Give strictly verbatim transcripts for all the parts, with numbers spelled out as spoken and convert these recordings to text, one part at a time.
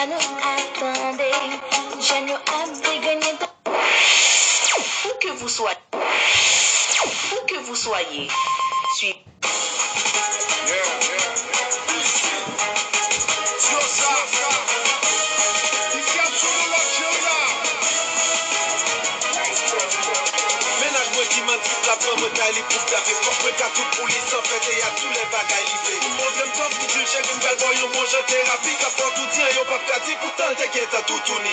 Sa nou ap tande, jèn yo ap degannen pa. Où que vous soyez, où que vous soyez, suivez. Mennaj mwen ki manti, l ap pran mwen kay li pou gafe. Fòk mwen ka tout pou li san fè teyat, tou lè bagay li vle. Pwoblèm kòm ki dil chèk, m pral ba w yon bon jan terapi k ap fè w tou di an yo p ap ka di, poutan l te gentan toutouni.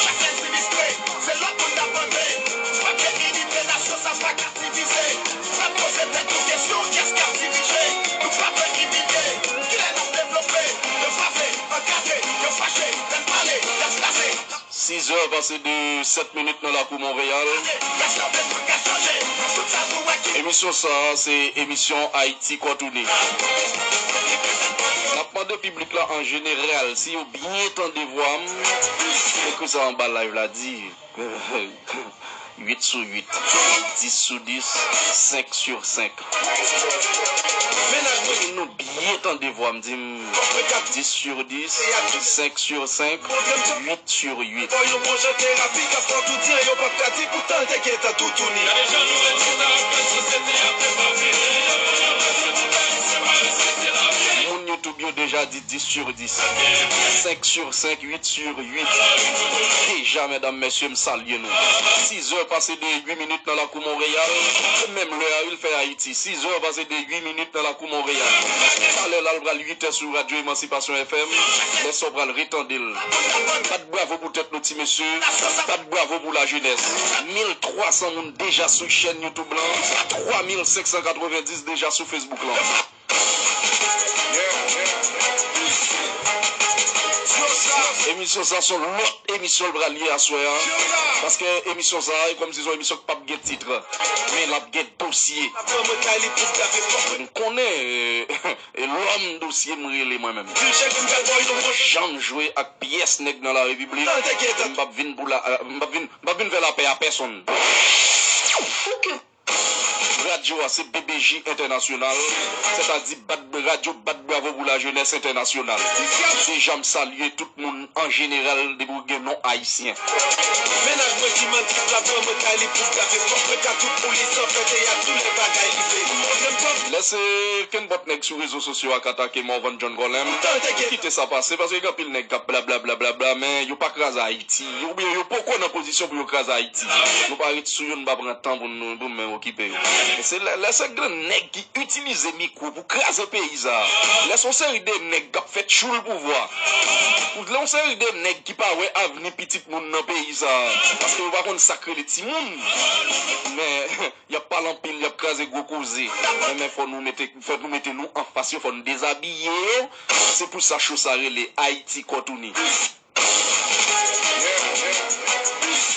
Chak sèl sinistrè, se lòt moun n ap mande. Pa gen inite nasyon sa pa ka divize. N ap poze tèt nou kesyon, kiyès k ap dirije? Nou pa vle imilye. Kilè n ap devlope? Yo pa vle ankadre, yo fache, lè n pale, y ap kraze. Sizè pase de sèt minit nan lakou Monreyal. Emisyon sa a, se emisyon Ayiti Kò Tounen. N ap mande piblik la an jeneral, si yo byen tande vwa m, ekri sa anba live la, di uit sou uit, dis sou dis, senk sou senk. Mennaj mwen, nou byen tande vwa m, di m dis sou dis, senk sou senk, uit sou uit. Ba w yon bon jan terapi k ap fè w tou di an yo p ap ka di, poutan l te gentan toutouni. Moun YouTube yo deja di dis sou dis, senk sou senk, uit sou uit. Deja, medam, mesye, m salye nou. Sizè pase de uit minit nan lakou Monreyal. Se menm lè a, wi, l fè Ayiti. Sizè pase de uit minit nan lakou Monreyal. Talè la, l pral uitè sou Radyo Emansipasyon F M. Lè sa, w pral retande l. Bat bravo pou tèt nou, ti mesye. Bat bravo pou lajenès. Mil twa san moun deja sou chèn YouTube lan. Twa mil senk san katrevenndis deja sou Facebook lan. Emisyon sa se yon lòt emisyon l pral ye aswè a. Paske emisyon sa a, e kòmsi se yon emisyon k p ap gen tit. Men l ap gen dosye. M konnen, e, e lòm dosye m rele mwen menm. M p ap janm jwe ak pyès nèg nan la repiblik. M p ap vin pou la, m p ap vin, m p ap vin fè lapè a pèsonn. Radyo a se B B J Entènasyonal, sètadi bat, radyo bat bravo pou lajenès entènasyonal. Deja m salye tout moun an jeneral depi w gen non ayisyen. Mennaj mwen ki manti, l ap pran mwen kay li pou gafe. Fòk mwen ka tout pou li san fè teyat, tou lè bagay li vle. Pwoblèm pa. Lè se kenbòt nèg sou rezo sosyo a k atake Morvan John Colem, kite sa pase, paske gen anpil nèg k ap blablabla, men yo pa kraze Ayiti. Ti, oubyen yo poko nan pozisyon pou yo kraze Ayiti. Nou pa ret sou yo, nou pa pran tan pou nou, pou men okipe yo. Se lè, lè se gran nèg ki itilize mikwo pou kraze peyi sa. Lè se yon seri de nèg k ap fè tchoul pouvwa. Ou lè yon seri de nèg ki pa wè avni pitit moun nan peyi sa. Paske yo pa konn sa k rele timoun. Men, y ap pale anpil, y ap kraze gwo koze. Men, men fò nou mete, fò nou mete nou anfas yo, fò nou dezabiye yo. Se pou sa cho sa rele Ayiti Kòtouni.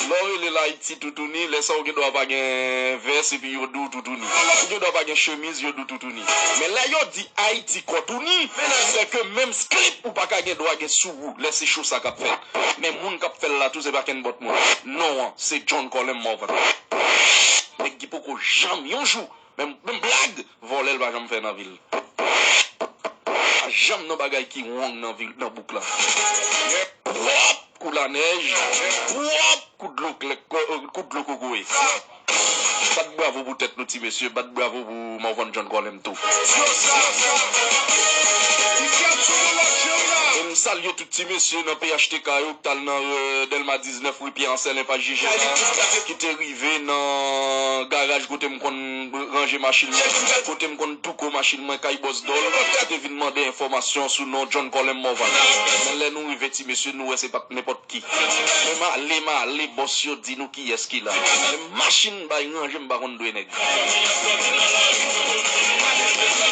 Lè w rele l Ayiti toutouni, lè sa w gen dwa pa gen vès epi yo di w toutouni. Ou gen dwa pa gen chemiz, yo di w toutouni. Men lè yo di Ayiti Kòtouni, se ke menm slip ou pa ka gen dwa gen sou ou lè se cho sa k ap fèt. Men moun k ap fè l la tou se pa kenbòt moun. Non an, se John Colem Morvan. Nèg ki poko janm yon jou, menm, menm blag, vòlè l pa janm fè nan vil. Pa janm nan bagay ki wrong nan vil, nan bouk la. Pwòp kou lanèj, pwòp kou dlo klè, kou, kou dlo kokoye. Bat bravo pou tèt nou, ti mesye, bat bravo pou Morvan John Colem tou. E m salye tout ti mesye nan P H T K yo k t al nan, euh, Dèlma diznèf, ri Pyè Anselin, pa jije, ki te rive nan garaj kote m konn ranje machin mwen, kote m konn touko machin mwen, kay Bòs Dòl, ki te vin mande enfòmasyon sou non John Colem Morvan. Men lè nou rive, ti mesye, nou wè se pa t nenpòt ki. Men m ale, m ale, bòs yo di nou kiyès ki la. Men machin bay ranje, m pa konn dwe nèg.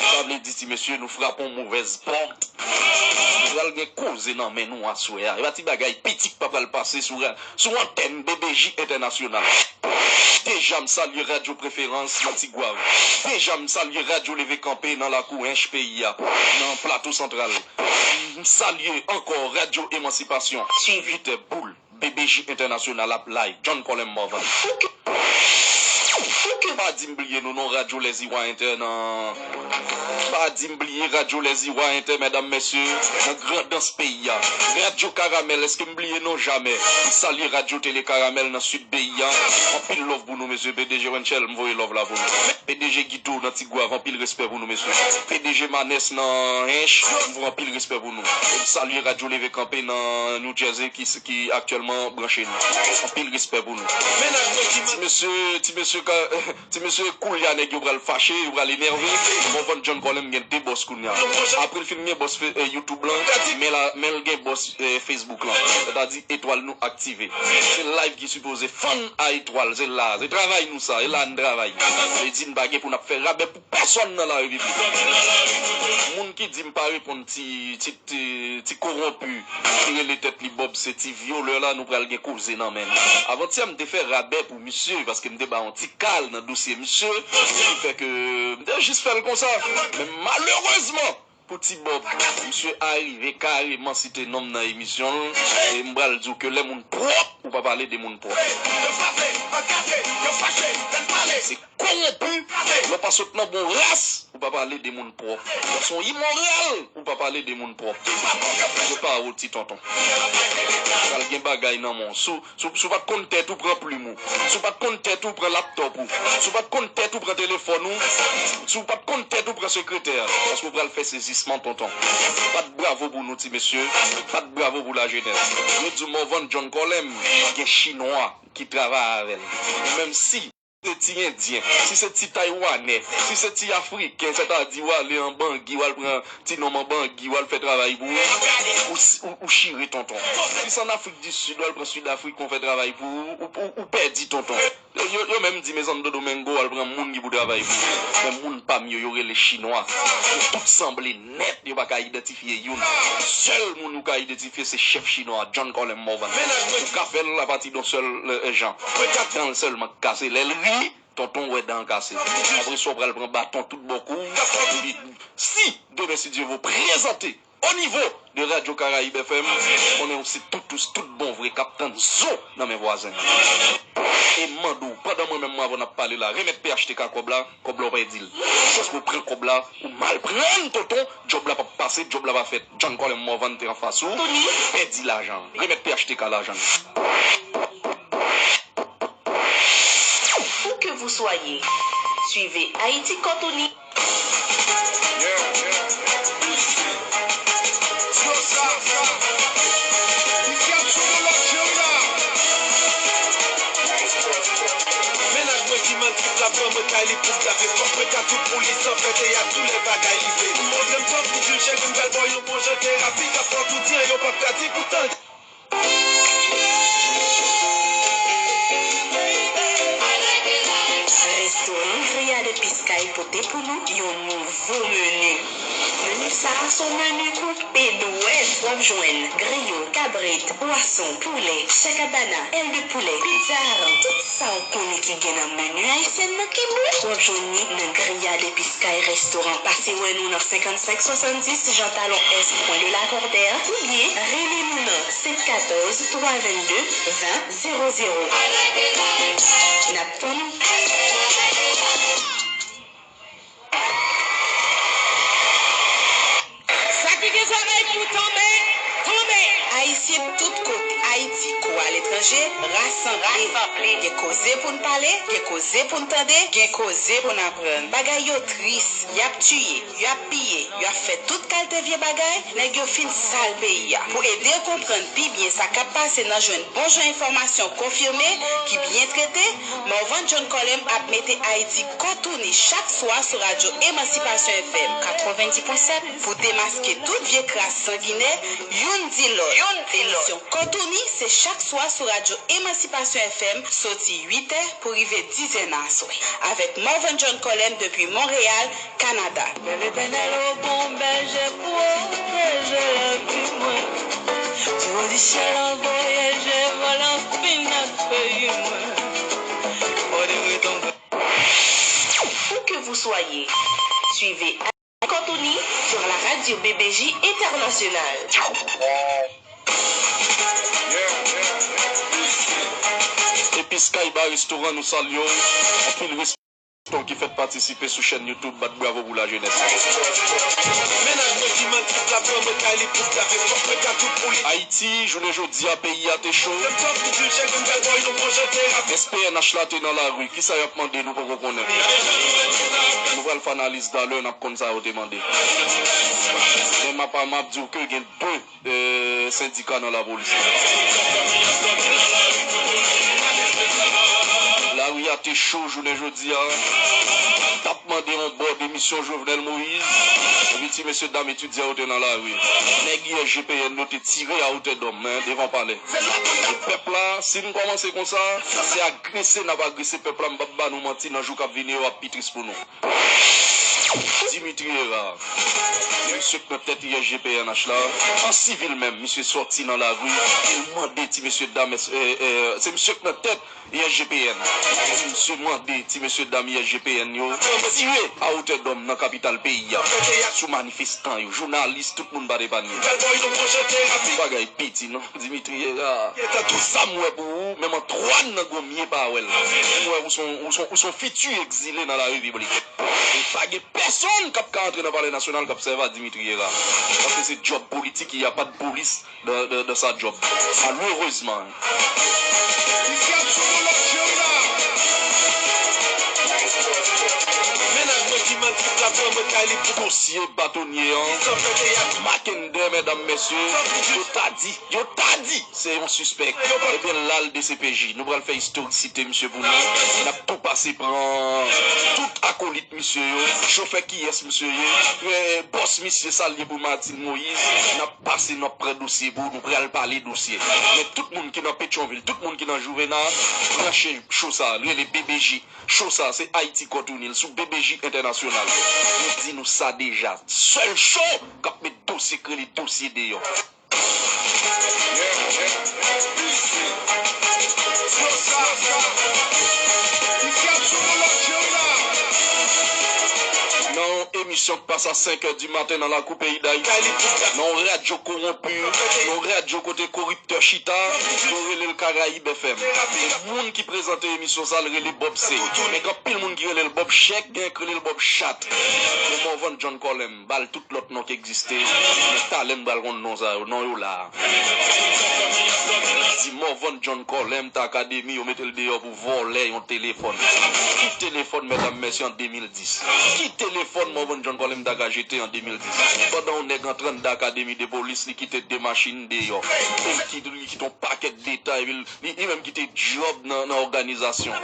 Sa vle di, ti mesye, nou frape yon movèz pòt. Pral gen koze nan men nou aswè a. E pa ti bagay piti k pa pral pase sou, ra- sou antèn B B J Entènasyonal. Deja m salye radyo preferans nan Tigwav. Deja m salye radyo Leve Kanpe nan lakou Ench peyi a, nan Plato Santral. M salye ankò radyo Emansipasyon. Suiv Twitter boul. B B J Entènasyonal ap live. John Colem Morvan. Pou ke, pou ke pa di m bliye nou non, radyo Lèziwa Entè nan Pa di m bliye radyo Lèziwa Entè, medam, mesye, nan Grandans peyi a. Radyo Karamèl, èske m bliye non? Jamè. M salye radyo Tele Karamèl nan Sid peyi a. Anpil love pou nou, mesye. P D G Wenchel, m voye love la pou nou. P D G Guito nan Tigwav, anpil respè pou nou, mesye. P D G Manès nan Ench, m voye anpil respè pou nou. E m salye radyo Leve Kanpe nan New Jersey ki, ki aktyèlman branche nou. Anpil respè pou nou. Ti mesye, ti mesye ka, Ti mesye, koulye a nèg yo pral fache, yo pral enève. Morvan John Colem gen de bòs kounye a. Apre l fin gen bòs fe- eh, YouTube lan, men la, men l gen bòs eh, Facebook lan. Sètadi etwal nou aktive. Se live ki sipoze fann a etwal, se la, se travay nou sa, e la n travay. Vle di n pa gen pou n ap fè rabè pou pèsonn nan la repiblik. Moun ki di m pa reponn ti, ti, ti, ti kowonpi ki rele tèt li Bob se ti vyolè la, nou pral gen koze nan men nou. Avantyè m te fè rabè pou misye, paske m te ba yon ti kal nan dosye misye, ki fè ke m te jis fè l konsa. Men malerezman, pou ti Bob, misye arive kareman site non m nan emisyon l, e m pral di w ke lè moun pwòp, ou pa pale de moun pwòp. Se kowonpi, lè w pa sot nan bon ras, ou pa pale de moun pwòp. Lè w se yon imoral, ou pa pale de moun pwòp. Se pawòl ti tonton. Pral gen bagay nan men w. Si w, si w, si w pa t konn tèt ou, pran plim ou. Si w pa t konn tèt ou, pran laptòp ou. Si w pa t konn tèt ou, pran telefòn ou. Si w pa t konn tèt ou, pran sekretè a. Paske w pral fè sezisman, tonton. Bat bravo pou nou, ti mesye. Bat bravo pou lajenès. Yo di w Morvan John Colem, gen chinwa ki travay avè l. Menm si se ti endyen, si se ti taywanè, si se ti afriken, sètadi w ale an Bangi, w al pran ti nonm an Bangi, w al fè travay pou ou, ou, ou, ou chire tonton. Si se an Afrik di Sid, w al pran Sid Afriken, w fè travay pou ou, ou, ou, ou pèdi tonton. Yo, yo, yo menm di Mezann Dodomengo, w al pran moun ki pou travay pou ou. Men moun pa m yo, yo rele chinwa. Yo tout sanble nèt, yo pa ka idantifye youn. Sèl moun ou ka idantifye se chèf chinwa, John Colem Morvan. Ou ka fè l apati d on sèl eh, jan. Dan l sèlman k kase. Lè l ri, tonton, w wè dan l kase. Apre sa, w pral pran baton tout bò kou w. Epi, si demen, si Dye vo, prezante o nivo de Radyo Karayib F M, konnen w se toutous, tout bon vre k ap tann zo nan men vwazen. E m mande w, pandan mwen menm mwen avè w n ap pale la, remèt P H T K kòb la, kòb la w pèdi l. Paske w pran kòb la, ou mal pran l, tonton, djòb la p ap pase, djòb la pa fèt. John Colem Morvan te anfas ou, pèdi lajan. Remèt P H T K lajan l. Où que vous soyez, suivez Haïti Cotonou. Mennaj mwen ki maltrit l ap ban mwen kay li pou l lave kò. Mwen ka tou pou li san fè teyat, tou lè bagay rive. Pwoblèm kò m ki di l cheri m pral ba w yon bon jan terapi k ap fè w tou di an yo p ap ka di pou tande. Restoran Grillade Epis Kay pote pou nou yon nouvo meni. Meni sa a se yon meni konplè dwèt. W ap jwenn griyo, kabrit, pwason, poulè, chakabana, èl de poulè, pizza, tout sa w konnen ki gen nan meni ayisyèn nan ki bon, w ap jwenn li nan Grillade Epis Kay Restoran. Pase wè nou nan senkannsenk swasanndis Jean Talon Est, Coin de Lacordaire, oubyen rele nou nan sèt katòz, twa venn de, ven, zewo zewo. N ap tann ou! Sa ki gen zòrèy pou tande, tande! Ayisyen tout kote Ayiti kou aletranje, rasanble. Gen koze pou n pale, gen koze pou n tande, gen koze pou n aprann. Bagay yo tris, y ap tiye, y ap piye, y ap fè tout kalte vye bagay, nèg yo fin sal peyi a. Pou ede w konprann pi byen sa k ap pase nan jwenn bon jan enfòmasyon konfime, ki byen trete, Morvan John Colem ap mete Ayiti kò touni chak swa sou radyo Emansipasyon F M katrevenndis pwen sèt pou demaske tout vye kras sanginè youn di lòt. Emisyon Kò touni se chak swa sou Radyo Emansipasyon F M soti uit è pou rive diz è nan aswè, avèk Morvan John Colem depi Monreyal, Kanada. Lè Letènèl o bon bèje pwoteje lavi mwen. Diwo di syèl anvoye je vòlè anfin nan peyi mwen. Fò de reton. Où que vous soyez, suivez Kotoni sur la radio B B J Internationale. Epi Skybar Restaurant, nou salye w. Anpil respè ki fèt patisipe sou chèn YouTube Bat Bravo pou Lajenès. Mennaj mwen ki mal trip la pran mwen kay li pou lave fòk mwen ka tout pou li. Ayiti, jounen jodi a, peyi a te cho. Lè m sòti di chèk m bèl boy nou pran chante. S P N H la te nan lari. Kisa y ap mande nou poko konnen. Nou pral fè analiz talè, n ap konn sa yo te mande. Men m ap, m ap di w ke gen de, e, sendika nan lapolis. Lari a te cho jounen jodi a. T ap mande yon bò demisyon Jovenel Moïse. Epi ti mesye dam etidyan yo te nan lari. Nèg I S G P N yo te tire a wotè dòm, men, devan palè. E pèp la, si n kòmanse konsa, se agrese n ap agrese pèp la, m p ap ba nou manti, nan jou k ap vini yo ap pi tris pou nou. Dimitri Hérard, se misye k nan tèt I S G P N H la, an sivil menm, misye sòti nan lari, e l mande ti mesye dam, e, e, se misye k nan tèt I S G P N. Misye mande ti mesye dam I S G P N yo tire a wotè dòm nan kapital peyi a, sou manifestan yo, jounalis, tout moun pa t epanye. Bagay piti non, Dimitri Hérard. Sa m wè pou ou, menm Antwàn nan Gomye pa wè l. M wè ou se yon, ou se yon, ou se yon fiti egzile nan la repiblik. E pa gen pèsonn k ap ka antre nan Palè Nasyonal k ap sèvi a Dimitri Hérard. Paske se djòb politik, y a pas de police dans, dans, dans sa job. Malerezman. Mennaj mwen ki mal trip la pran mwen kay li pou dosye batonye an. Makender, medam, mesye, yo ta di, yo ta di se yon sispèk. Ebyen, l al D C P J. Nou pral fè istorisite misye pou nou. N ap tou pase pran tout akolit misye yo, chofè kiyès misye ye, e, bòs misye sa l ye pou Martine Moïse, n ap pase, n ap pran dosye pou nou, pral pale dosye. Men tout moun ki nan Petyonvil, tout moun ki nan Jouvena, branche cho sa, rele B B J. Cho sa, se Ayiti Kòtouni, l sou B B J Entènasyonal. Nou di nou sa deja. Sèl cho k ap met dosye k rele dosye deyò. Nan yon emisyon k pase a senk è di maten nan lakou peyi Dayiti, nan yon radyo kowonpi, nan yon radyo kote koriptè chita, yo rele l Karayib F M. E moun ki prezante emisyon sa, l rele Bob C. Men gen anpil moun ki rele l Bob Chèk, gen k rele l Bob Chat. Men Morvan John Colem, ba l tout lòt non ki egziste, men talè n pral konn non sa yo, non yo la. Di Morvan John Colem t Akademi, yo mete l deyò pou vòlè yon telefòn. Ki telefòn, medam, mesye, an de mil dis? Ki telefòn Morvan John Colem ta ka jete an de mil dis? Pandan yon nèg antre anndan Akademi de Polis, li kite de machin deyò. E li kite, li kite yon pakèt detay, epi li, li menm kite djòb nan, nan òganizasyon.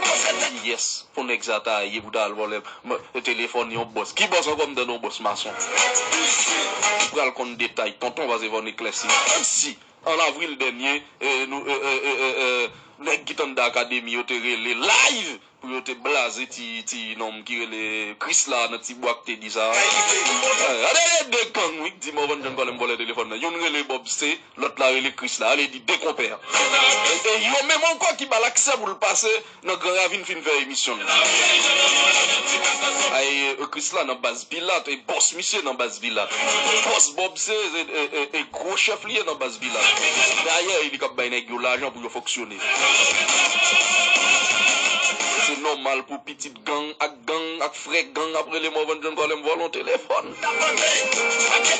Yes. Pou nèg sa ta ye pou ta al vòlè, m, telefòn yon bòs. Ki bòs ankò? M tande yon bòs mason. Ou pral konn detay, tonton, paske fò n eklèsi. Menm si, an avril dènye, e, nou, e, e, nèg ki t anndan akademi yo te rele live pou yo te blaze ti, ti nonm ki rele Krisla nan ti bwa k te di sa. E, gade de gang, wi, k di Morvan John Colem vòlè telefòn nan. Youn rele Bob C, lòt la rele Krisla. Ale di de konpè. E, e yo menm ankò ki ba l aksè pou l pase nan Gran Ravin fin fè emisyon l. Ay, e, Krisla nan baz Pilat, e bòs misye nan baz Pilat. Bòs Bob C, e, e, e, e gwo chèf li ye nan baz Pilat. Dayè, e li k ap bay nèg yo lajan pou yo fonksyone. Se nòmal pou pitit gang ak gang, ak frè gang ap rele Morvan John Colem vòlè yon telefòn.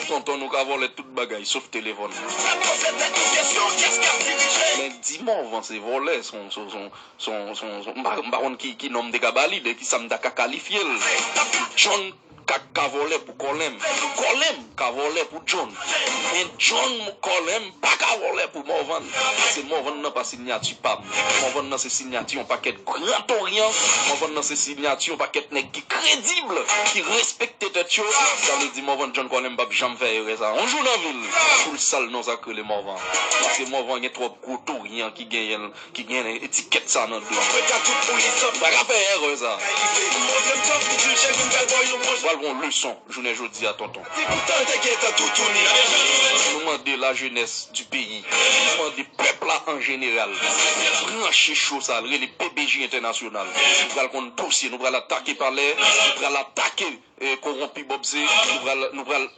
Tonton, nou ka vòlè tout bagay, sof telefòn. Men di Morvan se vòlè, se yon, se yon, se yon, se yon, se yon, se yon, m pa, m pa konn ki, ki non m te ka ba li, de ki sa m ta ka kalifye l. John ka, ka vòlè pou Colem. Colem ka vòlè pou John. Men John Colem pa ka vòlè pou Morvan. Se Morvan nan pa sinyati pa m. Morvan nan se sinyati yon pakèt Gran Toryan. Morvan nan se sinyati yon pakèt nèg ki kredib. ki respekte tèt yo, sa vle di Morvan John Colem p ap janm fè erè sa. Yon jou nan vi l, pou l sal non sa k rele Morvan. Paske Morvan gen twòp gwo touryan ki genyen l, ki gen etikèt sa nan do yo. Pa ka fè erè sa. Pral gon leson jounen jodi a, tonton. Nou mande lajenès di peyi, nou mande pèp la an jeneral, branche cho sa, l rele P B J Entènasyonal. Nou pral konn dosye, nou pral atake palè, nou pral atake, eh, kowonpi Bob Zé, nou pral, nou pral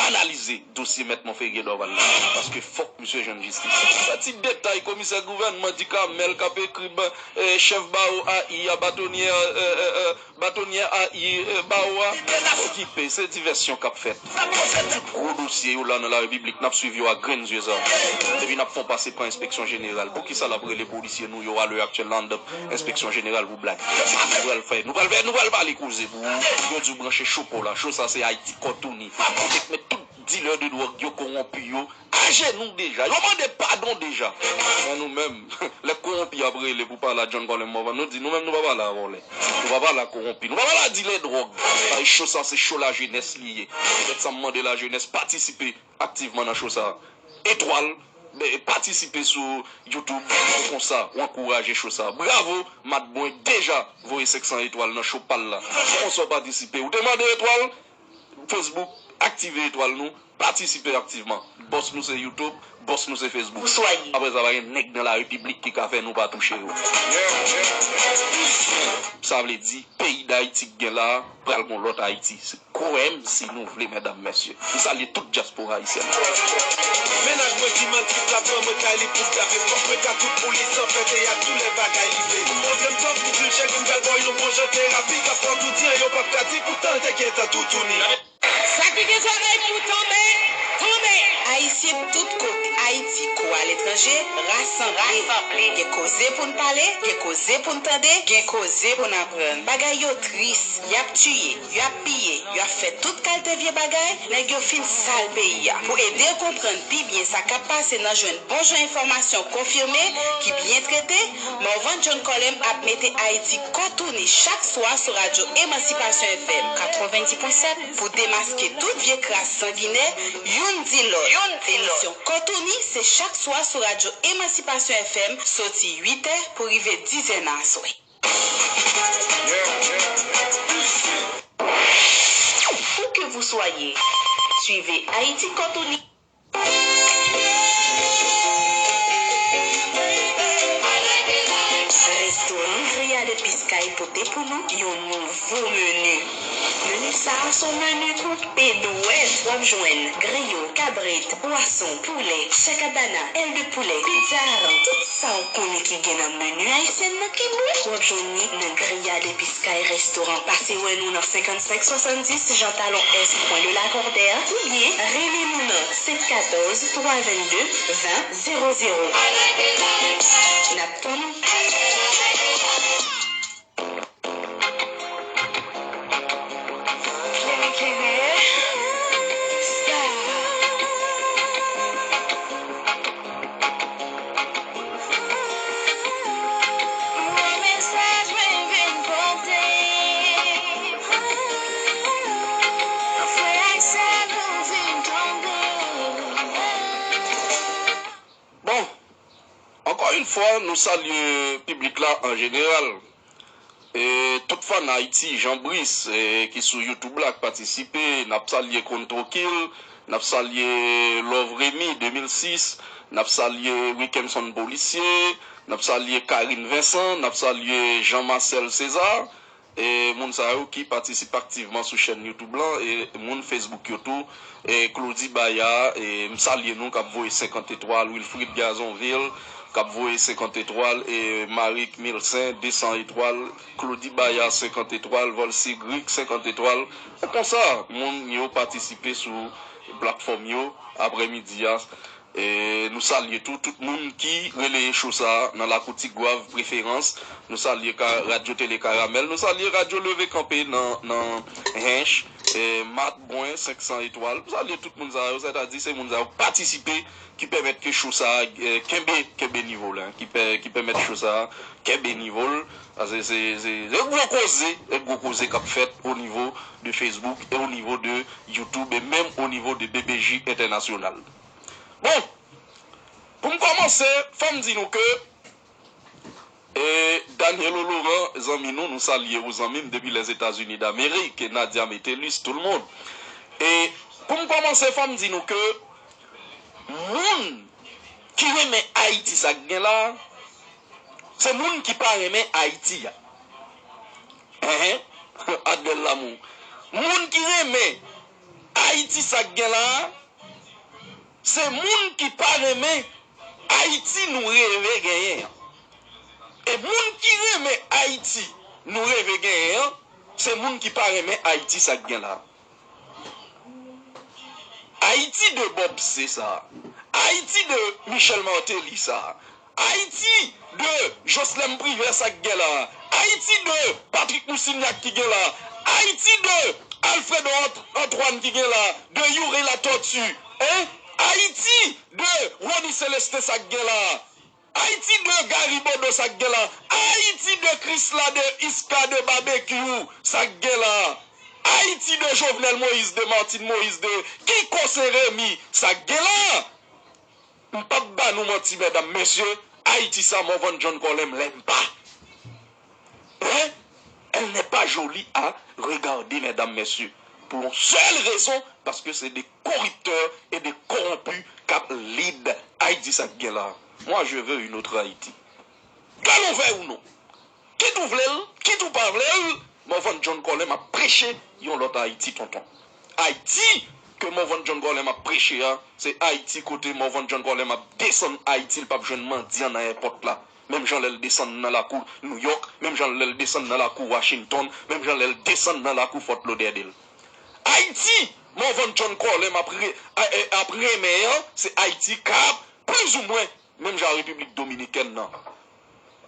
analize dosye Mèt Monferrier Dorval la. Paske fòk misye jwenn jistis. Sa ti detay, komisè gouvènman Ducamel k ap ekri, eh, chèf bawo A I a, batonyè, eh, eh, eh, Batonyè A I, eh, bawo a, okipe, se divèsyon k ap fèt. Ti gwo dosye yo la nan larepiblik, n ap swiv yo ak grenn zye sa. Epi n ap fè yon pase pran enspeksyon jeneral. Poukisa l ap rele polisye nou yo alè aktyèl la anndan enspeksyon jeneral pou blag? Nou pral fè, nou pral fè, nou pral pale koze pou ou. Yo di w branche cho pa w la. Cho sa se Ayiti Kò Touni. Kote k met tout dilè de dwòg yo, kowonpi yo, ajenou deja. Yo mande padon deja. Men nou menm, lè kowonpi ap rele pou pale a John Colem Morvan, nou di nou menm nou pa pale a vòlè. Nou pa pale a kowonpi. Nou pa pale a dilè dwòg. Sa e cho sa, se cho lajenès li ye. Se poutèt sa m mande lajenès patisipe aktivman nan cho sa. Etwal, ben, patisipe sou YouTube. Se konsa, w ankouraje cho sa. Bravo, Madbwen deja voye senk san etwal nan cho pa l la. Se konsa w patisipe. Ou te mande etwal? Facebook, aktive etwal nou, patisipe aktivman. Bòs nou se YouTube, bòs nou se Facebook. Apre sa, pa gen nèg nan larepiblik ki ka fè nou pa touche yo. Sa vle di, peyi Dayiti k gen la a, pral gon lòt Ayiti. Kwè m si nou vle, medam, mesye. M salye tout dyaspora ayisyèn. Mennaj mwen di m an trip la pran mwen kay li pou l tape fòk mwen ka tout pou li san fè teyat tou lè bagay rive. Pwoblèm sa pou di l chèk m pral ba w yon bon jan terapi k ap fè w tou di an yo p ap ka di poutan l te gentan toutouni. Sa ki gen zòrèy pou tande, tande. Ayisyen tout kote Ayiti kou aletranje, rasanble. Gen koze pou n pale, gen koze pou n tande, gen koze pou n aprann. Bagay yo tris, y ap tiye, y ap piye, y ap fè tout kalte vye bagay, nèg yo fin sal peyi a. Pou ede w konprann pi byen sa k ap pase nan jwenn bon jan enfòmasyon konfime, ki byen trete, Morvan John Colem ap mete Ayiti kò touni chak swa sou radyo Emansipasyon F M katrevenndis pwen sèt pou demaske tout vye kras sanginè youn di lòt. Emisyon Kò Touni se chak swa sou radyo Emansipasyon F M soti uit è pou rive diz è nan aswè. Où que vous soyez, suivez Haïti Kò Touni. Restoran Grillade Epis Kay pote pou nou yon nouvo meni. Meni sa a se yon meni konpe dwèt. W ap jwenn griyo, kabrit, pwason, poulè, chèkabana, èl de poulè, pizza, tout sa w konnen ki gen nan meni ayisyèn nan ki bon, w ap jwenn li nan Grillade Epis Kay Restoran. Pase wè nou nan senkannsenk swasanndis Jean Talon Est, kwen de Lacordaire, oubyen rele nou nan senk katòz twa venn de ven zewo zewo. N ap tann ou! Bon, ankò yon fwa, nou salye piblik la an jeneral. E tout fan Ayiti, Jean Brice, e, ki sou YouTube la, k patisipe, n ap salye Konn Twokil, n ap salye Love Remy de mil sis, n ap salye Wickenson Policier, n ap salye Carine Vincent, n ap salye Jean Marcel César, e moun sa yo ki patisipe aktivman sou chèn YouTube lan, e moun Facebook yo tou, e Claudy Baya, e m salye nou, k ap voye senkant etwal, Wilfrid Gazonville, k ap voye senkant etwal, e Marie Milcin, de san etwal, Claudy Baya, senkant etwal, Volcy Gric, senkant etwal. Se konsa, moun yo patisipe sou platfòm yo, aprèmidi a. E nou salye tou, tout moun ki releye cho sa a nan lakou Tigwav, Preferans. Nou salye ka, Radyo Tele Karamèl. Nou salye Radyo Leve Kanpe nan, nan Hench. eh, Mat Bwen, senk san etwal. M salye tout moun sa yo, sètadi se moun sa yo k patisipe, ki pèmèt ke show sa a, eh, kenbe, kenbe nivo l, ki pè-, ki pèmèt show sa a kenbe nivo l. Paske se, se, se gwo koze, se gwo koze k ap fèt o nivo de Facebook e o nivo de YouTube e menm o nivo de B B J entènasyonal. Bon, pou m kòmanse, fò m di nou ke, e, Danielo Laurent, zanmi nou, nou salye ou, zanmi m, depi Lèzetazini Damerik, e Nadia Metellus, tout le monde. E pou m kòmanse, fò m di nou ke moun ki renmen Ayiti, sa k gen la, se moun ki pa renmen Ayiti a. Enhen, Adèl Lamou. Moun ki renmen Ayiti, sa k gen la, se moun ki pa renmen Ayiti nou reve genyen an. E moun ki renmen Ayiti nou reve genyen an, se moun ki pa renmen Ayiti, sa k gen la. Ayiti de Bob C sa. Ayiti de Michel Martelly sa. Ayiti de Joslèm Privè sa k gen la. Ayiti de Patrick Moussignac ki gen la. Ayiti de Alfredo Ant-, Antoine ki gen la. De Youri Latortue. Hein? Ayiti de Rony Célestin sa k gen la. Ayiti de Gary Bodeau sa k gen la. Ayiti de Krisla, de Iska, de Babekyou sa k gen la. Ayiti de Jovenel Moïse, de Martine Moïse, de Kiko Saint-Rémy sa k gen la. M p ap ba nou manti, medam, mesye, Ayiti sa, Morvan John Colem l enm pa. Hein? Elle n'est pas jolie à regarder, mesdames, messieurs, pour une seule raison, parce que c'est des corrupteurs et des corrompus k ap lead Ayiti sa k gen la. Moi, je veux une autre Haïti. Ke nou vle ou non. Kit ou vle l, kit ou pa vle l, Morvan John Colem ap preche yon lòt Ayiti, tonton. Ayiti ke Morvan John Colem ap preche a, se Ayiti kote Morvan John Colem ap desann Ayiti, l p ap jwenn mandyan nan èpòt la. Menm jan lè l desann nan lakou Nouyòk, menm jan lè l desann nan lakou Washington, menm jan lè l desann nan lakou Fort Lauderdale. Ayiti, Morvan John Colem ap re-, a, e, ap renmen an, se Ayiti k ap, plizoumwen, menm jan Repiblik Dominikèn nan.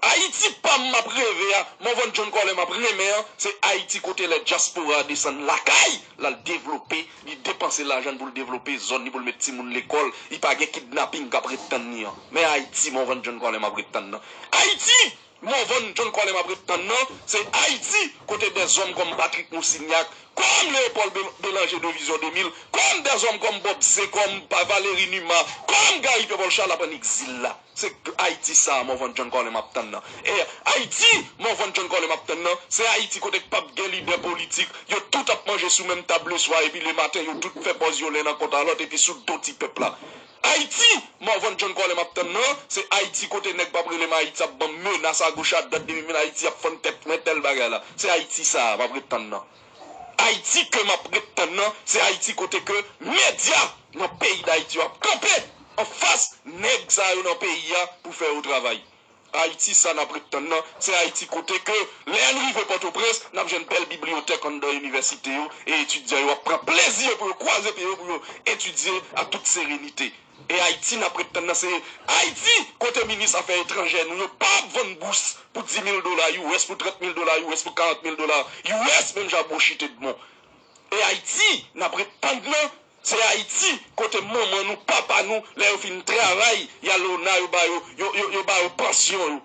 Ayiti pa m m ap reve a, Morvan John Colem ap renmen an, se Ayiti kote lè dyaspora a desann lakay, l al devlope, li depanse lajan l pou l devlope zòn li, pou l met timoun lekòl, li pa gen kidnaping k ap ret tann li an. Men Ayiti, Morvan John Colem ap ret tann nan. Ayiti, Morvan John Colem ap ret tann nan, se Ayiti kote dèzòm kòm Patrick Moussignac, kòm Léopold Bé-, Bélanger de Vision de mil, kòm dèzòm kòm Bob C, kòm pa Valéry Numa, kòm Gary Pierre Paul Charles ap ann egzil la. Se Ayiti sa a Morvan John Colem ap tann nan. E Ayiti, Morvan John Colem ap tann nan, se Ayiti kote k p ap gen lidè politik, yo tout ap manje sou menm tab leswa, epi lematen, yo tout fè pòz yo len nan kont a lòt, epi sou do ti pèp la. Ayiti, Morvan John Colem ap tann nan, se Ayiti kote nèg p ap rele m Ayiti ap ban m menas agoch adwat, depi m vin Ayiti ap fann tèt mwen, tèl bagay la. Se Ayiti sa a m ap ret tann nan. Ayiti ke m ap ret tann nan, se Ayiti kote ke medya nan peyi Dayiti yo ap kanpe anfas nèg sa yo nan peyi a pou fè yo travay. Ayiti sa n ap ret tann nan, se Ayiti kote ke lè n rive Pòtoprens, n ap jwenn bèl bibliyotèk anndan inivèsite yo, e etidyan yo ap pran plezi yo pou yo kwaze pye yo pou yo etidye ak tout serenite. E Ayiti n ap ret tann nan, se Ayiti kote minis afè etranjè nou yo pa ap vann bous pou di mil dola U S, pou trant mil dola U S, pou karant mil dola U S, menm jan ak Rochit Edmond. E Ayiti n ap ret tann nan, se Ayiti kote manman nou, papa nou, lè yo fin travay, y al ona, yo ba yo, yo, yo, yo ba yo pansyon yo.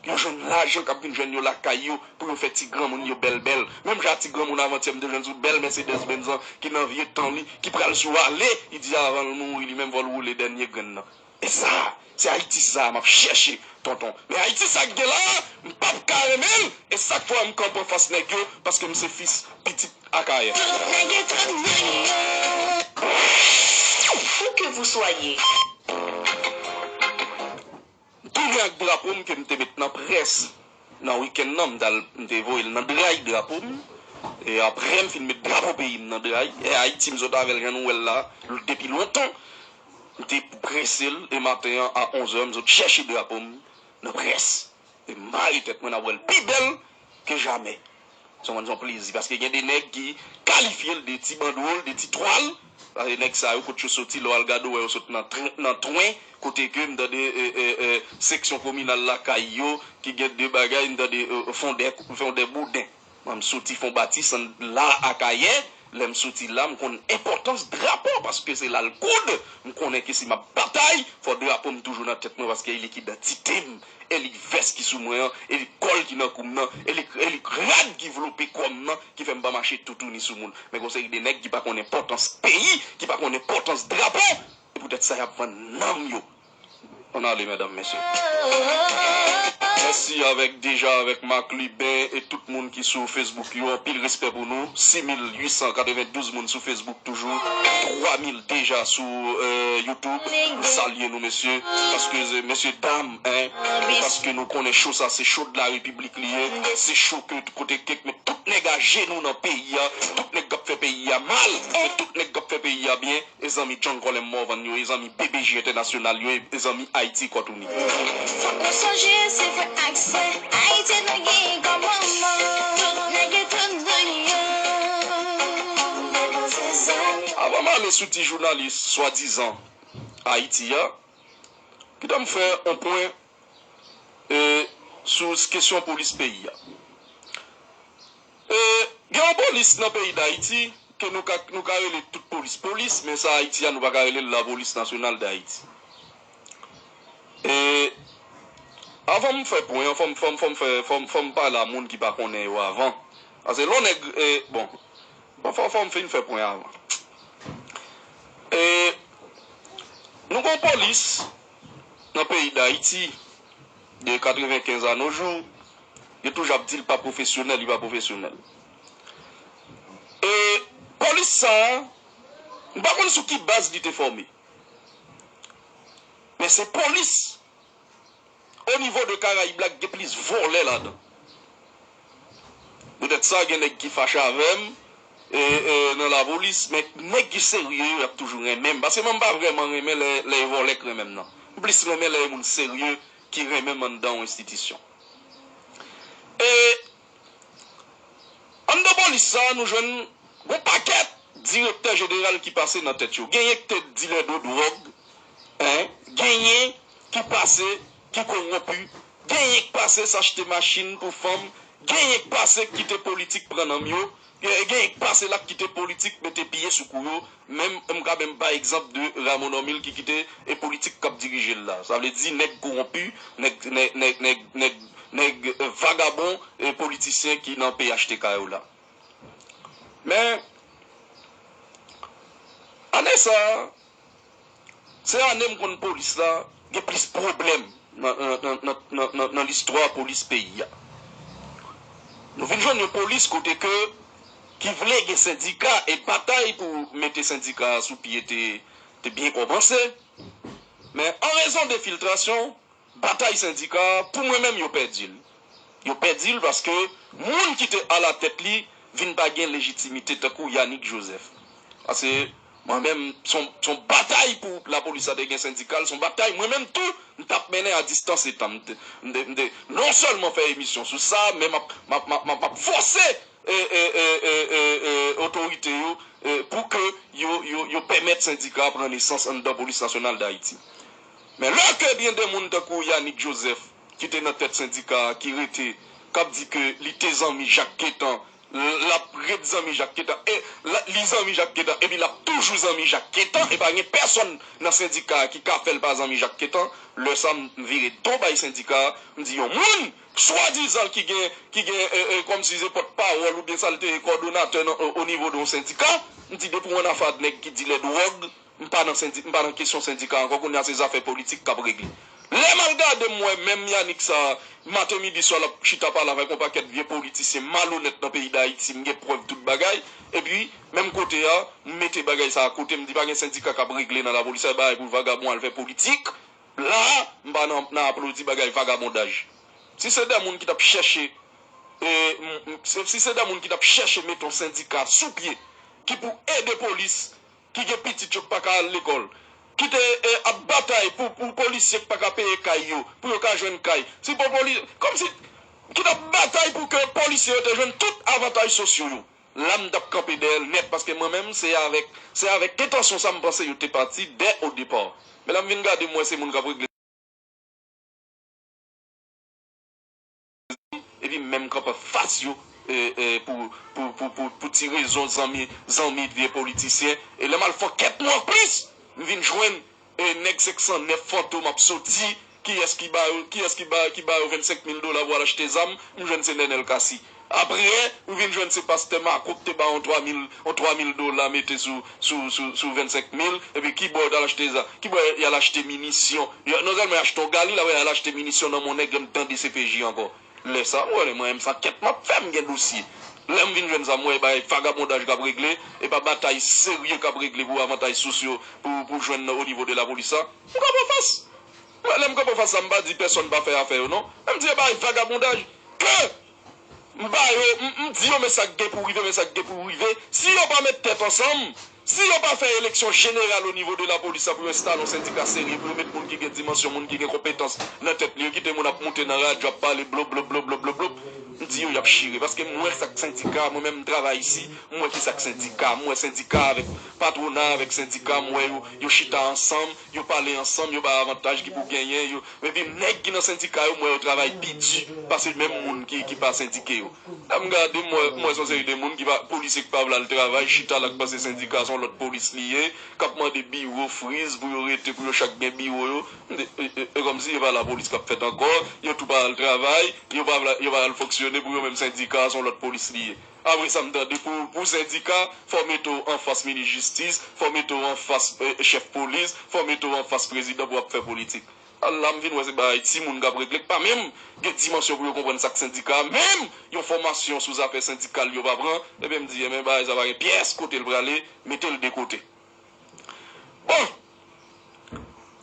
Yo jwenn lajan k ap vin jwenn yo lakay yo pou yo fè ti granmoun yo bèl bèl. Menm jan ti granmoun avantyè m te jwenn sou bèl Mercedes Benz lan ki nan vye tan li, ki pral sou ale, li di avan l mouri, li menm fò l woule dènye grenn nan. E sa, se Ayiti sa a m ap chèche, tonton. Men Ayiti sa k gen la a, m p ap ka renmen l, e sa k fè m kanpe anfas nèg yo, paske m se fis pitit Akayè. Où que vous soyez. M tounen ak drapo m ke m te met nan près nan wikenn nan, m t al, m te voye l nan dray drapo m. E aprè m fin met drapo peyi m nan dray, Air Haiti m sot avè l jan nou wè l la, depi lontan. M te prese l e maten an a onzè m sot chèche drapo m nan près. E m mare tèt mwen n ap wè l pi bèl ke jamè. Se yon, se yon plezi, paske gen de nèg ki kalifye l de ti bandwòl, de ti twal. Paske nèg sa yo, kot yo soti, lè w al gade, w wè yo sot nan tren-, nan twen, kote ke m tande, e, e, e, seksyon kominal lakay yo, ki gen de bagay, m tande, e, fondè, fondè bouden. Mwen, m soti Fon Batis, ann la Akayè, Lè m soti la, m konn enpòtans drapo, paske se la l koud. M konnen ke si m ap batay, fò drapo m toujou nan tèt mwen, paske e li k idantite m, e li k vès ki sou mwen an, e li k kòl ki nan kou m nan, e li, e li k rad ki vlope kò m nan, ki fè m pa mache toutouni sou moun. Men gen yon seri de nèg ki pa konn enpòtans peyi, ki pa konn enpòtans drapo, se poutèt sa y ap vann nanm yo. Ann ale, medam, mesye. Mèsi avèk, deja avèk Marc Lubin e tout moun ki sou Facebook yo. Anpil respè pou nou. Sis mil uit san katrevendouz moun sou Facebook toujou. Twa mil deja sou, euh, YouTube. M salye nou, mesye. Paske, euh, mesye dam, hein, paske nou konnen cho sa, se cho de la Repiblik li ye. Se cho ke kote kèk, men tout nèg ajenou nan peyi a, tout nèg k ap fè peyi a mal, e tout nèg k ap fè peyi a byen. E zanmi John Colem Morvan yo, e zanmi B B J Entènasyonal yo, e zanmi Ayiti Kòtouni. Fòk nou sonje se frè ak sè Ayiti nou genyen kòm manman. Tout nèg e tout zanmi yo. Avan m ale sou ti jounalis swadizan Ayiti a, kite m fè yon pwen, e, sou kesyon polis peyi a. E, gen yon polis nan peyi Dayiti ke nou ka, nou ka rele tout polis polis, men sa Ayiti a nou pa ka rele l Lapolis Nasyonal Dayiti. E, avan m fè pwen an, fò m, fò m, fò m fè, fò m, fò m pale a moun ki pa konnen yo avan. Paske lè yon nèg, e, bon, bon, fò, fò m fin fè pwen an avan. E, nou gen yon polis nan peyi Dayiti de katrevenkenz a no jou, yo toujou ap di l pa pwofesyonèl, li pa pwofesyonèl. E polis sa a, m pa konn sou ki baz li te fòme. Men se polis o nivo de Karayib la ki gen plis vòlè ladan. Poutèt sa, gen nèg ki fache avè m, e, e, nan lapolis, men nèg ki serye yo, y ap toujou renmen m. Paske mwen, m pa vrèman renmen lè, lè e vòlè k renmen m, non. M plis renmen lè e moun serye ki renmen m anndan yon enstitisyon. E anndan polis sa a, nou jwenn yon pakèt direktè jeneral ki pase nan tèt yo. Genyen ki te dilè de dwòg, en, genyen ki pase ki kowonpi, genyen ki pase s achte machin pou fanm, genyen ki pase k kite politik pran nanm yo, e, genyen k pase la k kite politik mete pye sou kou yo. Menm, m ka menm bay egzanp de Raymond Normil ki kite e politik k ap dirije l la. Sa vle di nèg kowonpi, nèg, nèg, nèg, nèg, nèg, nèg, e, vagabon e politisyen ki nan P H T K yo la. Men, ane sa a, se ane m konn polis la gen plis pwoblèm nan, nan, nan listwa polis peyi a. Nou vin jwenn yon polis kote ke ki vle gen sendika e batay pou mete sendika a sou pye te, te byen kòmanse. Men an rezon de filtrasyon, batay sendika a, pou mwen menm, yo pèdi l. Yo pèdi l paske moun ki te alatèt li vin pa gen lejitimite tankou Yanick Joseph. Paske mwen menm, se yon, se yon batay pou lapolis la te gen sendika l, se yon batay mwen menm tou, m t ap mennen a distans etan. M te, m te, m te non sèlman fè emisyon sou sa, men m ap, m ap, m ap, m ap, m ap fòse e, e, e, e, e, e, otorite yo, e, pou ke yo, yo, yo pèmèt sendika a pran nesans anndan Polis Nasyonal Dayiti. Men lè ke gen de moun tankou Yanick Joseph, ki te nan tèt sendika a, ki rete, k ap di ke li te zanmi Jak Ketan, l ap ret zanmi Jak Ketan, e l, li zanmi Jak Ketan, epi l ap toujou zanmi Jak Ketan, e pa gen pèsonn nan sendika a ki ka fè l pa zanmi Jak Ketan, lè sa a, m vire do bay sendika a, m di yon moun swadizan ki gen, ki gen, e, e, kòmsi se pòtpawòl oubyen sa l te ye kòdonatè nan, o, o nivo de yon sendika, m di depi w ann afè ak nèg ki dilè dwòg, m pa nan sendi-, m pa nan kesyon sendika ankò, kounye a se zafè politik k ap regle. Lè m al gade m wè menm Yanick sa, maten midi swa l ap chita pale avèk yon pakèt vye politisyen malonèt nan peyi Dayiti, m gen prèv tout bagay, epi menm kote a, m mete bagay sa akote, m di pa gen sendika k ap regle nan lapolis, sa e bagay pou vagabon al fè politik. La a, m pa nan, nan aplodi bagay vagabondaj. Si se de moun ki t ap chèche, e, m, m, se, si se de moun ki t ap chèche mete yon sendika sou pye, ki pou ede polis, ki gen pitit yo k pa ka al lekòl, ki te, e, ap batay pou, pou polisye k pa ka peye kay yo, pou yo ka jwenn kay. Si pou poli-, kòmsi, ki t ap batay pou ke polisye yo te jwenn tout avantaj sosyo yo. La m t ap kanpe dèyè l nèt, paske mwen menm, se avèk, se avèk entansyon sa m panse yo te pati dès au départ. Men lè m vin gade, m wè se moun k ap regle. Epi m menm kanpe anfas yo, e, e, pou, pou, pou, pou, pou ti rezon zanmi, zanmi vye politisyen. E lè m al fè ankèt mwen plis, m vin jwenn e nèg senk san nèf Fantom ap soti, kiyès ki ba yo, kiyès ki ba, ki ba yo vennsenk mil dola pou al achte zam, m jwenn se Nènèl Cassy. Apre, ou vin jwenn se pastè Marco ki te ba yon twa mil, yon twa mil dola mete sou, sou, sou, sou vennsenk mil, epi kibò yo t al achte zam, kibò y al achte minisyon. Yo, non sèlman y achte yon galil, apre y al achte minisyon nan men yon nèg, lè m tande C P J ankò. Lè sa, mwen, mwen menm se ankèt m ap fè, m gen dosye. Lè m vin jwenn sa, m wè e bagay vagabondaj k ap regle, e pa batay serye k ap regle pou avantaj sosyo, pou, pou jwenn o nivo de lapolis sa. M kanpe anfas. Lè m kanpe anfas sa, m pa di pèsonn pa fè afè yo, non. Men m di e bagay vagabondaj. Ke m ba yo, m, m di yo, men sa k gen pou rive, men sa k gen pou rive. Si yo pa met tèt ansanm, si yo pa fè eleksyon jeneral o nivo de lapolis la pou yo enstale yon sendika serye, pou yo met moun ki gen dimansyon, moun ki gen konpetans nan tèt li, yo kite moun ap moute nan radyo, ap pale blop, blop, blop, blop, blop, blop, m di yo, y ap chire. Paske m wè sa k sendika, mwen menm m travay isi, m wè ki sa k sendika, m wè sendika avèk patwona, avèk sendika, m wè yo, yo chita ansanm, yo pale ansanm, yo bay avantaj ki pou genyen, yo, epi nèg ki nan sendika yo, m wè yo travay pi di pase menm moun ki, ki pa sendike yo. Lè m gade, m wè, m wè se yon seri de moun ki pa, polisye ki pa vle al travay, chita la k panse sendika se yon lòt polis li ye, k ap mande biwo friz pou yo rete, pou yo chak gen biwo yo. E, e, e, e kòmsi e pa lapolis k ap fèt ankò, yo tou pa al travay, yo pa vle, yo pa al fonksyone pou yo menm sendika se yon lòt polis li ye. Apre sa, m tande pou, pou sendika, fò w mete w anfas minis jistis, fò w mete w anfas, e, chèf polis, fò w mete w anfas prezidan pou w ap fè politik. Ala m vin wè se bagay timoun k ap regle, k pa menm gen dimansyon pou yo konprann sa k sendika, menm yon fòmasyon sou zafè sendikal yo pa pran, ebyen m di, ebyen bagay sa pa gen pyès kote l prale, mete l de kote. Bon,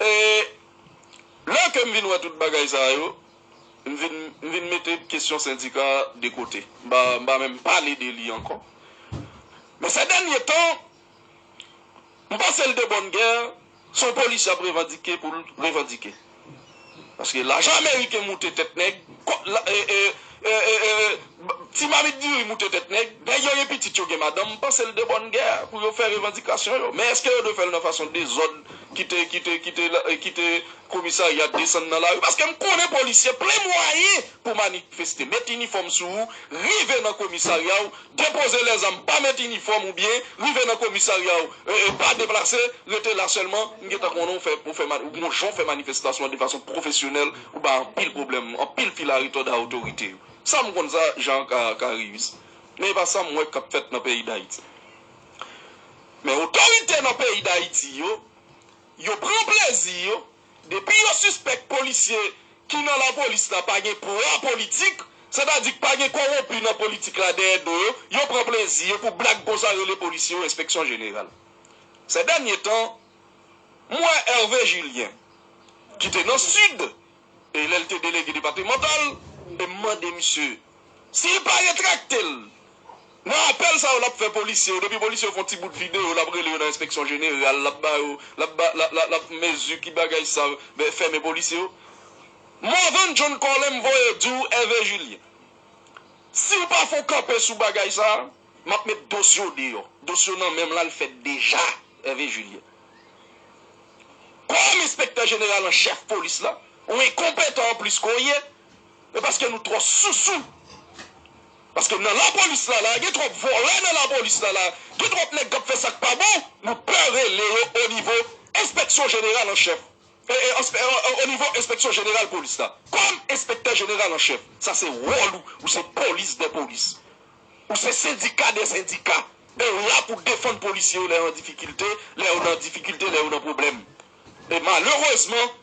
e, lè ke m vin wè tout bagay sa yo, m vin, m vin mete kesyon sendika de kote. M pa, m pa menm pale de li ankò. Men sè dènye tan, m panse l de bòn gè, se yon polisye ap revandike pou l revandike. Paske lajan ameriken moute tèt nèg, kò, la, e, e, e, e, e, ti mamit diri moute tèt nèg, nèg yo gen pitit, yo gen madanm, m panse l de bòn gè pou yo fè revandikasyon yo. Men èske yo dwe fè l nan fason dezòd, kite, kite, kite, la, e, kite komisarya desann nan lari? Paske m konnen polisye plen mwayen pou manifeste, met inifòm sou ou, rive nan komisarya w, depoze lèzam, pa met inifòm oubyen rive nan komisarya w, e, e, pa deplase, rete la sèlman, m gentan konnen w fè, w fè, ou gon jan w fè manifestasyon an de fason pwofesyonèl, ou bay anpil pwoblèm, anpil fil a retòd a otorite yo. Sa m konn sa, jan ka, ka reyisi. Men e pa sa m wè k ap fèt nan peyi Dayiti. Men otorite nan peyi Dayiti yo, yo pran plezi yo, depi yo sispèk polisye ki nan lapolis la pa gen pwa politik, sètadi k pa gen kòwonpi nan politik la dèyè do yo, yo pran plezi yo pou blag konsa rele polisye yo enspeksyon jeneral. Sè dènye tan, m wè Hervé Julien, ki te nan Sid, e lè l te delege depatmantal, e m mande misye, si l pa retrakte l nan apèl sa yo l ap fè polisye yo, depi polisye yo fè yon ti bout videyo, l ap rele yo nan enspeksyon jeneral, l ap ba yo, l ap ba, l ap, l ap, l ap mezi ki bagay sa, ben, fèmen polisye yo. Morvan John Colem voye di w, Hervé Julien, si w pa fè yon kanpe sou bagay sa, m ap met dosye w deyò. Dosye w nan men m la, l fèt deja, Hervé Julien. Kòm enspektè jeneral an chèf polis la, ou enkonpetan anplis ke w ye, e paske nou twò sousou. Paske nan lapolis la, la, gen twòp vòlè nan lapolis la, la, gen twòp nèg k ap fè sa k pa bon, nou pè rele yo o nivo enspeksyon jeneral an chèf. E, e, anspe-, e, e, o nivo enspeksyon jeneral polis la. Kòm enspektè jeneral an chèf, sa se wòl ou, ou se polis dè polis. Ou se sendika dè sendika. E w la pou defann polisye yo lè yo an difikilte, lè yo nan difikilte, lè yo nan pwoblèm. E malerezman,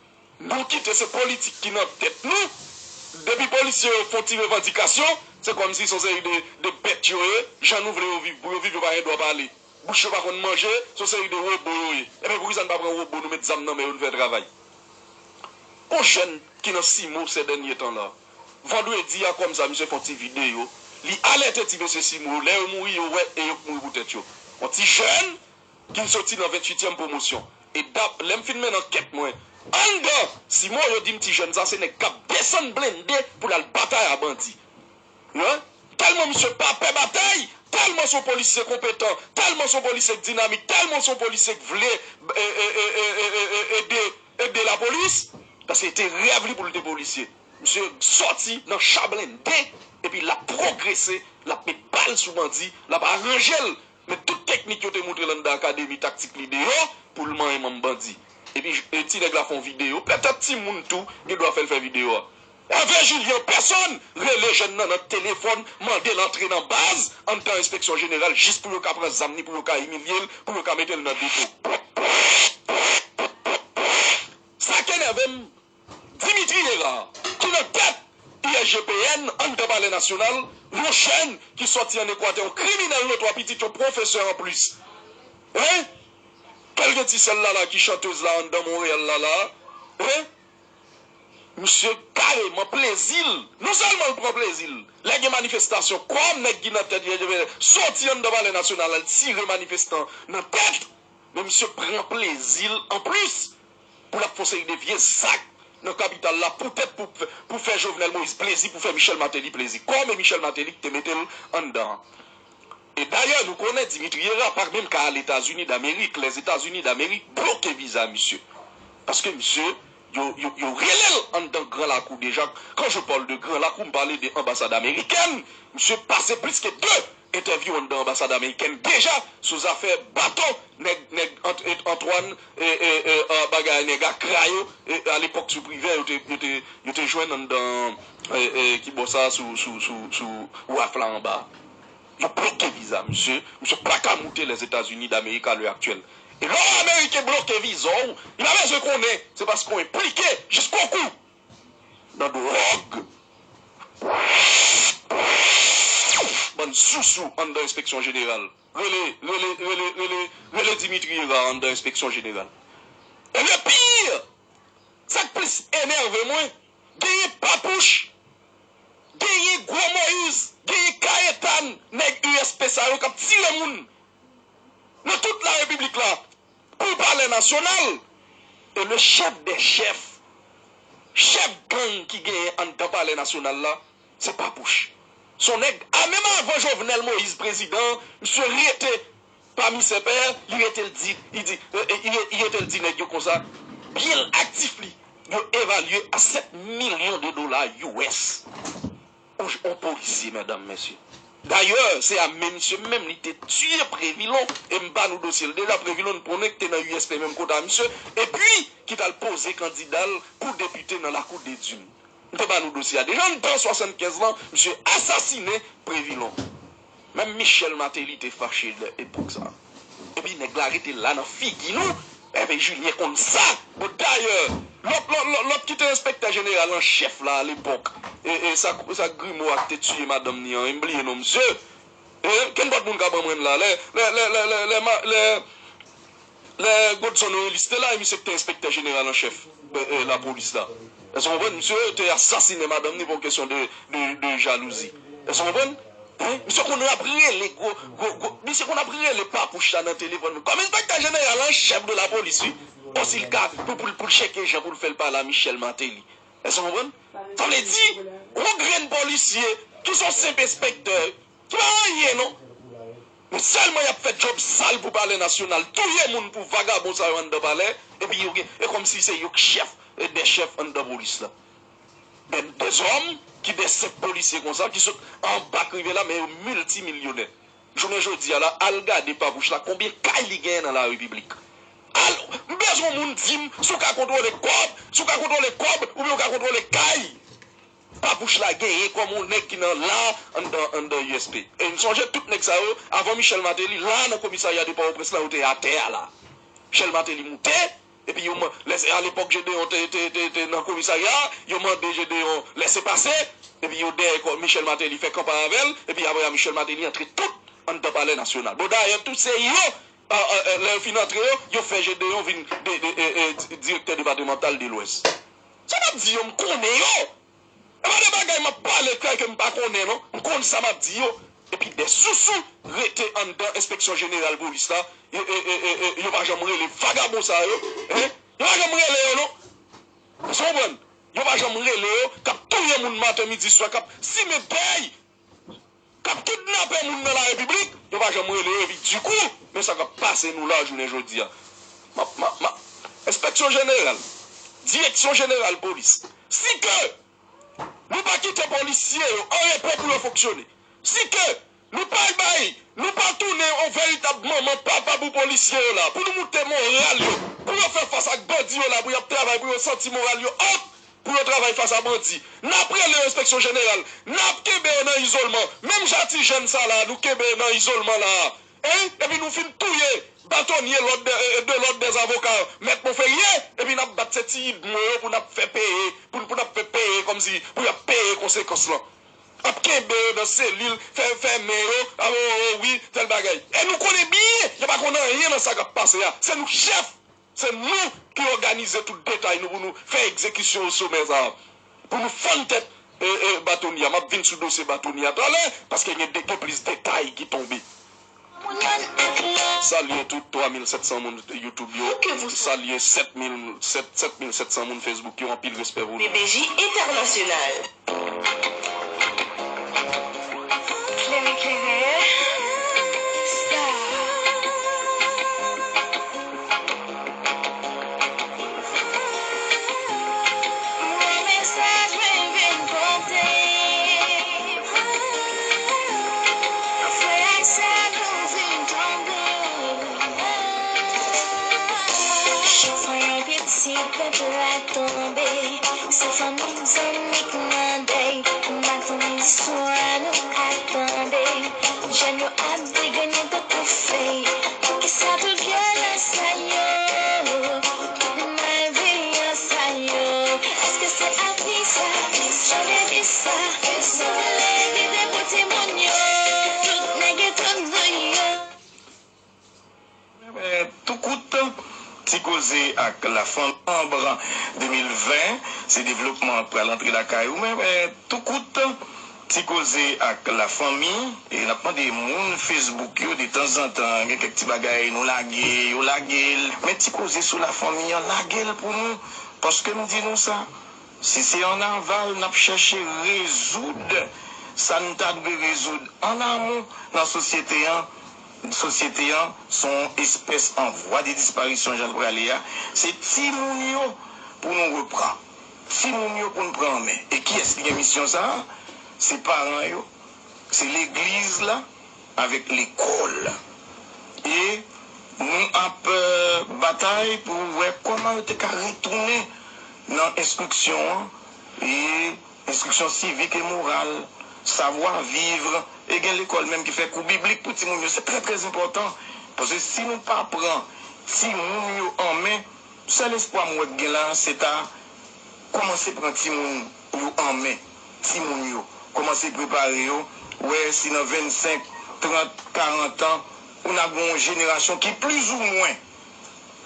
nou kite se politik ki nan tèt nou. Depi polisye yo fè yon ti revandikasyon, se kòmsi se yon seri de, de bèt yo ye. Jan nou vle yo viv, pou yo viv, yo pa gen dwa pale. Bouch yo pa konn manje, se yon seri de wobo yo ye. Ebyen, poukisa n pa pran wobo, nou met zam nan men yo, n fè travay? Yon jèn ki nan Simo sè dènye tan la. Vandredi a kòmsa, misye fè yon ti videyo. Li alète ti mesye Simo yo. Lè yo mouri, yo wè e yo k mouri pou tèt yo. Yon ti jèn ki soti nan venntuityèm pwomosyon. E dap, lè m fin mennen ankèt mwen, anndan Simo, yo di m ti jèn sa se nèg k ap desann blende pou l al batay a bandi. Hein? Tèlman misye pa pè batay, tèlman se yon polisye konpetan, tèlman se yon polisye k dinamik, tèlman se yon polisye k vle, e, e, ede, ede lapolis, paske se te rèv li pou l te polisye. Misye sòti nan cha blende, epi l ap pwogrese, l ap met bal sou bandi, l ap aranje l. Men tout teknik yo te montre l anndan akademi taktik li deyò pou l manyen manm bandi. Epi e, ti nèg la fè yon videyo, petèt timoun tou gen dwa fè l fè videyo a. Ève Jilyen an pèsòn rele jèn nan nan telefòn, mande l antre nan baz anndan enspeksyon jeneral jis pou yo ka pran zam ni, pou yo ka imilye l, pou yo ka mete l nan depo. Sa k enève m, Dimitri Hérard, ki nan tèt I S G P N anndan Palè Nasyonal, yon jèn ki sòti ann Ekwatè, yon kriminèl notwa, pitit yon pwofesè anplis. Hein? Kèl gen ti sè l la la ki chantez la anndan Monreyal la la? Hein? Misye kareman plezi l. Non sèlman l pran plezi l. Lè gen manifestasyon, kòm nèg ki nan tèt I S G P N sòti anndan Palè Nasyonal, al tire manifestan nan tèt, men misye pran plezi l anplis pou l ap fè yon seri de vye zak nan kapital la, poutèt pou, pou fè Jovenel Moïse plezi, pou fè Michel Martelly plezi. Kòm e Michel Martelly ki te mete l anndan an. E dayè, nou konnen Dimitri Hérard pa menm ka al Etazini Damerik. Lèzetazini Damerik bloke viza misye. Paske misye, yo, yo, yo rele l anndan Gran Lakou deja. Quand je parle de Gran Lakou, m pale de anbasad amerikèn. Misye pase plis ke de entèvyou anndan anbasad amerikèn deja sou zafè bato nèg, nèg Ant-, Ant-, Antwàn, e, e, e, a, bagay nèg Akra yo, e, alepòk sou Privè, yo te, yo te, yo te jwenn anndan, e, e, ki bò sa, sou, sou, sou, sou waf la anba. Yo bloke viza misye. Misye pa ka moute Lèzetazini Damerik a lè aktyèl. E lè yon Ameriken bloke viza w, li pa bezwen konnen. Se paske w enplike jiskokou nan dwòg. Bann sousou anndan enspeksyon jeneral. Rele, rele, rele, rele, rele Dimitri Hérard anndan enspeksyon jeneral. E le pire, sa k plis enève mwen, genyen Papouch, genyen Gwo Moyiz, genyen Kayetan, nèg U S P sa yo k ap tire moun nan tout larepiblik la pou Palè Nasyonal. E le chèf dè chèf, chèf gang ki genyen anndan Palè Nasyonal la, se Papouch. Se yon nèg a, menm avan Jovenel Moïse prezidan, misye rete pami sèpè, li rete l di, li di, e, e, li re-, li rete l di nèg yo konsa, byen aktif li, yo evalye a sèt milyon de dola U S. On, on polisye, medam, mesye. Dayè, se a men misye menm li te tiye Previlon, e m ba nou dosye l deja, Previlon n konnen ki te nan U S P menm kot a misye, epi ki t al poze kandida l pou depite nan Lakou de Dim. M te ba nou dosye a deja, anndan swasannkenz lan, misye asasinen Previlon. Menm Michel Martelly te fache lè epòk sa. Epi nèg la rete la nan figi nou. Ève Jilyen konn sa. Bon, dayè, lòt, lòt, lòt, lòt ki te enspektè jeneral an chèf la alepòk, e, e sa, sa Grimo a ki te tiye madanm ni an, e m bliye non misye. E, kenpòt moun ka ban mwen l la. Lè, lè, lè, lè, lè, lè, ma-, lè, lè Godson Norelis te la, e misye ki te enspektè jeneral an chèf, e, e, lapolis la. Èske w konprann? Misye te asasinen madanm ni pou yon kesyon de, de, de jalouzi. Èske w konprann? Hein? Misye konn ap rele gwo, gwo, gwo, misye konn ap rele Papouch la nan telefòn. Kòm enspektè jeneral an chèf de lapolis, wi. Kòmsi l ka, pou, pou, pou l chèke jan pou l fè l pale a Michel Martelly. Èske w konprann? Sa vle di, yon grenn polisye ki se yon senp enspektè, ki pa anyen non. Men sèlman y ap fè djòb sal pou Palè Nasyonal, touye moun pou vagabon sa yo anndan palè, epi yo gen, e kòmsi se yo k chèf, e dè chèf anndan polis la. Dè, dè zòm ki dè senp polisye konsa, ki sot anba k rive la, men yo miltimilyonè. Jounen jodi a la, al gade Papouch la, konbyen kay li genyen nan larepiblik. Al, m bezwen yon moun di m si w ka kontwole kòb, si w ka kontwole kòb, oubyen w ka kontwole kay. Papouch la genyen kòm yon nèg ki nan la anndan, anndan U S P. E n sonje tout nèg sa yo, avan Michel Martelly, la nan komisarya de Pòtoprens lan, yo te atè a la. Michel Martelly moute, epi yo man-, lè, alepòk Gedeon te, te, te, te nan komisarya, yo mande Gedeon lèsepase, epi yo dèyè kò Michel Martelly fè kanpay avè l, epi apre a Michel Martelly antre tout anndan Palè Nasyonal. Bon, dayè, tout se yo, a, a, a, lè yo fin antre yo, yo fè Gedeon vin de, de, e, e, di-, direktè depatmantal de Lwès. Sa m ap di yo, m konnen yo. E pa de bagay m ap pale klè ke m pa konnen non. M konn sa m ap di yo. Epi de sousou rete anndan enspeksyon jeneral polis la. E, e, e, e, e, yo pa janm rele vagabon sa yo. Hein? Yo pa janm rele yo non. Èske w konprann? Yo pa janm rele yo, k ap touye moun maten, midi, swa, k ap simen dèy, k ap kidnape moun nan larepiblik, yo pa janm rele yo, epi dikou, men sa k ap pase nou la jounen jodi a. M ap, m ap, m ap, enspeksyon jeneral, direksyon jeneral polis, si ke Nou pa kite polisye yo an repo pou yo fonksyone. Si ke nou pa bay, nou pa tounen yon veritab manman, papa pou polisye yo la, pou nou moute moral yo, pou yo fè fas ak bandi yo la, pou y ap travay, pou yo santi moral yo ap, pou yo travay fas a bandi. N ap rele yo enspeksyon jeneral, n ap kenbe yo nan izolman. Menm jan ti jèn sa la, nou kenbe yo nan izolman la. Hein? Epi nou fin touye batonye lòd de, de lòd dèzavoka, mèt Monferrier, epi n ap bat se ti idmo yo pou n ap fè peye, pou, pou n ap fè peye kòmsi, pou y ap peye konsekans lan. Ap kenbe yo nan selil, fè, fèmen yo, a, o, o, wi, tèl bagay. E nou konnen byen, yo pa konn anyen nan sa k ap pase a. Se nou k chèf, se nou ki òganize tout detay nou pou nou fè egzekisyon yo somè sa a. Pou nou fann tèt, e, e, batonye a. M ap vin sou dosye batonye a talè, paske gen de, gen plis detay ki tonbe. Salye tout twa mil sèt san moun YouTube yo. Salye sèt mil, sèt, sèt mil sèt san moun Facebook yo. Anpil respè pou nou. B B J Entènasyonal. Klere, klere, star. Mwen mesaj mwen vin pote. Frè ak sè nou vin tonbe. Chak fwa yon pitit pèp la tonbe, se fanmi, zanmi k nan dèy. Maten istwa nou ka tande. Jèn yo ap degrennen tankou fèy. Poukisa tout vyolans sa yo? Tout malveyan sa yo? Èske se avi sa? Jan de vi sa? Sa vle kite pou timoun yo? Tout nèg etranje yo. Tou kout, ti koze ak lafanm. Novanm de mil ven, se devlopman k pral antre lakay ou. Men, men, tou kout, ti koze ak lafanmi. E n ap mande moun Facebook yo, detanzantan, gen kèk ti bagay nou lage, yo lage l. Men ti koze sou lafanmi an, lage l pou nou. Paske m di nou sa, si se an aval, n ap chèche rezoud sa n ta dwe rezoud an amon nan sosyete an. Sosyete an se yon espès an vwa de disparisyon, jan l prale a. Se timoun yo pou nou repran. Timoun yo pou n pran an men. E kiyès ki gen misyon sa a? Se paran yo, se legliz la, avèk lekòl. E nou ap, euh, batay pou wè kòman yo te ka retounen nan enstriksyon an. E enstriksyon sivik e moral, savwa viv, e gen lekòl menm ki fè kou biblik pou timoun yo. Se trè, trè enpòtan. Paske si nou pa pran timoun yo an men, sèl espwa m wè k gen la, se ta kòmanse pran timoun yo an men. Timoun yo, kòmanse prepare yo. Wè si nan vennsenk, trant, karant an, ou n ap gen yon jenerasyon ki plizoumwen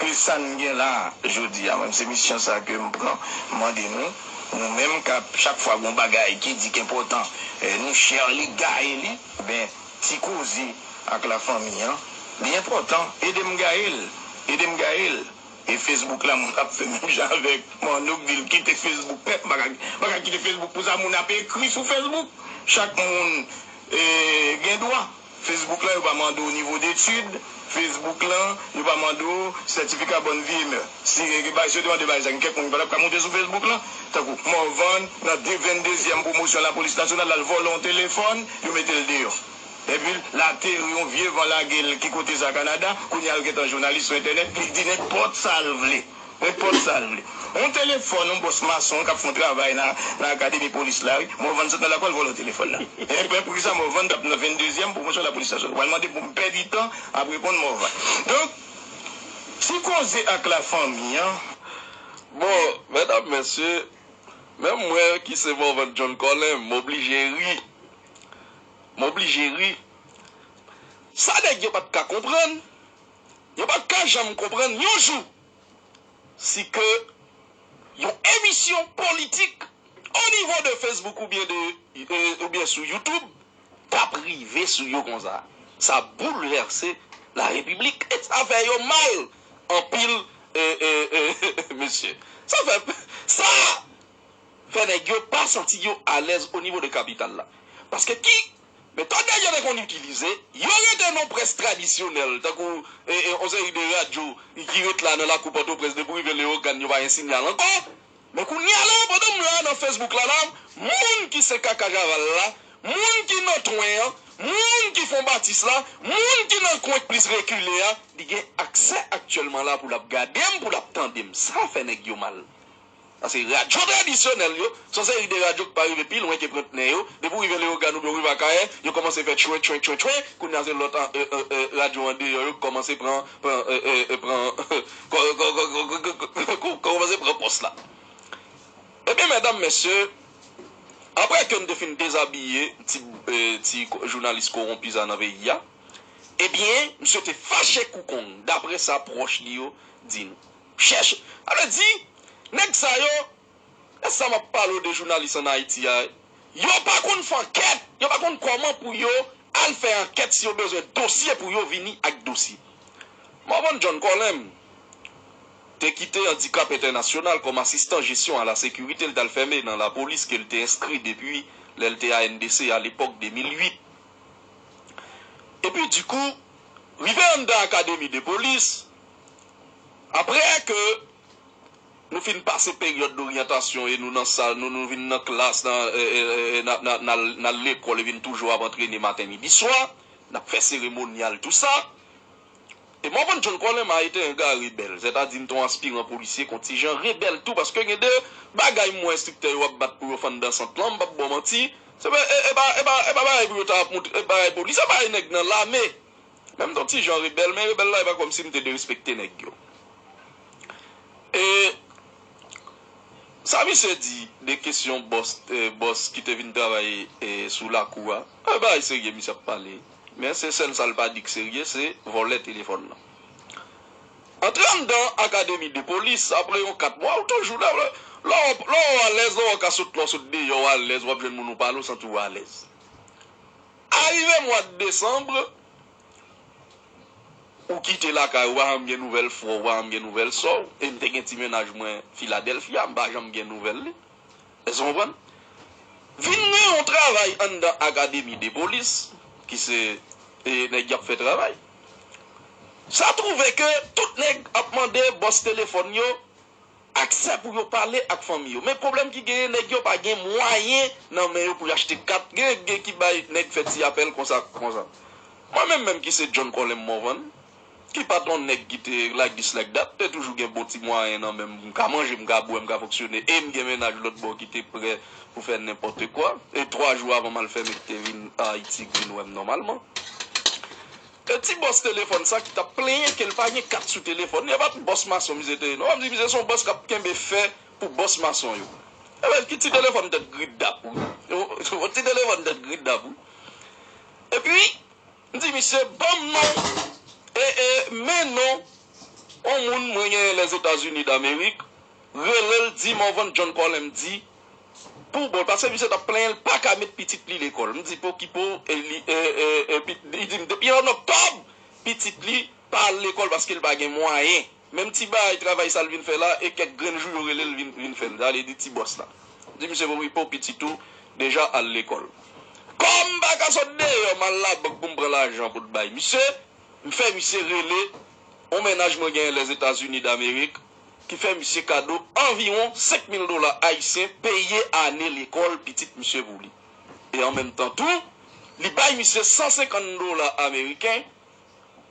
ke sa n gen la a jodi a. Mwen, se misyon sa ke m pran, m mande nou, nou menm k ap, chak fwa gon bagay ki di k enpòtan, eh, nou share li, gaye li, ben, ti koze ak lafanmi an, li enpòtan, ede m gaye l, ede m gaye l. E Facebook la, moun ap fè menm jan avèk Manno k di l kite Facebook nèt, m pa ka, m pa ka kite Facebook pou sa, moun ap ekri sou Facebook. Chak moun, eh, gen dwa. Facebook lan, yo pa mande w nivo detid. Facebook lan, yo pa mande w sètifika bòn vi e mè. Si, e, bagay, si yo te mande bagay sa, gen kèk moun ki pa t ap ka moute sou Facebook lan. Tankou Morvan, nan de, venndezyèm pwomosyon Lapolis Nasyonal, l al vòlè yon telefòn, yo mete l deyò. Epi l ateri, yon vye van lage l ki kote sa, Kanada, kounye a l gentan jounalis sou entènèt, li di nenpòt sa l vle. Nenpòt sa l vle. Yon telefòn, yon bòs mason k ap fè yon travay nan, nan akademi polis la, wi. Morvan sot nan lakòl, vòlè telefòn nan. E, e poukisa Morvan t ap nan venndezyèm pwomosyon Lapolis Nasyonal? W al mande pou m pèdi tan ap reponn Morvan. Donk, ti koze ak lafanmi an. Bon, medam, mesye, menm mwen ki se Morvan John Colin, m oblije ri. M oblije ri. Sa nèg yo pa t ka konprann, yo pa t ka janm konprann yon jou, si ke yon emisyon politik o nivo de Facebook oubyen de, e, oubyen sou YouTube, t ap rive sou yo konsa. Sa boulvèse la repiblik e sa fè yo mal anpil, e, e, e, mesye. Sa fè, sa fè nèg yo pa santi yo alèz o nivo de kapital la. Paske ki metòd nèg yo te konn itilize, yo rete nan près tradisyonèl, tankou, e, e, yon seri de radyo ki ret la nan lakou Pòtoprens depi w rive Leyogàn, yo pa gen sinyal ankò. Men kounye a la, pandan m la nan Facebook la la, moun ki se kaka javal la, moun ki nan twen an, moun ki fon batis la, moun ki nan kwen k plis rekile a, li gen aksè aktyèlman la pou l ap gade m, pou l ap tande m. Sa fè nèg yo mal. Paske radyo tradisyonèl yo, se yon seri de radyo k pa rive pi lwen ke pran tnen yo. Depi w rive Leyogàn oubyen w rive Akayè, yo kòmanse fè tchwen, tchwen, tchwen, tchwen. Kounye a se lòt an- e, e, e, radyo andeyò yo k kòmanse pran, pran, e, e, e, pran, kò- kò- kòmanse pran pòs la. Ebyen, medam, mesye, apre ke n te fin dezabiye ti, e, ti ko- jounalis kowonpi sa nan peyi a, ebyen, misye te fache kou kong, dapre sa pwòch li yo di nou. Chèche, sa vle di, nèg sa yo, e sa m ap pale w de jounalis ann Ayiti a, yo pa konn fè ankèt, yo pa konn kòman pou yo al fè ankèt si yo bezwen dosye pou yo vini ak dosye. Morvan John Colem te kite Handicap International kòm asistan jesyon a la sekirite, l t al fèmen nan lapolis ke l te enskri depi lè l te A N D C a lepòk de mil uit. Epi, dikou, rive anndan akademi de polis, apre ke nou fin pase peryòd doryantasyon e nou nan sal, nou, nou vin nan klas, nan, e, e, e, n a- n a- n al- n al lekòl e vin toujou ap antrene maten, midi, swa, n ap fè seremonyal, tou sa. E Morvan John Colem a été un gars rebelle, sètadi m te yon aspiran polisye, kontijan rebèl tou, paske gen de bagay m wè enstriktè yo ap bat pou yo fann dan sant lan, m p ap ba w manti, se pa, e, e pa, e pa, e pa bagay pou yo ta ap montre, e bagay polis, se bagay nèg nan lame. Men m te yon ti jan rebèl, men rebèl la, e pa kòmsi m te derespekte nèg yo. E sa misye di de kesyon bòs, e, bòs ki te vin travay, e, sou lakou a, e bagay serye misye ap pale. Men se sèl sa l pa di k serye, se vòlè telefòn nan. Antre anndan akademi de polis, apre yon kat mwa, ou toujou la. Lè w, lè w alèz, lè w ka sot, lè w sot deyò, w alèz, w ap jwenn moun ou pale, w santi w alèz. Arive mwa desanm, ou kite lakay ou, pa janm gen nouvèl frè w, pa janm gen nouvèl sè w. E m te gen ti mennaj mwen Filadèlfi a, m pa janm gen nouvèl li. Èske w konprann? Vin gen yon travay anndan akademi de polis, ki se, e, nèg y ap fè travay. Sa twouve ke tout nèg ap mande bòs telefòn yo aksè pou yo pale ak fanmi yo. Men pwoblèm ki genyen, nèg yo pa gen mwayen nan men yo pou y achte kat. Gen, gen ki bay nèg fè ti apèl konsa, konsa. Mwen menm, menm ki se John Colem Morvan, ki pa t yon nèg ki te like this, like that, te toujou gen bon ti mwayen nan men m. M ka manje, m ka bwè, m ka fonksyone, e m gen mennaj lòt bò ki te prè pou fè nenpòt kwa. E twa jou avan m al fèmen, ki te vin Ayiti, ki vin wè m nòmalman. E ti bòs telefòn sa ki t ap plenyen ke l pa gen kat sou telefòn li, e pa t bòs mason misye te ye, non. M di misye se yon bòs k ap kenbe fè pou bòs mason yo. Ebyen, ki ti telefòn tèt gridap, wi. Yon ti telefòn tèt gridap, wi. Epi, m di misye, ban m non, e, e, men non yon moun mwen genyen Lèzetazini Damerik, rele l, di Morvan John Colem di, pou bon, paske misye t ap plenyen l pa ka met pitit li lekòl. M di, pokipo, e li, e, e, e, pi- li di m, depi an oktòb, pitit li pa al lekòl paske l pa gen mwayen. Menm ti bagay travay sa l vin fè la, e kèk grenn jou yo rele l vin, vin fè l. Sa vle di ti bòs la. M di misye, pokipo, pitit ou deja al lekòl. Kòm m pa ka sot deyò, m al labank pou m pran lajan pou t bay misye, m fè misye rele yon mennaj mwen genyen Lèzetazini Damerik, ki fè misye kado anviwon senk mil dola ayisyen peye ane lekòl pitit misye pou li. E an menm tan tou, li bay misye san senkant dola ameriken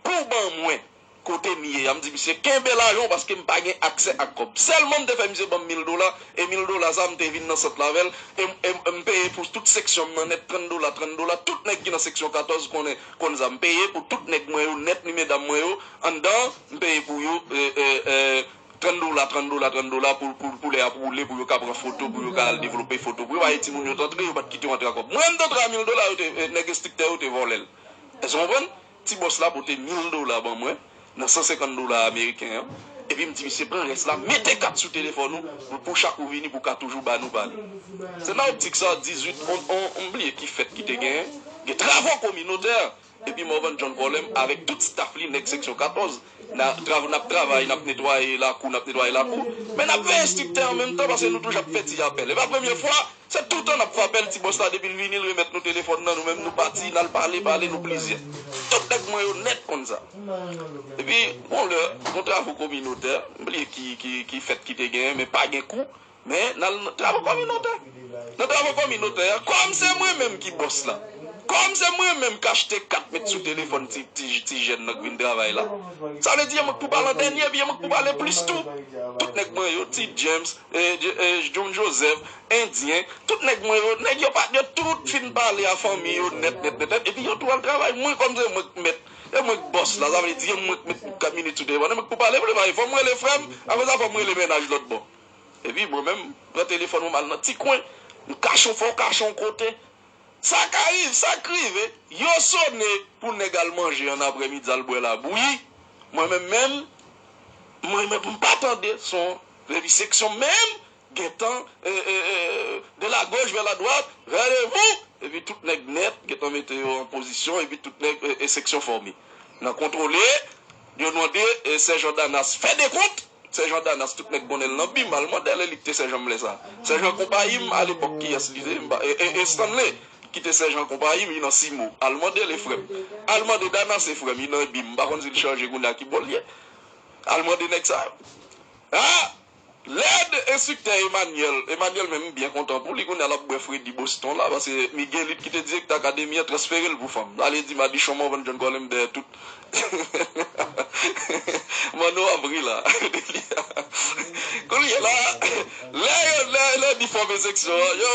pou ban mwen kote m ye a. M di misye, kenbe lajan w paske m pa gen aksè ak kòb. Sèlman m te fè misye ban m mil dola, e mil dola sa a, m te vin nan sant la avè l, e, e m peye pou tout seksyon m nan nèt, trant dola, trant dola. Tout nèg ki nan seksyon katòz konnen, konn sa. M peye pou tout nèg mwen yo nèt, ni medam mwen yo, anndan, m peye pou yo, e, e, e, trant dola, trant dola, trant dola pou, pou, pou lè y ap woule, pou yo ka pran foto, pou yo ka al devlope foto, pou yo pa gen timoun yo t antre, yo pa t kite yo antre ak kòb. Mwen, m t antre a mil dola, yo te, e, nèg enstriktè yo te vòlè l. Èske w konprann? Ti bòs la pote mil dola ban mwen, nan san senkant dola ameriken an, epi m di misye, pran rès la, mete kat sou telefòn ou, pou, pou chak ou vini, pou w ka toujou ba nou pale. Se nan optik sa, dizuit, on, on, m bliye ki fèt ki te genyen, gen travo kominotè, epi Morvan John Colem avèk tout staff li, nèg seksyon katòz, n a trav- n ap travay, n ap netwaye lakou, n ap netwaye lakou, men n ap veye enstriktè an menm tan, paske nou toujou ap fè ti apèl. E pa premye fwa, se toutan n ap fè apèl ti bòs la, depi l vini, l remèt nou telefòn nan, nou menm nou pati, n al pale, pale, nou plizyè. Tout nèg mwen yo nèt konn sa. Epi, bon, lè, gon travo kominotè, m bliye ki, ki, ki fèt ki te genyen, men pa gen kou. Men, n al nan travo kominotè. Nan travo kominotè a, kòm se mwen menm ki bòs la, kòm se mwen menm k achte kat met sou telefòn ti, ti, ti jèn nan k vin travay la, sa vle di e mwen k pou pale an dènye, epi e mwen k pou pale plis tou. Tout nèg mwen yo, Ti James, e, e, John Joseph, Endyen, tout nèg mwen yo, nèg yo pa, yo tout fin pale a fanmi yo nèt, nèt, nèt, nèt, epi yo tou al travay. Mwen, kòm se mwen k mèt, e mwen k bòs la, sa vle di e mwen k met kat minit sou telefòn, e mwen k pou pale, vle pa, fò m rele frè m, apre sa, fò m rele mennaj lòt bò. Epi mwen menm, m pran telefòn mwen, m al nan ti kwen, m kache yon fò, kache yon kote. Sa ka rive, sa k rive, yo sone pou nèg al manje an aprèmidi, al bwè labouyi. Mwen menm menm, mwen menm pou m pa tande son, epi seksyon menm, gentan, e, e, e, de la gauche vers la droite, rendez-vous, epi tout nèg nèt, gentan mete yo an pozisyon, epi tout nèg, e, e, seksyon fòme. Nan kontwole, yo mande, e, sèjan Danas fè dekont, sèjan Danas, tout nèg konnen l nan bim, al mande l, e li k te sèjan m lè sa. Sèjan konpayi m, alepòk, kiyès li te, m pa, e, e, e Stanley, ki te sèjan konpayi m, li nan Simo. Al mande l, e frè m. Al mande Danas, e frè m, li nan bim. M pa konn si l chanje kounye a ki bò l ye. Al mande nèg sa yo. A! Lè enstriktè Emmanuel, Emmanuel menm m byen kontan pou li, kounye a l ap bwè fredi Boston la, paske Miguelito ki te direktè akademi an transfere l pou fanm. L ale di madichon Morvan John Colem dèyè tout. Manno ap ri la. Kounye a la, lè yo, lè, lè di fòme seksyon an, yo,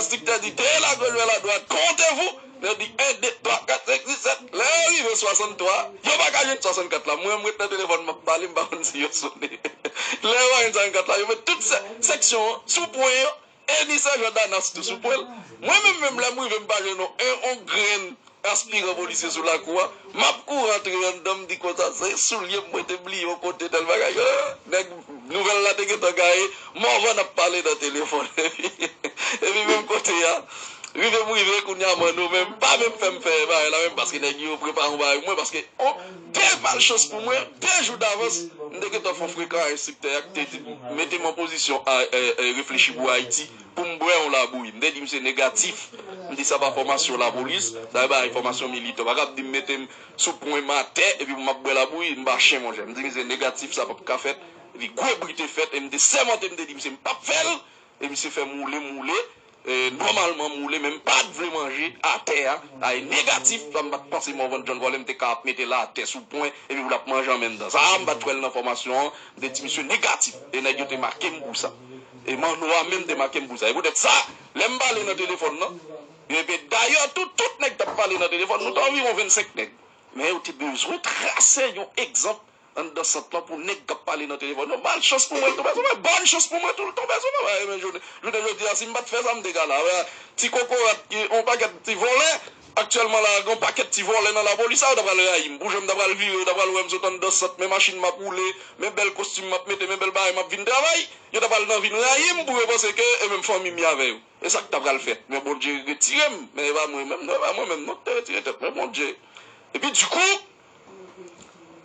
enstriktè di, de la gauche vers la droite, comptez-vous. Yo di en, de, twa, kat, senk, sis, sèt. Lè yo rive swasanntwa, yo pa ka jwenn swasannkat la. Mwen, m ret nan telefòn, m ap pale, m pa konn si yo sone. Lè yo pa jwenn swasankat la, yo met tout sè, seksyon an sou pwen yo, e ni sèjan Danas tou sou pwen l. Mwen menm, menm lè m rive, m pa jwenn yon, yon, yon grenn aspiran polisye sou lakou a. M ap kouri antre anndan, m di konsa, se soulye m mwen te bliye yon kote, tèl bagay. Ah, nèg nouvèl la te gentan gaye, Morvan ap pale nan telefòn. Epi, epi menm kote a, rive m rive, kounye a Manno menm pa menm fè m fè bagay la menm, paske nèg yo prepare yon bagay pou mwen, paske, oh, de malchans pou mwen, de jou davans, m te gentan fè yon frekan a enstriktè a ki te di m, mete m an pozisyon a, e, e, reflechi pou Ayiti, pou m bwè yon labouyi. M te di misye negatif. M di sa pa fòmasyon lapolis, sa e bagay fòmasyon militan. Pa ka ap di m mete m sou pwen m atè, epi pou m ap bwè labouyi, m pa chen, monchè. M di misye negatif, sa p ap ka fèt. Epi gwo bri te fèt, e m te sèmante, m te di misye m p ap fè l. E misye fè m woule, m woule. E, nòmalman, m woule, men m pa t vle manje atè a. A, e negatif, sa m pa t panse Morvan John Colem te ka ap mete l atè sou pwen, epi pou l ap manje an menm tan. Sa a, m pa t wè l nan fòmasyon an, m te di misye negatif. E nèg yo te make m pou sa. E Manno a menm te make m pou sa. E poutèt sa, lè m pale nan telefòn nan, epi dayè, tout, tout nèg k t ap pale nan telefòn, nou te anviwon vennsenk nèg. Men yo te bezwen trase yon egzanp anndan sant lan pou nèg k ap pale nan telefòn yo. Malchans pou mwen, l tonbe sou mwen. Bòn chans pou mwen tou, l tonbe sou mwen. Paske, men, jounen, jounen jodi a, si m pa t fè sa, m te ka la. Wè, ti kokorat, ki, yon pakèt ti vòlè, aktyèlman la, gen yon pakèt ti vòlè nan lapolis, sa yo ta pral rayi m. Pou jan m ta pral vire, yo ta pral wè m sot anndan sant, men machin m ap woule, men bèl kostim m ap mete, men bèl bagay m ap vin travay. Yo ta pral nan vin rayi m pou yo panse ke e menm fanmi m ye avè yo. E sa k ta pral fèt. Men Bondye retire m. Men e pa mwen menm, non, e pa mwen menm, non, ki te retire tèt mwen, Bondye. Epi, dikou,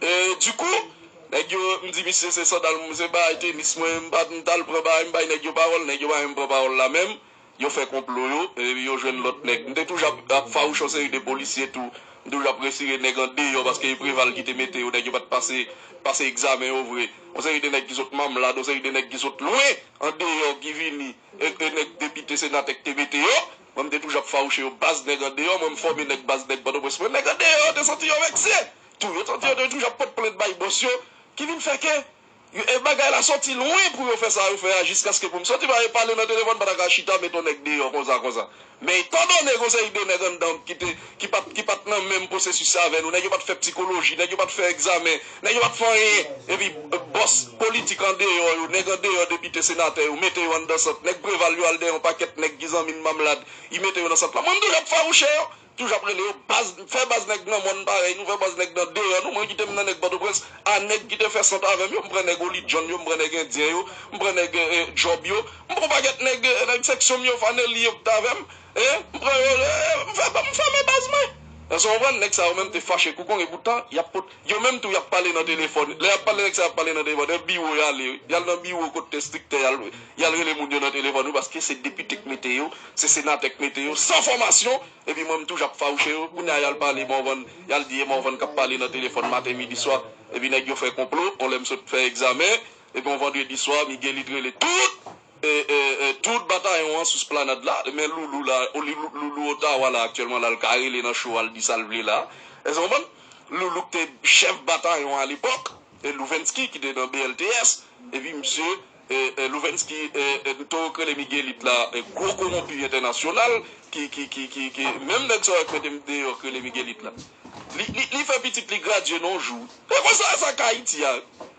e, dikou, nèg yo, m di misye se sandal mwen, se bagay tenis mwen, m pa, m t al pran bagay, m bay nèg yo pawòl, nèg yo pa menm pran pawòl la menm, yo fè konplo yo, epi yo jwenn lòt nèg. M te toujou ap, ap fawouche yon seri de polisye tou, m toujou ap retire nèg andeyò, paske e Preval ki te mete yo, nèg yo pa t pase, pase egzamen yo vre. Yon seri de nèg ki sot Mamlad, yon seri de nèg ki sot lwen, andeyò, ki vini, e, e nèg depite, senatè ki te mete yo, mwen m te toujou ap fawouche yo, baz nèg andeyò, mwen m fòme nèg baz nèg Pòtoprens, mwen nèg andeyò yo te santi yo vekse. Tou, yo santi yo te toujou ap pot plent bay bòs yo, ki vin fè ke yo, e bagay la sòti lwen pou yo fè sa yo fè a, jiskaske pou m sòti pa pale nan telefòn, pa ta ka chita, met yon nèg deyò konsa, konsa. Men etandone gen yon seri de nèg anndan ki te, ki pa t, ki pa t nan menm pwosesis avè nou, nèg yo pa t fè psikoloji, nèg yo pa t fè egzamen, nèg yo pa t fè anyen. Epi, e, bòs politik andeyò yo, nèg andeyò, depite, senatè yo, mete yo anndan sant. Nèg Preval yo al dèyè yon pakèt nèg ki zanmi n Mamlad, y mete yo nan sant lan. Mwen, m toujou ap fawouche yo, toujou ap rele yo, baz, fè baz nèg nan mòn parèy nou, fè baz nèg nan deyò nou. Mwen kite m nan nèg Pòtoprens, a nèg ki te fè sant avè m yo, m pran nèg Oli John yo, m pran nèg Endyen yo, m pran nèg, e, e, Djòb yo, m pran yon pakèt nèg, e, nèg seksyon m yo, Faneli yo ki t avè m. E, m pran yo, e, m fè, m fòme baz mwen. Èske w konprann? Nèg sa yo menm te fache kou kong, e poutan, y ap pot, yo menm tou, y ap pale nan telefòn. Lè y ap pale, nèg sa y ap pale nan telefòn, nan biwo y ale, wi. Y al nan biwo kot enstriktè, y al, y al rele moun yo nan telefòn, wi, paske se depite k mete yo, se senatè k mete yo, san fòmasyon. Epi mwen, m toujou ap fawouche yo. Kounye a, y al pale Morvan, y al di e Morvan k ap pale nan telefòn maten, midi, swa. Epi nèg yo fè konplo, yon lè m sot fè egzamen, epi yon vandredi swa, Miguelito rele tout e, e, e, tout batayon an sou Esplanad la, men Loulou la, o, li, Lou- Loulou Otawa la aktyèlman, la, l ka rele nan show a, l di sa l vle la. Èske w konprann? Loulou ki te chèf batayon an alepòk, e Louvensky ki te nan B L T S, epi misye, e, e, Louvensky, e, e, toro k rele Miguelito la, e, gwo kowonpi entènasyonal, ki, ki, ki, ki, ki, menm nèg sa yo k mete m deyò k rele Miguelito la. Li, li, li fè pitit li gradye nan yon jou. E konsa, sa k Ayiti a.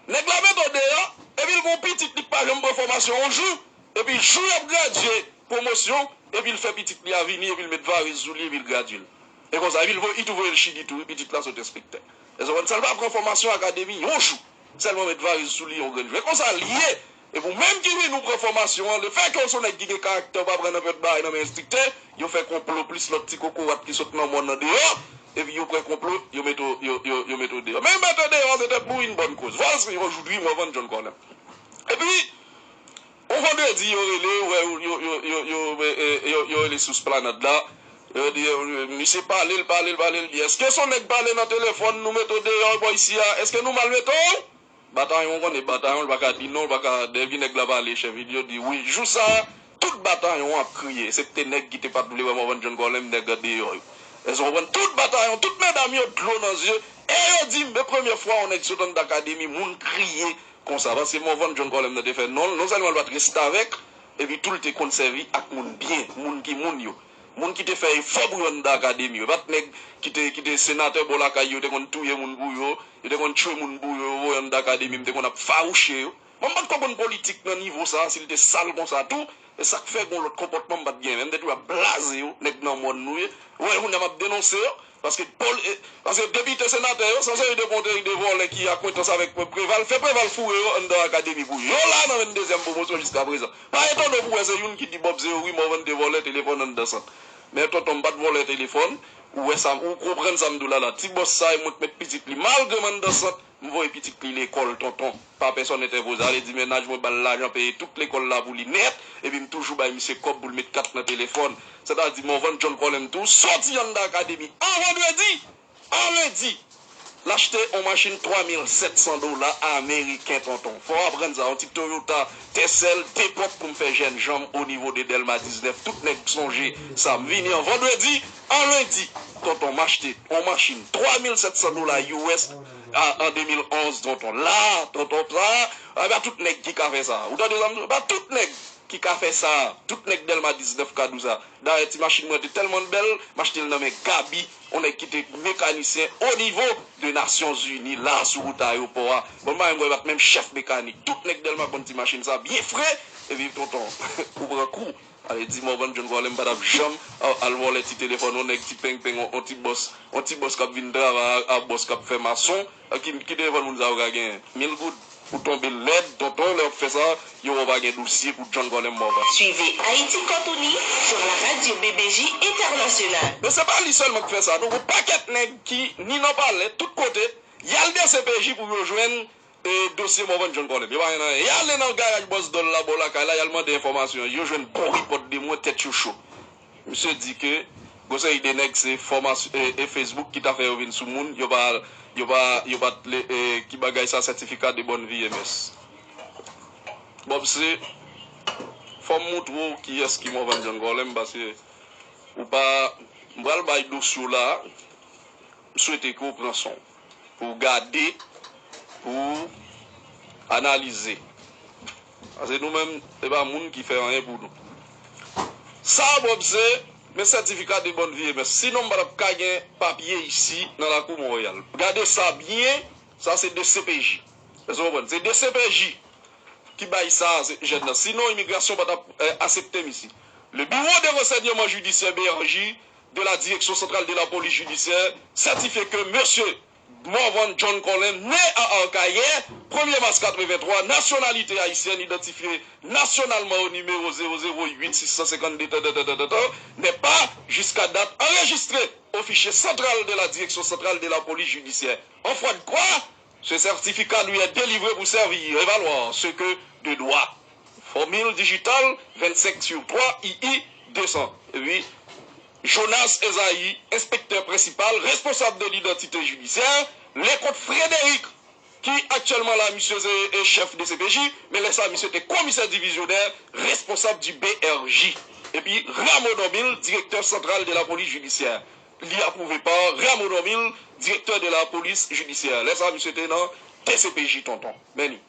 Nèg la mete w deyò, epi l gen yon pitit li k pa janm pran fòmasyon yon jou, epi jou y ap gradye pwomosyon, epi l fè pitit li a vini, epi l met varèz sou li, epi l gradye l. E konsa, epi l voye, li tou voye l Chili tou, wi, pitit la sot enspektè. Èske w konprann sa? L pa pran fòmasyon akademi yon jou. Sèlman met varèz sou li yon grenn jou. E konsa l ye. Epi w menm ki vin ou pran fòmasyon an, lefètke w se yon nèg ki gen karaktè, w pa pran nanpòt bagay nan men enstriktè, yo fè konplo plis lòt ti kokorat ki sot nan mòn nan deyò, epi yo pran konplo, yo mete w, yo, yo, yo mete w deyò. Men yo mete w deyò, se te pou yon bòn koz. Vòlè, yon jou, wi, Morvan John Colem. Epi, yon vandredi, yo rele, yo, yo, yo, yo, yo, yo, yo, yo, yo rele sou Esplanad la. Yo di, yo, misye pale, l pale, l pale, l di, èske se yon nèg pale nan telefòn, nou mete w deyò bò isi a? Èske nou mal mete w? Batayon, w konnen batayon, l pa ka di non, l pa ka, depi nèg la pale, chèf li, yo di wi. Jou sa a, tout batayon an ap kriye, eksepte nèg ki te pa t vle wè Morvan John Colem, nèg deyò yo. Èske w konprann? Tout batayon, tout medam yo dlo nan zye, e yo di, men premye fwa yon nèg sot anndan akademi, moun kriye konsa. Paske Morvan John Colem nan te fè non l, non sèlman l pa t restavèk, epi tou l te konn sèvi ak moun byen, moun ki moun yo. Moun ki te fè efò pou yo anndan akademi yo. E pa t nèg ki te, ki te senatè bò lakay yo, te konn touye moun pou yo, yo te konn tchwe moun pou yo, yo voye anndan akademi, m te konn ap fawouche yo. Mwen m pa t ko konn politik nan nivo sa, si l te sal konsa tou, e sa k fè gen yon lòt konpòtman m pa t gen menm, m te toujou ap blaze yo, nèg nan mòn nou ye. Wè, kounye a m ap denonse yo, paske pol-, e, paske depi te senatè yo, se yon seri de konte de vòlè ki akwentans avèk Preval, fè Preval foure yo anndan akademi pou yo. Yo la nan venndezyèm pwomosyon jiska prezan. Pa etone w pou wè se youn ki di Bob se yo wi, Morvan te vòlè telefòn anndan sant. Men tonton, m pa t vòlè telefòn, ou wè sa, ou konprann sa m di w la la. Ti bòs sa, e mwen k met pitit li, malgre m anndan sant, m voye pitit li lekòl, tonton. Pa pèsòn entèpoze. Ale di mennaj mwen ba l lajan peye tout lekòl la pou li nèt, epi m toujou bay misye kòb pou l met kat nan telefòn. Sètadi Morvan John Colem tou soti anndan akademi an vandredi, an lendi, l achte yon machin twa mil sèt san dola ameriken, tonton. Fò w aprann sa, yon ti Toyota Tercel de pòt pou m fè jèn janm o nivo de Dèlma diznèf. Tout nèg sonje sa. M vini an vandredi, an lendi, tonton, m achte yon machin twa mil sèt san dola U S a, an de mil onz, tonton. La, tonton, sa, e pa tout nèg ki ka fè sa. Ou tande sa m di w? E pa tout nèg ki ka fè sa. Tout nèg Dèlma diznèf ka di w sa. Dayè, ti machin mwen te tèlman bèl, m achte l nan men Gaby, yon nèg ki te mekanisyen o nivo de Nasyonzini, la, sou wout ayewopò a. Bon, m pa menm wè, pa t menm chèf mekanik. Tout nèg Dèlma konn ti machin sa, byen fre, epi tonton, ou pran kou. Ale di Morvan John Colem pa t ap janm a-, al vòlè ti telefòn yon nèg, ti pengpeng, yon, yon ti bòs, yon ti bòs k ap vin travay a, a bòs k ap fè mason, a ki, ki telefòn moun sa yo ka genyen? Mil goud. Ou tonbe lèd, tonton, lè w ap fè sa, yo wè w pa gen dosye pou John Colem Morvan. Suivez Haïti Cotonou sur la radio B B J Internationale. Men se pa li sèlman k fè sa, non, gon pakèt nèg ki, ni nan palè, tout kote, y al D C P J pou yo jwenn e, dosye Morvan John Colem. Yo pa gen anyen. Y ale nan garaj bòs dòl la, bò lakay la, y al mande enfòmasyon. Yo jwenn bon repòt de mwen, tèt yo cho. Misye di ke gon seri de nèg se fòmasyon, e, e Facebook ki ta fè yo vin sou moun. Yo pa, yo pa, yo pa t le, e, ki bagay sa, sètifika de bòn vi M S. Bon, se, fò m montre w kiyès ki Morvan John Colem, paske ou pa, m pral bay dosye w la. M swete ke w pran son w, pou w gade, pou w analize. Paske nou menm, se pa moun ki fè anyen pou nou. Sa, Bob, se men sètifika de bòn vi M S. Sinon, m pa t ap ka gen papye isi nan lakou Monreyal. Gade sa byen, sa se D C P J. Èske w konprann? Se D C P J ki bay sa, se jèn nan. Sinon, imigrasyon pa t ap, eh, aksepte m isi. Le bureau de renseignement judiciaire, B R J, de la Direction Centrale de la Police Judiciaire certifie que monsieur Morvan John Colin, né à Arcahaie, premier mars quatre-vingt-trois, nationalité haïtienne, identifié nationalement au numéro zéro zéro huit six cent cinquante-deux, ta, ta, ta, n'est pas, jusqu'à date, enregistré au fichier central de la Direction Centrale de la Police Judiciaire. En foi de quoi, ce certificat lui est délivré pour servir et valoir ce que de droit. Formule digitale vingt-cinq sur trois I I deux cents. Et puis, Jonas Esaïe, inspecteur principal, responsable de l'identité judiciaire, Leconte Frédéric, qui Aktyèlman la, misye se, e, chèf D C P J, men lè sa, misye te komisè divizyonè, responsab di B R J. Epi Rameau Dormil, direktè santral de la polis jidisyè. Li apwouve pa Rameau Dormil, direktè de la polis jidisyè. Lè sa, misye te nan D C P J, tonton. Men li.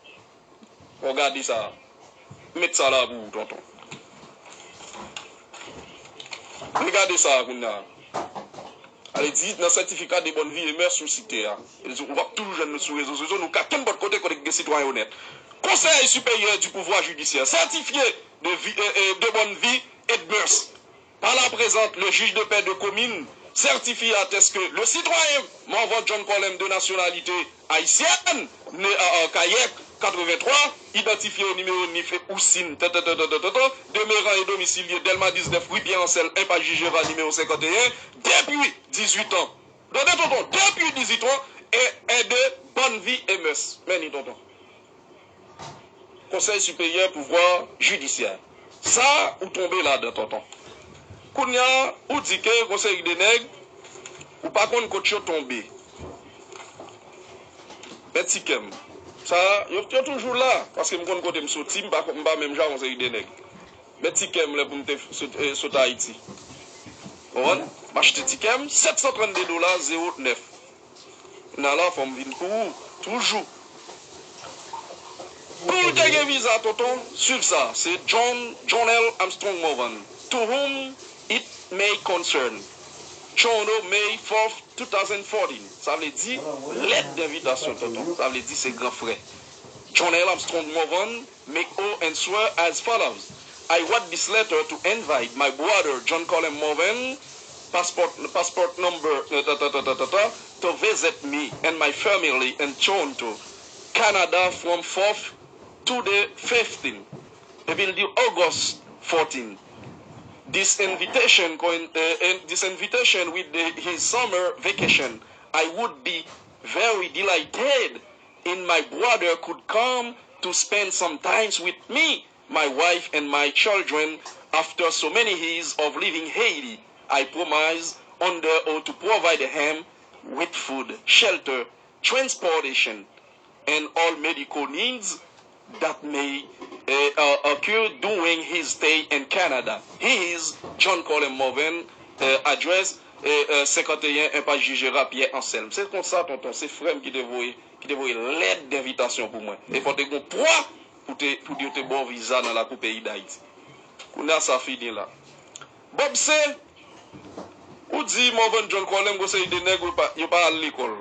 Bon, gade sa. M met sa la pou ou, tonton. Men gade sa a kounye a. Ale di, nan sètifika de bòn vi e mès ou site a. E di, ou p ap toujou jwenn nou sou rezo sosyo, nou ka kenpòt kote, kote ki gen sitwayen onèt. Conseil supérieur du pouvoir judiciaire, certifié de vie, euh, euh, de bonne vie et de mœurs. Par la présente, le juge de paix de commune certifie et atteste que le citoyen Morvan John Colem, de nationalité haïtienne, né à Arcahaie, quatre-vingt-trois, identifié au numéro NIF et USIN, ta, ta, ta, demeurant et domicilié Delma dix-neuf, rue Pierre Ancel, impasse Jules Gérard, numéro cinquante et un, depuis dix-huit ans. Tande, tonton, depuis dix-huit ans, et est de bonne vie et mœurs. Men li, tonton. Conseil supérieur pouvoir judiciaire. Sa, ou tonbe ladan, tonton. Kounye a, ou di ke yon seri de nèg, ou pa konn kot yo tonbe. Men ti kè m. Sa, yo, yo toujou la, paske m konn kote m soti, m pa, m pa menm jan yon seri de nèg. Men ti kè m lè pou m te sot, eh, sot Ayiti. Konprann? M achte ti kè m, sèt san trannde dola, zewo nèf. Nan la, fò m vin pou ou, toujou. Pou w te gen viza, tonton, swiv sa. Se John, John L. Armstrong Morvan. To whom it may concern. Toronto, May fourth, two thousand fourteen. Sa vle di, lèt denvitasyon, tonton. Sa vle di, se gran frè. John L. Armstrong Morvan, make oath and swear as follows. I wrote this letter to invite my brother John Colem Morvan, passport, passport number, uh, ta, ta, ta, ta, ta, ta, to visit me and my family in Toronto, Canada from fourth to the fifteenth. Epi l di August fourteen. This invitation, coin-, uh, in, this invitation with the, his summer vacation. I would be very delighted and my brother could come to spend some times with me, my wife, and my children after so many years of leaving Haiti. I promise under oath to provide him with food, shelter, transportation, and all medical needs that may, eh, uh, occur during his stay in Canada. He is John Colem Morvan, eh, address, eh, eh, senkannteyen Enpas Jij Jera, Pyè Anselm. Se konsa, tonton, se frè m ki te voye ki te voye lèt denvitasyon pou mwen. E fò te gen pwa pou te, pou yo te ba w viza nan lakou peyi Dayiti. Kounye a sa fini la. Bob C, ou di Morvan John Colem, gon seri de nèg yo pa, yo pa al lekòl.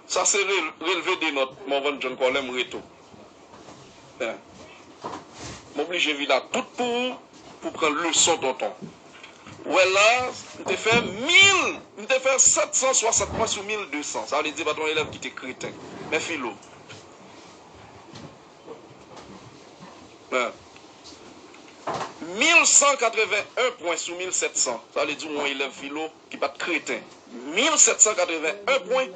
Sa se rel-, relve de nòt Morvan John Colem, Reto. Hein. M oblije vin ak tout pou ou, pou pran leson, tonton. Ou wè la, m te fè mil, m te fè sèt san swasant pwen sou mil de san. Sa vle di, pa t yon elèv ki te kreten. Men filo. Hein. Mil san katreven en pwen sou mil sèt san. Sa vle di, yon elèv filo ki pa t kreten. Mil sèt san katreven en pwen,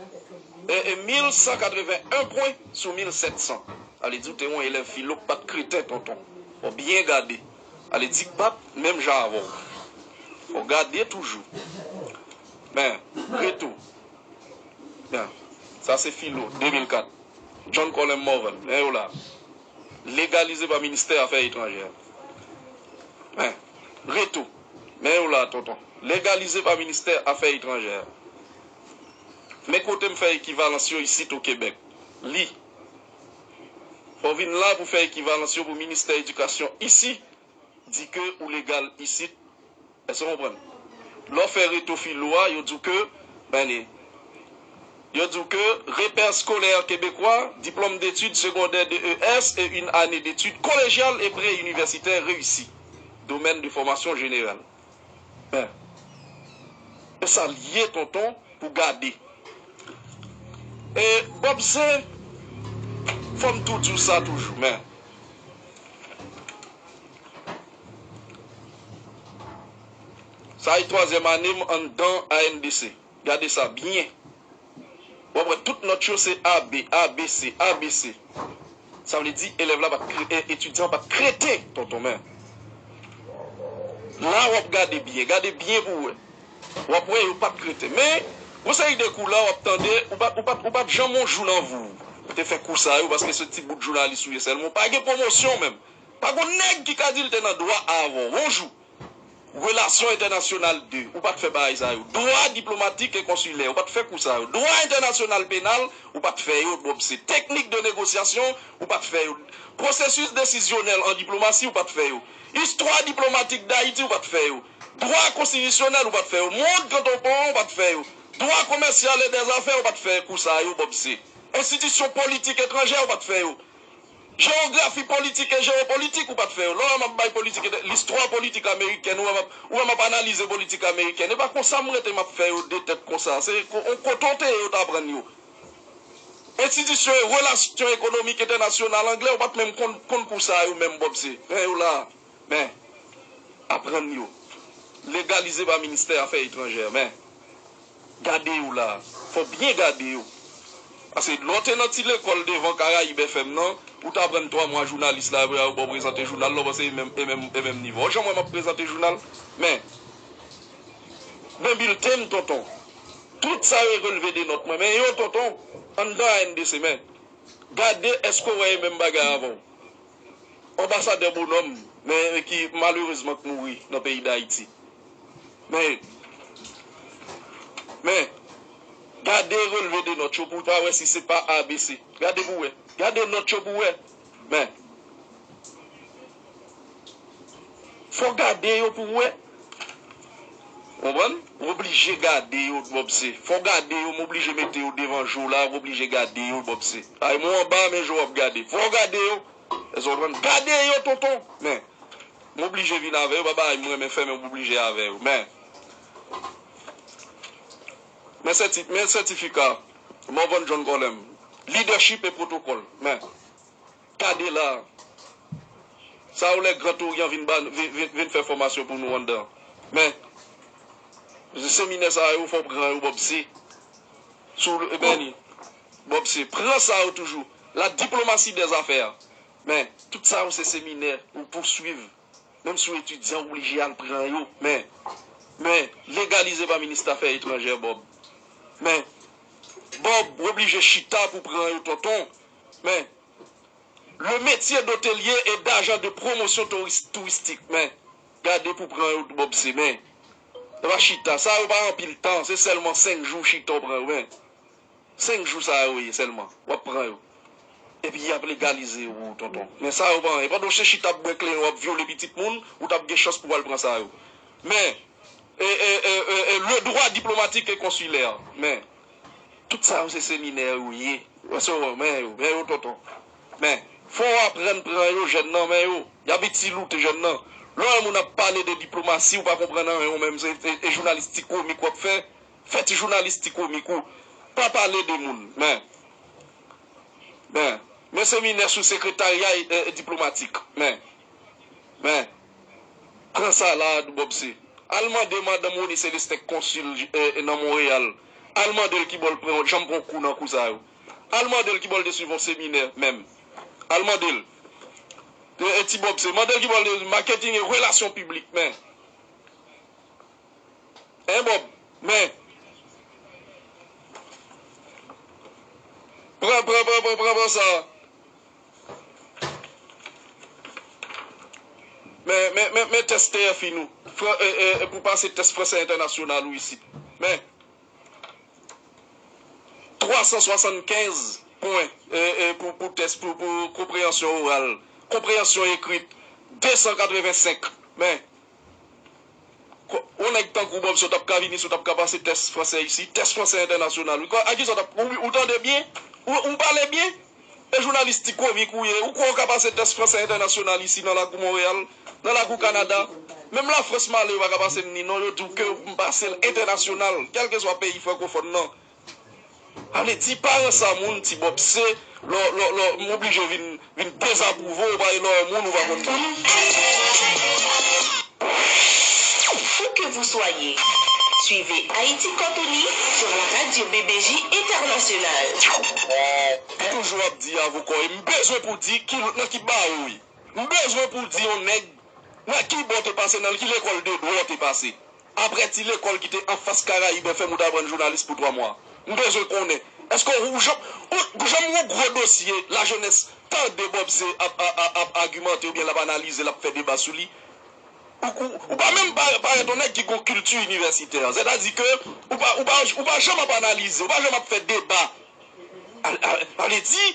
e, e, mil san katreven en pwen sou mil sèt san. Sa vle di, ou te yon elèv filo k pa t kreten, tonton. Fò byen gade. Sa vle di, k pa t menm jan avè w. Fò gade toujou. Men, Reto. Men, sa se filo, de mil kat. John Colem Morvan, men yo la. Legalize pa ministè afè etranjè. Men, Reto. Men yo la, tonton. Legalize pa ministè afè etranjè. Men kote m fè ekivalans yo isit o Kebèk. Li. Fò w vin la pou fè ekivalans yo pou ministè edikasyon isi, di ke ou legal isit. Èske w konprann? Lè w fè Reto filo a, yo di w ke, men, yo di w ke repère scolaire québécois, diplôme d'études secondaires de E S et une année d'études collégiales et préuniversitaires réussi. Domaine de formation générale. Men, e sa l ye, tonton, pou gade. E Bob C, fò m tou di w sa toujou, men. Sa e twazyèm ane m anndan A N D C. Gade sa byen. W ap wè tout nòt yo se A B, A B C, A B C. Sa vle di elèv la pa t kre-, e, etidyan pa t kreten, tonton, men. La w ap gade byen, gade byen pou w wè. W ap wè yo pa t kreten. Men, Yon seri de kou la, w ap tande, ou pa, ou pa, ou pa t janm yon jou nan vi w te fè kou sa yo, paske se ti bout jounalis ou ye sèlman. Ou pa gen pwomosyon menm. Pa gen nèg ki ka di l te nan dwa avan w. Yon jou. Relasyon entènasyonal de, ou pa t fè bagay sa yo. Dwa diplomatik e konsilè, ou pa t fè kou sa yo. Dwa entènasyonal penal, ou pa t fè yo, Bob C. Teknik de negosyasyon, ou pa t fè yo. Pwosesis desizyonèl an diplomasi, ou pa t fè yo. Istwa diplomatik Dayiti, ou pa t fè yo. Dwa konstitisyonèl, ou pa t fè yo. Mond kanton pon, ou pa t fè yo. Dwa komèsyal e dèzafè, ou pa t fè kou sa yo, Bob C. Enstitisyon politik etranjè, ou pa t fè yo. Jewografi politik e jewopolitik, ou pa t fè yo. Lè w wè m ap bay politik, listwa politik amerikèn, ou wè m ap, ou wè m ap analize politik amerikèn. E pa konsa m rete m ap fè yo de tèt konsa. Se ko-, on kote w te ye yo t aprann yo. Enstitisyon e relasyon ekonomik entènasyonal anglè, ou pa t menm konn, konn kou sa yo menm, Bob C. Men yo la. Men, aprann yo. Legalize pa ministè afè etranjè. Men, gade yo la. Fò w byen gade yo. Paske lè w te nan ti lekòl devan Karayib F M nan, ou t aprann twa mwa jounalis la, apre a yo ba w prezante jounal la, w panse e menm, e menm, e menm nivo. Ou janm wè m ap prezante jounal? Men, men bilten m, tonton. Tout sa yo e relve de nòt mwen. Men yo, tonton, anndan A N D C, men. Gade, èske w wè e menm bagay avè w? Anbasadè Bonòm, men ki malerezman k mouri nan peyi Dayiti. Men, men, gade relve de nòt yo pou w ta wè si se pa A B C. Gade pou w wè. Gade nòt yo pou w wè. Men, fò w gade yo pou w wè. Konprann? W oblije gade yo, Bob C. Fò w gade yo, m oblije mete yo devan je w la, w oblije gade yo, Bob C. Ay, mwen anba, men je w ap gade. Fò w gade yo. Èske w konprann? Gade yo, tonton. Men, m oblije vin avè yo, pa bagay m renmen fè, men m oblije avè yo. Men, men sèti-, men sètifika Morvan John Colem. Lidèchip e pwotokòl. Men, gade la. Sa yo lè Gran Toryan vin ba, vin, vin, vin fè fòmasyon pou nou anndan. Men, seminè sa yo, fò w pran yo, Bob C. Sou, e ben, li, Bob C. Pran sa yo toujou. La diplomatie des affaires. Men, tout sa yo se seminè ou pou swiv. Menm si w etidyan, w oblije al pran yo. Men, men, legalize pa minis afè etranjè, Bob. Men, Bob, w oblije chita pou pran yo, tonton. Men, le métier d'hôtelier et d'agent de promotion touris-, touristique. Men, gade pou pran yo, Bob C. Men, se pa chita. Sa yo pa anpil tan, se sèlman senk jou chita w pran yo. Men, senk jou sa yo ye sèlman, w ap pran yo. Epi y ap legalize yo pou ou, tonton. Men sa yo pa anyen. Pandan w se chita ap bwè kleren, w ap vyole pitit moun, ou t ap gen chans pou w al pran sa yo. Men, e, e, e, e, e, le droit diplomatique et consulaire. Men, tout sa yo se seminè yo ye. Wè sa w wè, men yo, men yo, tonton. Men, fò w aprann pran yo, jèn nan, men yo. Y ap itiloute jèn nan. Lè w wè moun ap pale de diplomasi, ou pa konprann anyen, ou menm, se, e, e jounalis ti komik w ap fè. Fè ti jounalis ti komik ou pa pale de moun. Men, men, men seminè sou sekretarya e, e, diplomatik. Men, men, pran sa la, Bob C. Al mande madanm Rony Célestin k konsil, e, e, nan Monreyal. Al mande l ki bò l pran, janm pran kou nan kou sa yo. Al mande l ki bò l te swiv yon seminè, menm. Al mande l. E, e, ti Bob C. Mande l ki bò l te marketing e relasyon piblik, men. Hein, Bob? Men. Pran, pran, pran, pran, pran, pran sa. Men, men, men, men tès T F I nou. Fran-, e, e, e, pou pase tès fransè entènasyonal ou isit. Men. Twa san swasannkenz pwen, e, e, pou, pou tès, pou, pou konpreyansyon oral. Konpreyansyon ekrit, de san katrevensenk. Men, Ko-, yon nèg tankou Bob C, w t ap ka vini, si w t ap ka pase tès fransè isi, tès fransè entènasyonal. Wi, a kisa w t ap, ou, ou tande byen? Ou, ou pale byen? E jounalis ti komik ou ye, ou kwè w ka pase tès fransè entènasyonal isi nan lakou Monreyal, nan lakou Kanada? Menm Lafrans m ale, yo pa ka pase m ni non, yo di w ke m pase l entènasyonal, kèlkeswa peyi frankofòn nan. Sa vle di, pa ran sa moun, ti Bob C, lò, lò, lò, m oblije vin, vin dezapwouve w, paske lò, moun ou pa konn. Où que vous soyez, suivez Haïti quand on lit sur la radio B B J Internationale. M toujou ap di avè w, e m bezwen pou di ki, nan ki bawo w ye. M bezwen pou di yon nèg nan ki bò w te pase, nan ki lekòl de dwa w te pase. Apre ti lekòl ki te anfas Karayib F M, ou t aprann jounalis pou twa mwa. M bezwen konnen, èske ou janm, ou, ou janm yon gwo dosye lajenès tande Bob C ap, ap, ap, ap agimante oubyen l ap analize, l ap fè deba sou li? Ou, ou, ou pa menm pa, parèt yon nèg ki gon kilti inivèsitè. Sètadi ke ou pa, ou pa, ou pa janm ap analize, ou pa janm ap fè deba. A, a, sa vle di,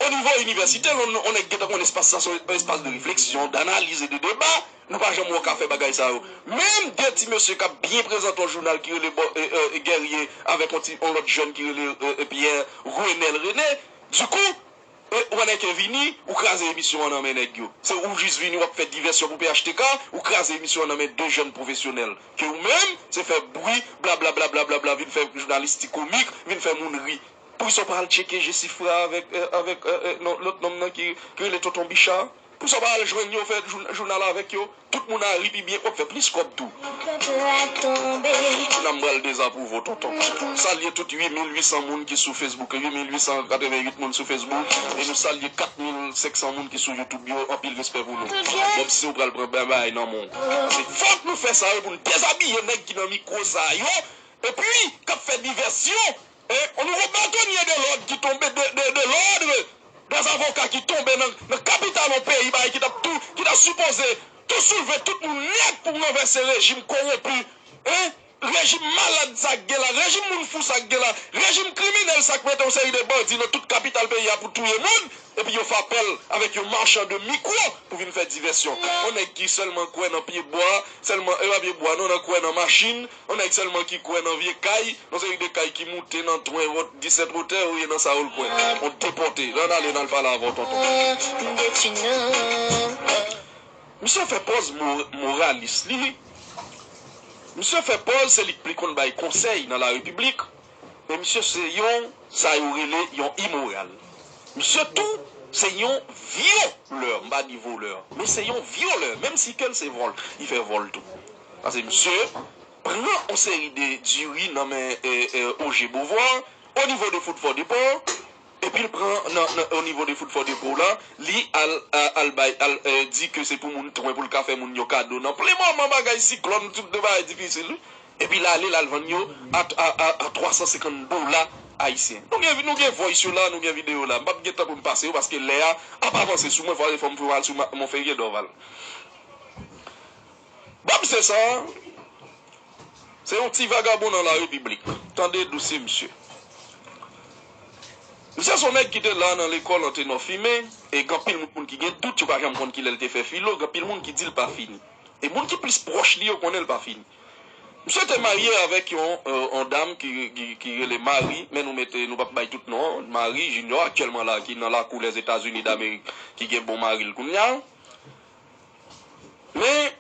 o nivo inivèsitè, yon, yon nèg gentan konn espas sa se yon espas de refleksyon, d'analyse et de débat. Nou pa janm wè w ka fè bagay sa yo. Menm de ti mesye k ap byen prezante yon jounal ki rele Bo-, e, e, Guerrier avèk yon ti, yon lòt jèn ki rele, e, e, Pierre Renel René. Dikou, e, ou wè nèg yo vini, ou kraze emisyon an nan men nèg yo. Se ou jis vini, w ap fè divèsyon pou P H T K, ou kraze emisyon an nan men de jèn pwofesyonèl. Ke ou menm, se fè bri, blablabla, blablabla, vin fè jounalis ti komik, vin fè moun ri. Poukisa w pa al tcheke Jesifra avèk, e, avèk, e, e, non, lòt nonm nan ki, ki rele Tonton Bicha? Poukisa w pa al jwenn yo, fè jou-, jounal avèk yo? Tout moun a ri pi byen, w ap fè plis kòb tou. N a m pral dezapwouve w, tonton. Salye tout uit mil uit san moun ki sou Facebook, uit mil uit san katrevenn uit moun sou Facebook, e nou salye kat mil senk san moun ki sou YouTube yo. Anpil respè pou nou. Menm si w pral pran bagay nan men w. Se fòk nou fè sa yo pou n dezabiye nèg ki nan mikwo sa yo, epi k ap fè divèsyon. E, o nivo bâtonnier de l'ordre ki tonbe, de, de, de l'ordre des avocats ki tonbe nan, nan kapital yon peyi, bagay ki t ap tou, ki ta sipoze tou soulve tout moun nèt pou ranvèse rejim kowonpi, en, rejim malad sa k gen la, rejim moun fou sa k gen la, rejim kriminèl sa k mete yon seri de bandi nan tout kapital peyi a pou touye moun, epi yo fè apèl avèk yon marchand de micro pou vin fè divèsyon. Yon nèg ki sèlman kwè nan pye bwa, sèlman, e pa pye bwa non, nan kwè nan machin, yon nèg sèlman ki kwè nan vye kay, yon seri de kay ki moute nan twen wot-, disèt wotè, ou ye nan sa ou l kwè. On depòte. Lè n ale, n al pale avè w, tonton. Misye fè pòz mo-, moralis li. Misye fè pòz se li k pli konn bay konsèy nan la repiblik. Men misye se yon, sa yo rele yon imoral. Misye tou, se yon vyolè, m pa di volè, men se yon vyolè, menm si ke l se vòl, li fè vòl tou. Paske misye pran yon seri de diri nan men, e, e, Oje Beauvoir, o nivo de Foot for Depot, epi l pran nan, nan, o nivo de Foot for Depot la, li al, a-, al bay, al, e, di ke se pou moun twen, pou l ka fè moun yo kado nan plen moman bagay siklòn, tout de bagay difisil, wi. Epi l ale, l al vann yo a, a, a, a twa san senkant dola ayisyen. Nou gen, nou gen voice yo la, nou gen videyo la. M p ap gen tan pou m pase yo, paske lè a ap avanse sou mwen, fò, fò m fè al sou ma-, Monferrier Dorval. Bob se sa, se yon ti vagabon nan la repiblik. Tande dosye misye. Misye se yon nèg ki te la nan lekòl an tenò fimen, e gen anpil moun ki gen dout, yo pa janm konn kilè l te fè filo, gen anpil moun ki di l pa fini. E moun ki plis pwòch li yo konnen l pa fini. Misye te marye avèk yon, e, yon dam ki, ki, ki rele Marie, men nou mete, nou p ap bay tout non an. Marie Junior, aktyèlman la, ki nan lakou Lèzetazini Damerik, ki gen bon mari l kounye a. Men,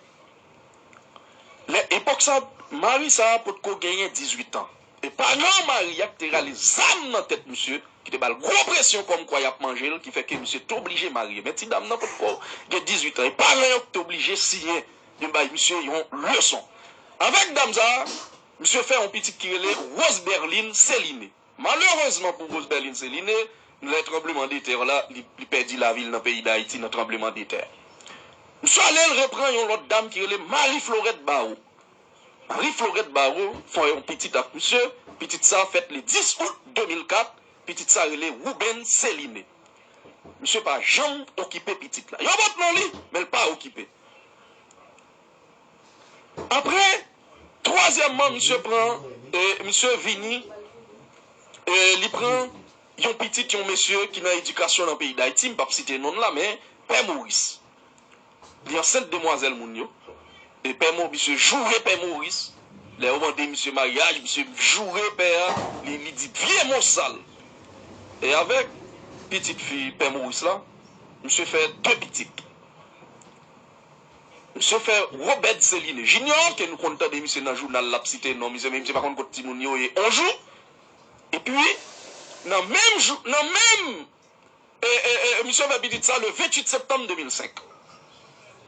lè epòk sa, mari sa a potko genyen dizuit an. E paran mari a ki te rale zam nan tèt misye, ki te ba l gwo presyon kòmkwa y ap manje l, ki fè ke misye te oblije marye. Men ti dam nan potko gen dizuit an. E paran yo ki te oblije siyen, vin bay misye yon leson. Avèk dam sa a, misye fè yon pitit ki rele Rose Berline Céliné. Malerezman pou Rose Berline Céliné, lè tranblemanntè la, li, li pèdi lavi l nan peyi Dayiti nan tranblemanntè. Misye ale, l repran yon lòt dam ki rele Marie Florette Barreau. Marie Florette Barreau fè yon pitit ak misye. Pitit sa fèt le dis out de mil kat. Pitit sa rele Ruben Céliné. Misye pa janm okipe pitit la. Yo pot non li, men l pa okipe. Apre, twazyèmman, misye pran, e, misye vini, e, li pran yon pitit yon mesye ki nan edikasyon nan peyi Dayiti, m p ap site non l la, men Pè Moris. Li ansent demwazèl moun yo. E Pè Mo-, misye joure Pè Moris. Lè yo mande misye maryaj, misye joure pè a, li, li di vye mo sal. E avèk pitit fi Pè Moris la, misye fè de pitit. Misye fè Robert Céliné Junior, ke nou konn tande misye nan jounal, l ap site non misye, men misye pa konn kot timoun yo ye on jou. Epi, nan menm jou, nan menm, e, e, e, misye fè pitit sa le venntuit septanm de mil senk.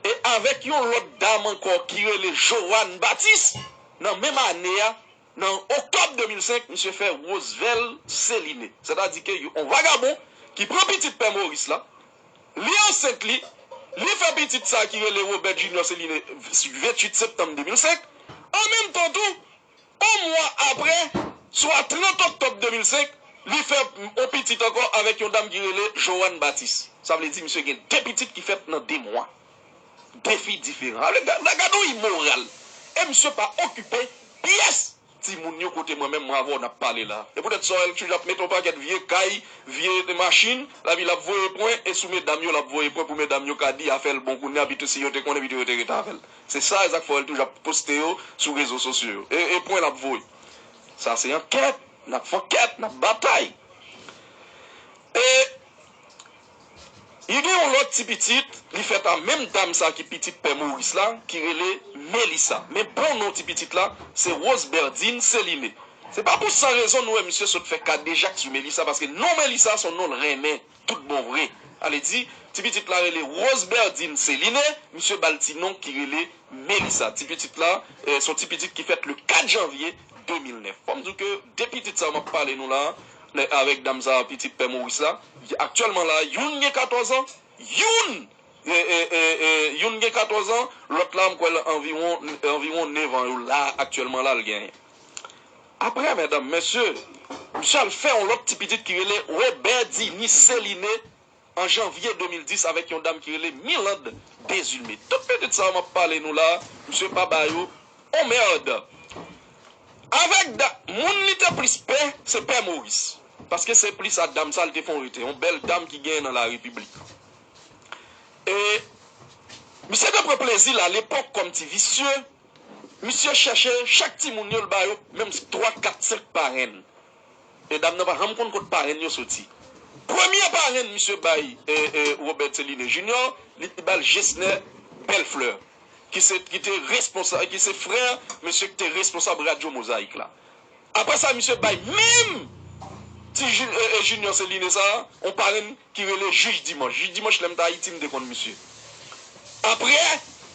E avèk yon lòt dam ankò ki rele Joanne Baptiste, nan menm ane a, nan oktòb de mil senk, misye fè Rosevelle Céliné. Sètadi ke yon vagabon ki pran pitit Pè Moris la, li ansent li, li fè pitit sa ki rele Robert Junior Céliné venntuit septanm de mil senk, An menm tan tou, yon mwa apre, swa trant oktòb de mil senk, li fè yon pitit ankò avèk yon dam ki rele Joanne Baptiste. Sa vle di misye gen de pitit ki fèt nan de mwa. De fi diferan. Gade yon imoral. E misye pa okipe pyès timoun yo kote mwen menm mwen avè w n ap pale la. E poutèt sa w wè l toujou ap mete yon pakèt vye kay, vye machin, epi l ap voye pwen, e sou medam yo l ap voye pwen pou medam yo ka di afè l bon kounye a, pito si yo te konnen, pito yo te rete avè l. Se sa, e sa k fè w wè l toujou ap poste yo sou rezo sosyo yo. E, e pwen l ap voye. Sa se ankèt, n ap fè ankèt, n ap batay. E li gen yon lòt ti pitit, li fèt a menm dam sa ki pitit Pè Moris la, ki rele Melissa. Men bon non ti pitit la, se Rose Berdine Céliné. Se pa pou san rezon nou wè misye sot fè kadejak sou Melissa, paske non Melissa se yon non l renmen tout bon vre. Ale di, ti pitit la rele Rose Berdine Céliné, misye ba l ti non ki rele Melissa. Ti pitit la, eh, se yon ti pitit ki fèt le kat janvye de mil nèf. Fò m di w ke de pitit sa yo m ap pale nou la, avèk dam sa, pitit Pè Moris la, aktyèlman la, youn gen katòz an, youn, eh, eh, eh, eh, youn gen katòz an, lòt la, m kwè l anviwon, anviwon nèf an yo la, aktyèlman la, l genyen. Apre, medam, mesye, misye al fè yon lòt ti pitit ki rele Robert Dini Céliné, an janvye de mil dis avèk yon dam ki rele Milande Désulmé. Tout pitit sa yo m ap pale nou la, misye pa ba yo on mèd. Avèk da, moun li te plis pè, se Pè Moris. Paske se plis a dam sa l te fè yon rete, yon bèl dam ki genyen nan la repiblik. E misye te pran plezi l alepòk kòm ti visye. Misye chèche chak timoun yo, l ba yo menm twa, kat, senk parenn. E dam nan pa janm konn kot parenn yo soti. Premye parenn misye bay, e, e, Robert Céliné Junior, li, li ba l Gesner Bellefleur, ki se, ki te responsa-, ki se frè mesye ki te responsab Radyo Mozayik la. Apre sa, misye bay menm ti Ju-, e, e, Junior Céliné sa, yon parenn ki rele Jij Dimanch. Jij Dimanch, lè m t Ayiti, m te konn misye. Apre,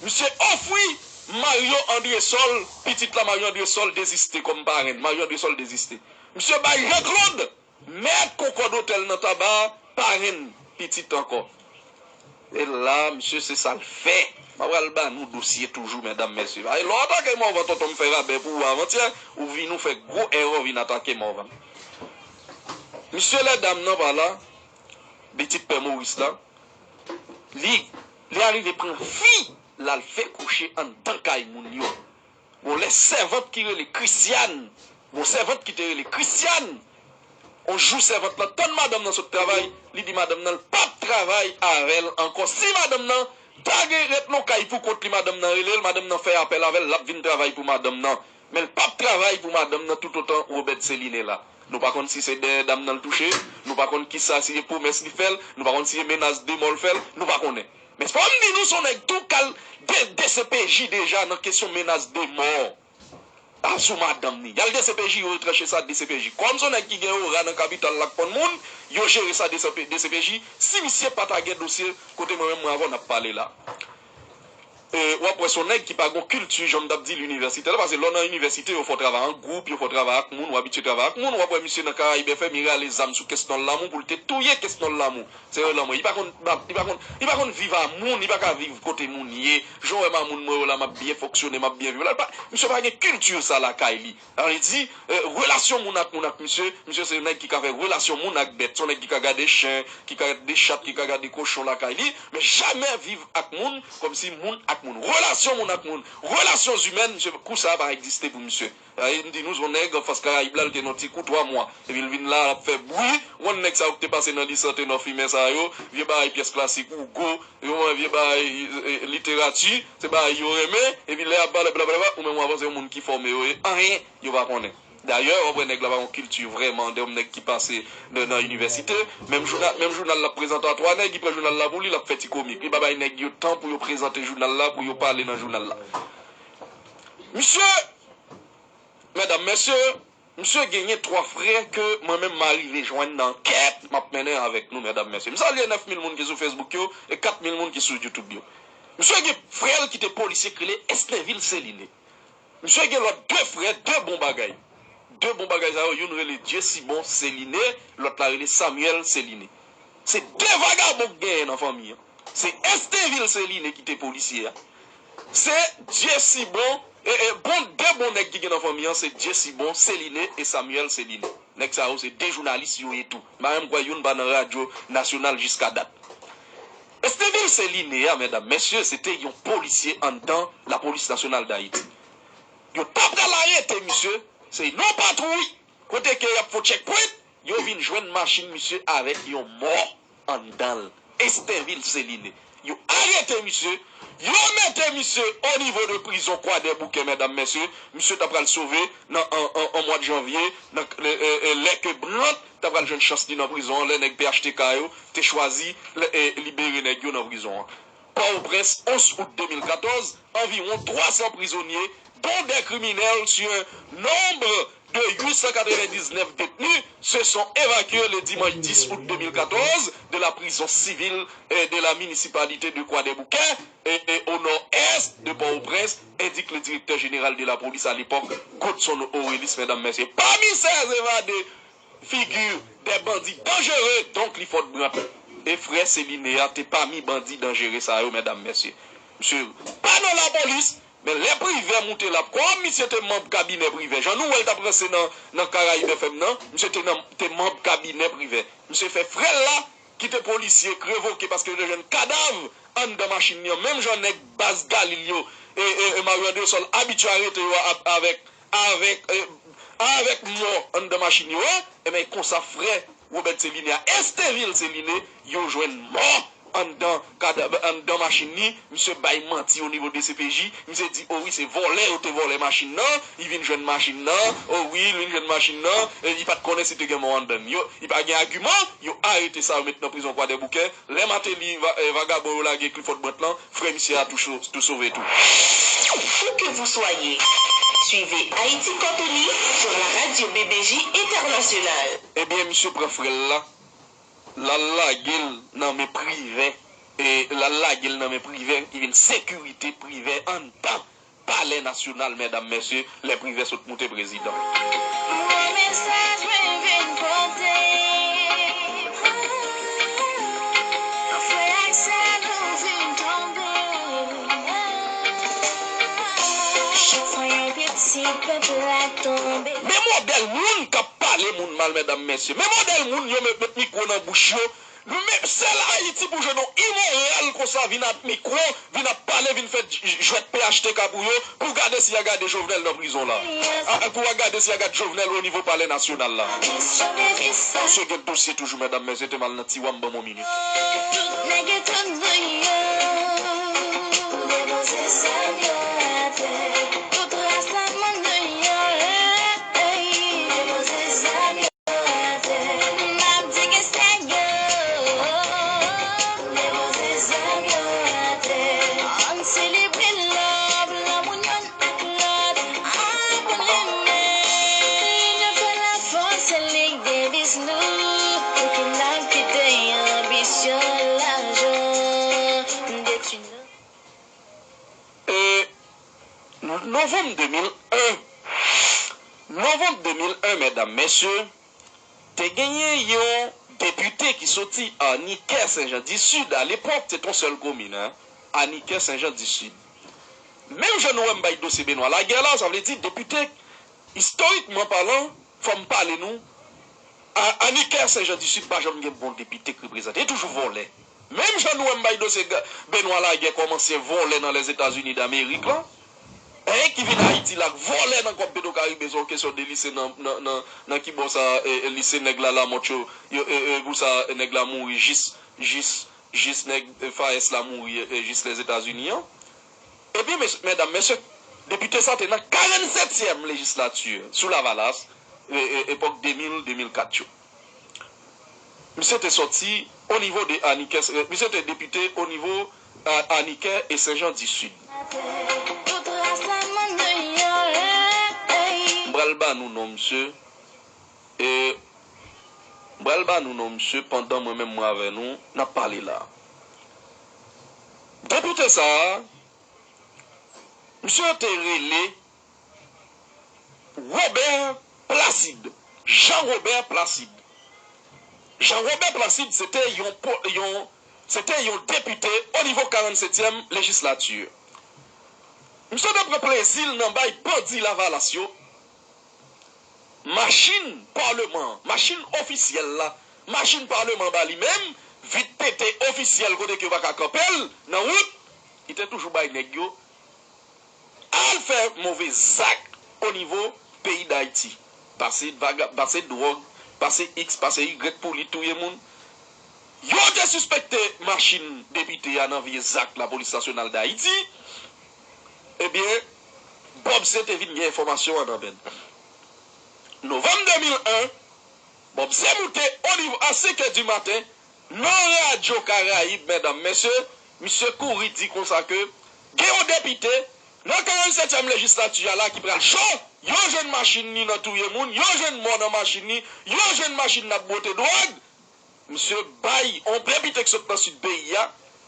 misye ofri Mario Andrésol, pitit la Mario Andrésol deziste kòm parenn. Mario Andrésol deziste. Misye bay Jean Claude, mèt Concorde Hotel nan Taba, parenn pitit ankò. E la, misye, se sa l fè. M a pral ba nou dosye toujou, medam, mesye. Ay, lè w atake Morvan, tonton, m fè rabè pou ou avantyè, ou vin ou fè gwo erè, w vin atake Morvan. Misye, lè dam nan pa la, pitit Pè Moris la, li, li arive pran fi, l al fè kouche anndan kay moun yo. Bon, lè sèvant ki rele Christiane, bon, sèvant ki te rele Christiane, yon jou sèvant lan tann madanm nan sot travay, li di madanm nan l p ap travay avè l ankò. Si madanm nan ta gen ret nan kay pou kont li, madanm nan rele l, madanm nan fè apèl avè l, l ap vin travay pou madanm nan. Men l p ap travay pou madanm nan toutotan Robert Céliné la. Nou pa konn si se dèyè dam nan l touche, nou pa konn kisa, si se pwomès li fè l, nou pa konn si se menas de mò l fè l, nou pa konnen. Men fò m di nou, se yon nèg tou k al de, D C P J deja nan kesyon menas de mò asou madanm ni. Y al D C P J, yo retranche sa D C P J. Kòm se yon nèg ki gen ora nan kapital la k konn moun, yo jere sa D C P, D C P J. Si misye pa ta gen dosye kote mwen menm mwen avè w n ap pale la. E, w ap wè se yon nèg ki pa gon kilti, jan m t ap di l, inivèsitè la, paske lè w nan inivèsite, yo fè w travay an gwoup, yo fè w travay ak moun, w abitye travay ak moun, w ap wè misye nan Karayib F M, li rale zam sou Kesnòl Lamou pou l te touye Kesnòl Lamou. Se yon lanmò. Li pa konn, li pa konn, li pa konn viv a moun, li pa ka viv kote moun ye. Jan w wè m a moun mwen yo la, m ap byen fonksyone, m ap byen viv la. Li pa, misye pa gen kilti sa lakay li. Sa vle di, eh, relasyon moun ak moun ak misye, misye se yon nèg ki ka fè relasyon moun ak bèt. Se yon nèg ki ka gade chen, ki ka gade chat, ki ka gade kochon lakay li, men jamè viv ak moun kòmsi moun ak moun. Relasyon moun ak moun, relasyon zimèn, misye, kou sa a pa egziste pou misye. Sa vle di nou, se yon nèg anfas Karayib la, li te nan ti kou twa mwa. Epi l vin la, l ap fè bri. Ou konn nèg sa yo ki te pase nan lisante nan fimen sa yo, vye bagay pyès klasik, Hugo, yo, vye bagay, eh, literati, se bagay yo renmen, epi lè y ap pale blablabla, ou menm w a panse yon moun ki fòme yo ye, anyen yo pa konnen. Dayè, w ap wè nèg la pa yon kilti vrèman, de yon nèg ki pase nan, nan inivèsite, menm jounal, menm jounal l ap prezante a twa nèg, li pran jounal la pou li, l ap fè ti komik. Li pa bay nèg yo tan pou yo prezante jounal la, pou yo pale nan jounal la. Misye, medam, mesye, misye genyen twa frè ke mwen menm m a rive jwenn nan ankèt m ap mennen avèk nou, medam, mesye. M salye nèf mil moun ki sou Facebook yo e kat mil moun ki sou YouTube yo. Misye gen frè l ki te polisye ki rele Estenvil Céliné. Misye gen lòt de frè, de bon bagay. De bon bagay sa yo, youn rele Dieusibon Céliné, lòt la rele Samuel Céliné. Se de vagabon k genyen nan fanmi an. Se Estenvil Céliné ki te polisye a. Se Dieusibon E, e, bon, de bon nèg ki gen nan fanmi an, se Dieusibon Céliné e Samuel Céliné. Nèg sa yo, se de jounalis yo ye tou. M pa menm kwè youn pa nan radyo nasyonal jiska dat. Estevil Céliné a, medam, mesye, se te yon polisye anndan Lapolis Nasyonal Dayiti. Yo ta pral arete misye, se yon patwouy, kote ke y ap fè checkpoint, yo vin jwenn machin misye avèk yon mò anndan l. Estevil Céliné. Yo arete misye, yo mete misye o nivo de prizon Kwadèboukè, medam, mesye. Misye ta pral sove nan an, an, an mwa de janvye, nan, e, e, e, lè ke Brandt ta pral jwenn chans li nan prizon an, lè nèg P H T K yo te chwazi, e, libere nèg yo nan prizon an. Pòtoprens, onz out de mil katòz, environ twa san prisonniers, dont des criminels sur un nombre de huit cent quatre-vingt-dix-neuf détenus, se sont évacués le dimanche dix août deux mille quatorze de la prison civile, euh, de la municipalité de Kwadèboukè, et, et au nord-est de Port-au-Prince, indique le directeur général de la police à l'époque, Godson Orélus, medam, mesye. Pami sèz evade, figi de bandi danjere, Don Clifford Brandt. E frè Céliné a te pami bandi danjere sa yo, medam, mesye. Misye pa nan lapolis, men lè Privè moute la, kòm misye te manm kabinè Privè, jan nou wè l t ap ranse nan, nan Karayib F M nan, misye te nan, te manm kabinè Privè. Misye fè frè l la, ki te polisye, k revoke paske yo te jwenn kadav anndan machin li an, menm jan nèg baz Galil yo, e, e, e Mario Andrésol abitye arete yo a, avèk, avèk, e, avèk mò anndan machin yo, e, enben, konsa frè Robert Céliné a, Estevil Céliné, yo jwenn mò anndan kada-, anndan machin li. Misye bay manti o nivo de D C P J. Misye di, o wi, se vòlè yo te vòlè machin nan. Li vin jwenn machin nan. O wi, li vin jwenn machin nan. E li pa t konnen si te gen mò anndan l. Yo, li pa gen agiman. Yo arete sa, yo met nan prizon Kwadèboukè. Lè Martelly, va-, e, vagabon yo lage Clifford Brandt lan, frè misye a tou cho-, tou sove tou. Où que vous soyez, suivez Haïti Quarterly sur la radio B B J Internationale. Ebyen, misye pran frè l la, l al lage l nan men Privè, e l al lage l nan men Privè, ki vin sekirite Privè anndan Palè Nasyonal, medam, mesye, lè Privè sot moute prezidan. Mwen mesaj mwen vin pote. Frè ak sè nou vin tonbe. Chak fwa yon piti pèp la tonbe. Men modèl moun k ap pale moun mal, medam, mesye. Men modèl moun yo met, met mikwo nan bouch yo. Nou menm, sèl Ayiti pou jwenn yon imoral konsa vin ak mikwo, vin ap pale, vin fè j-, jwèt P H T K pou yo, pou gade si y a gade Jovenel nan prizon la. A, pou y a gade si y a gade Jovenel o nivo Palè Nasyonal la. Misye gen dosye toujou, medam, mesye, te mal nan tiwa, m ban m yon minit. Tout nèg yo tout bouyon, depoze zam yo atè. Tout ras la moun nou yo, ey, depoze zam yo atè. M ap di ke sèg yo, depoze zam yo atè. Ann selebre love, lanmou youn ak lòt. Aprann renmen, inyon fè lafòs, se li k deviz nou. Pou ki n ap kite anbisyon, lajan detwi nou? E, novanm de mil en, novanm de mil en, medam, mesye, te genyen yon depite ki soti Anikè, Sen Jan di Sid, alepòk, se t yon sèl komin, en, Anikè, Sen Jan di Sid. Menm jan nou wè m bay dosye Benwa Lagè la, sa vle di depite, istorikman palan, fò m pale nou, A-, Anikè, Sen Jan di Sid pa janm gen bon depite k reprezante. E toujou vòlè. Menm jan nou wè m bay dosye Ga-, Benwa Lagè kòm ansyen vòlè nan Lèzetazini Damerik la, en, ki vin Ayiti la, k vòlè nan kòb Petwokaribe, se yon kesyon de lise nan, nan, nan, nan ki bò sa, e, e, lise nèg la Lamòt yo, yo, e, e, pou sa, e, nèg la mouri jis, jis, jis nèg, e, Fayès la mouri, e, e, jis Lèzetazini an. Epi, mes-, medam, mesye, depite sa te nan karannsetyèm lejislati sou Lavalas, e, e, epòk de mil, de mil kat yo. Misye te sòti o nivo de Anikè, e, misye te depite o nivo, a, Anikè e Sen Jan di Sid. M pral ba nou non misye, e m pral ba nou non misye pandan mwen menm mwen avè nou, n ap pale la. Depite sa a, misye te rele Robert Placide, Jean Robert Placide. Jean Robert Placide, se te yon po-, yon, se te yon depite o nivo karannsetyèm lejislati. Misye te pran plezi l nan bay bandi Lavalas yo machin paleman an, machin ofisyèl la, machin paleman ba li menm, vit tete ofisyèl kote ke yo pa ka kanpe l nan wout, li te toujou bay nèg yo al fè move zak o nivo peyi Dayiti. Pase vaga, pase dwòg, pase X, pase Y pou li touye moun. Yo te sispekte machin depite a nan vye zak Lapolis Nasyonal Dayiti. Ebyen, Bob C te vin gen enfòmasyon an nan men l. Novanm de mil en, Bob C moute o nivo a senk è di maten nan Radyo Karayib, medam, mesye, misye kouri di konsa ke gen yon depite nan karannsetyèm lejislati a la ki pral cho, yo jwenn machin li nan touye moun, yo jwenn mò nan machin li, yo jwenn machin l ap bwote dwòg. Misye bay on depite ki sot nan sid peyi a,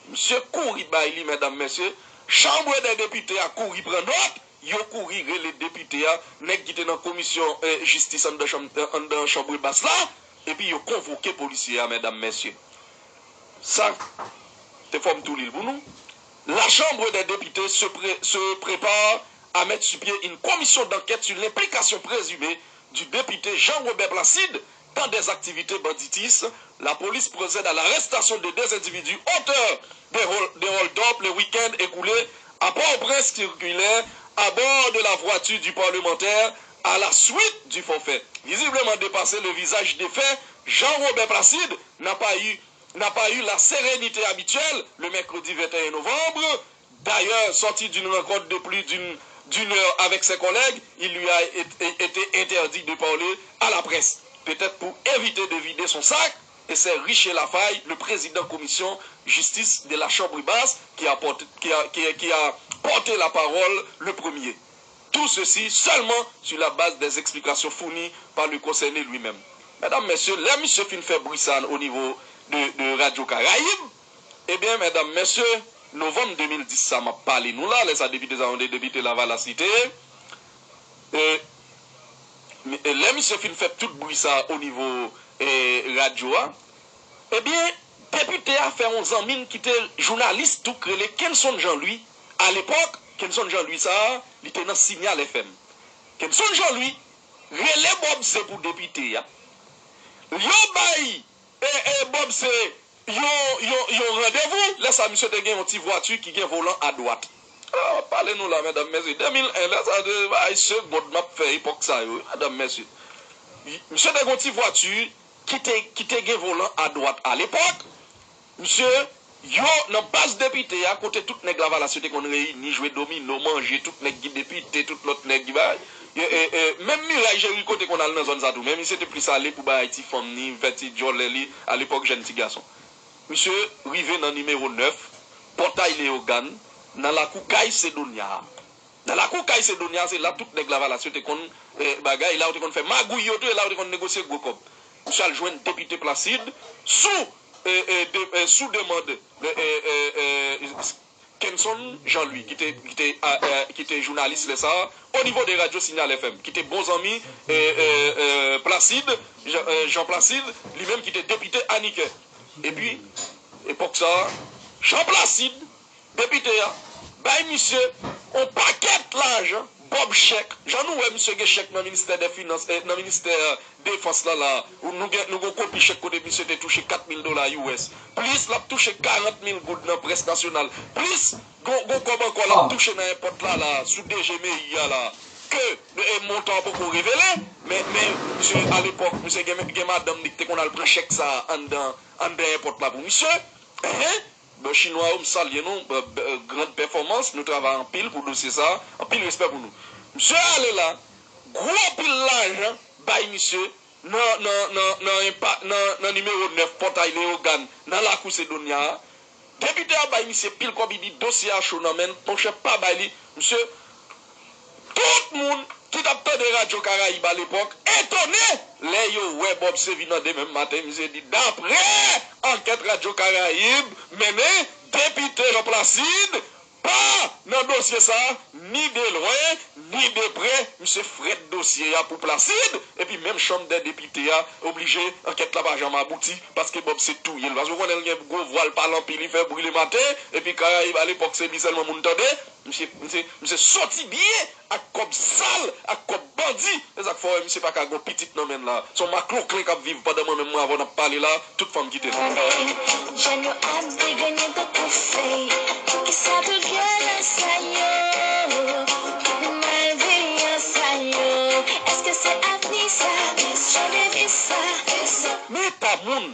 misye kouri bay li, medam, mesye. Chanbre dè depite a kouri pran nòt, yo kouri rele depite a, nèg ki te nan komisyon eh, jistis anndan chanm, anndan chanbre bas la, epi yo konvoke polisye a, medam, mesye. Sa te fò m tou li l pou nou. La Chambre des députés se, pré- se prépare à mettre sur pied une commission d'enquête sur l'implication présumée du député Jean-Robert Placide dans des activités banditistes. La police procède à l'arrestation de deux individus auteurs des hol- des hold-up le week-end écoulé à Port-au-Prince, circulaire à bord de la voiture du parlementaire à la suite du forfait. Visiblement dépassé, le visage défunt, Jean-Robert Placide n'a pas eu n'a pas eu la sérénité habituelle le mercredi vingt et un novembre. D'ailleurs, sorti d'une rencontre de plus d'une d'une heure avec ses collègues, il lui a été interdit de parler à la presse, peut-être pour éviter de vider son sac, et c'est Richer Lafaille, le président commission justice de la Chambre basse, qui a porté, qui a, qui, qui a porté la parole le premier. Tout ceci seulement sur la base des explications fournies par le concerné lui-même. Medam, mesye, lè misye fin fè bri sa o nivo de, de Radyo Karayib, ebyen, medam, mesye, novanm de mil dis sa m ap pale nou la, lè sa depite sa yon de depite Lavalas li te ye, e, e lè misye fin fè tout bri sa o nivo e, radyo a, ebyen, depite a fè yon zanmi l ki te jounalis tou k rele Kenson Jean Louis. Alepòk, Kenson Jean Louis sa a, li te nan Signal F M. Kenson Jean Louis rele Bob C pou depite a. Yo bay e, e, Bob C yon, yon, yon randevou. Lè sa, misye te gen yon ti vwati ki gen volan adwat. A, m ap pale nou la, medam, mesye. De mil en, lè sa, de, ay, segond m ap fè epòk sa yo, wi, medam, mesye. Misye te gen yon ti vwati ki te, ki te gen volan adwat alepòk. Misye, yo, nan baz depite a, kote tout nèg Lavalas yo te konn reyini, jwe domino, manje, tout nèg ki depite, tout lòt nèg ki bay. E, e, e, menm Miray Jeriko te konn al nan zòn sa tou, men misye te plis ale pou bay ti fanm ni, fè ti djòlè li, alepòk jèn ti gason. Misye rive nan nimewo nèf, Pòtay Leyogàn, nan lakou kay Sedonya a. Nan lakou kay Sedonya a, se la tout nèg Lavalas yo te konn eh, bagay, la yo te konn fè magouy yo tou, e la yo te konn negosye gwo kòb. Misye al jwenn depite Placide sou, eh, eh, de, eh, sou demann eh, eh, eh, eh, Kenson Jean Louis, ki te, ki te, a, eh, ki te jounalis lè sa a, o nivo de radyo Signal F M, ki te bon zanmi eh, eh, eh, Placide, Jean, eh, Jean Placide, li menm ki te depite Anikè. Epi, epòk sa a, Jean Placide, depite a, bay misye yon pakèt lajan, Bob chèk. Jan nou wè misye gen chèk nan ministè dè finans, eh, nan ministè defans la la, ou nou gen, nou gen kopi chèk kote misye te touche kat mil dola U S. Plis l ap touche karant mil goud nan près nasyonal. Plis, gon, gon kòb ankò l ap touche nan èpòt la la, sou D G Meri a la. Ke eh, montan an poko revele, men, men, misye, alepòk, misye gen, gen madanm li ki te konn al pran chèk sa a anndan, anndan èpòt la pou misye. Enhen, bon, chinwa yo, m salye nou, b- b- grand pèfòmans, nou travay anpil pou dosye sa a, anpil respè pou nou. Misye ale la, gwo pil lajan bay misye nan, nan, nan, nan, enpa- nan, nan nimewo nèf Pòtay Leyogàn, nan lakou Sedonya a. Depite a bay misye pil kòb, li di dosye a cho nan men l, monchè pa bay li. Misye, tout moun ki t ap tande Radyo Karayib alepòk etone lè yo wè Bob Sevi nan demen maten, misye di, daprè ankèt Radyo Karayib mennen, depite Jean Placide pa nan dosye sa a, ni de lwen, ni de prè, misye frèt dosye a pou Placide, epi menm chanm dè depite a oblije, ankèt la pa janm abouti, paske Bob se touye l. Paske w konnen l gen gwo vwa, l pale anpil, li fè bri lematen, epi Karayib alepòk se li sèlman moun tande, misye, misye, misye soti byen ak kòb sal, ak kòb bandi. Se sa k fè w wè misye pa ka gen pitit nan men l la. Se yon makloklen k ap viv pandan mwen menm mwen avè w n ap pale la, tout fanm kite l. Jèn yo ap degrennen tankou fèy. Poukisa tout vyolans sa yo? Tout malveyan sa yo? Èske se avni sa? Jan de vi sa? Men eta moun,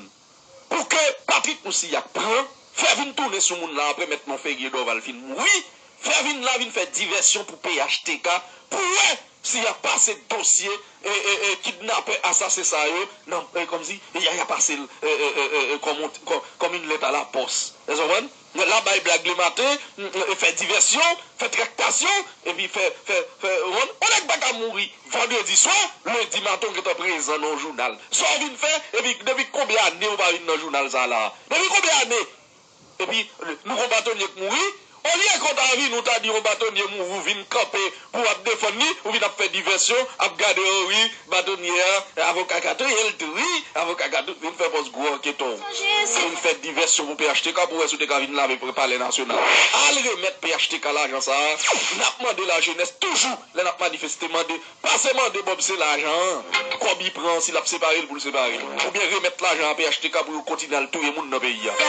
pou ke Patrick Moussilhac pran, fè vin tounen sou moun la apre mèt Monferrier Dorval fin mouri, fè vin la vin fè divèsyon pou P H T K, pou wè si y a pase dosye e, e, e, kidnapè, asasen sa yo nan, e, kòmsi y a, y a pase l e, e, e, e, e, kòm, on- kòm, kòm une lettre à la poste. Èske w konprann? La bay blag lematen, m, m, fè divèsyon, fè traktasyon, epi fè, fè, fè, w konprann? On nèg pa ka mouri vandredi swa, lendi maten w gentan prezan nan yon jounal. Sa w vin fè, epi depi konbyen ane w pa vin nan jounal sa la? Depi konbyen ane? Epi, nou gon batonye k mouri, olye ke w ta vin, ou ta di yon batonye mouri, ou vin kanpe pou w ap defann li, ou vin ap fè divèsyon, ap gade, o wi, batonye a, avoka ka touye l tou, wi, avoka ka tou-, vin fè pòz gwo anketè w. Vin fè divèsyon pou P H T K pou wè si w te ka vin lave pre-, Palè Nasyonal. Al remèt P H T K lajan sa a, n ap mande lajenès toujou, lè n ap manifeste, mande Pase mande Bob se lajan an, kòb li pran an, si l ap separe l pou l separe l. Oubyen remèt lajan an P H T K pou yo kontinye al touye moun nan peyi a.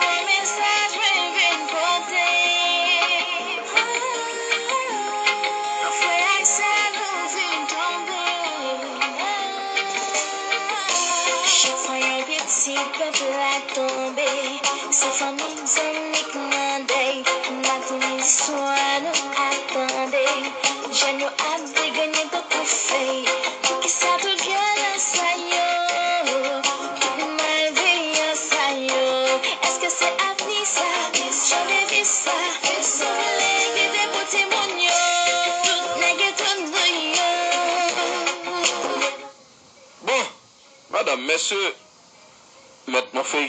Yon mesaj mwen vin pote. Frè ak sè nou vin tonbe. Chak fwa yon pitit pèp la tonbe, se fanmi, zanmi k nan dèy, maten midi swa nou ap tande. Jèn yo ap degrennen tankou fèy. Poukisa tout vyolans sa yo? Tout malveyan sa yo? Èske se avni sa? Jan de vi sa? Sou lè ki te pou timoun yo, tout nèg yo tonbe yo. Bon, madanm, mesye, mèt mwen fè.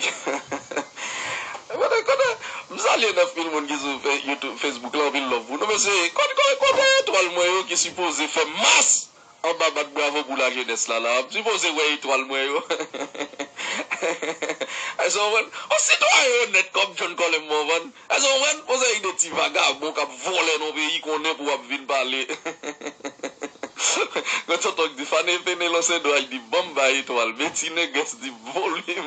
Kote, kote, m salye nèf mil moun ki sou fe-, YouTube, Facebook la, anpil love pou nou, mesye. Kote, kote, kote etwal mwen yo ki sipoze fè mas anba bat bravo pou lajenès la, la? M sipoze wè etwal mwen yo. Èske w konprann? Yon sitwayen onèt kòm John Colem Morvan. Èske w konprann? Yon seri de ti vagabon k ap vòlè nan peyi konnen pou w ap vin pale. Grann tonton k di, Fane Fene Lonsendo a, li di, "Ban m bay etwal." Men ti nègès di, "Volim."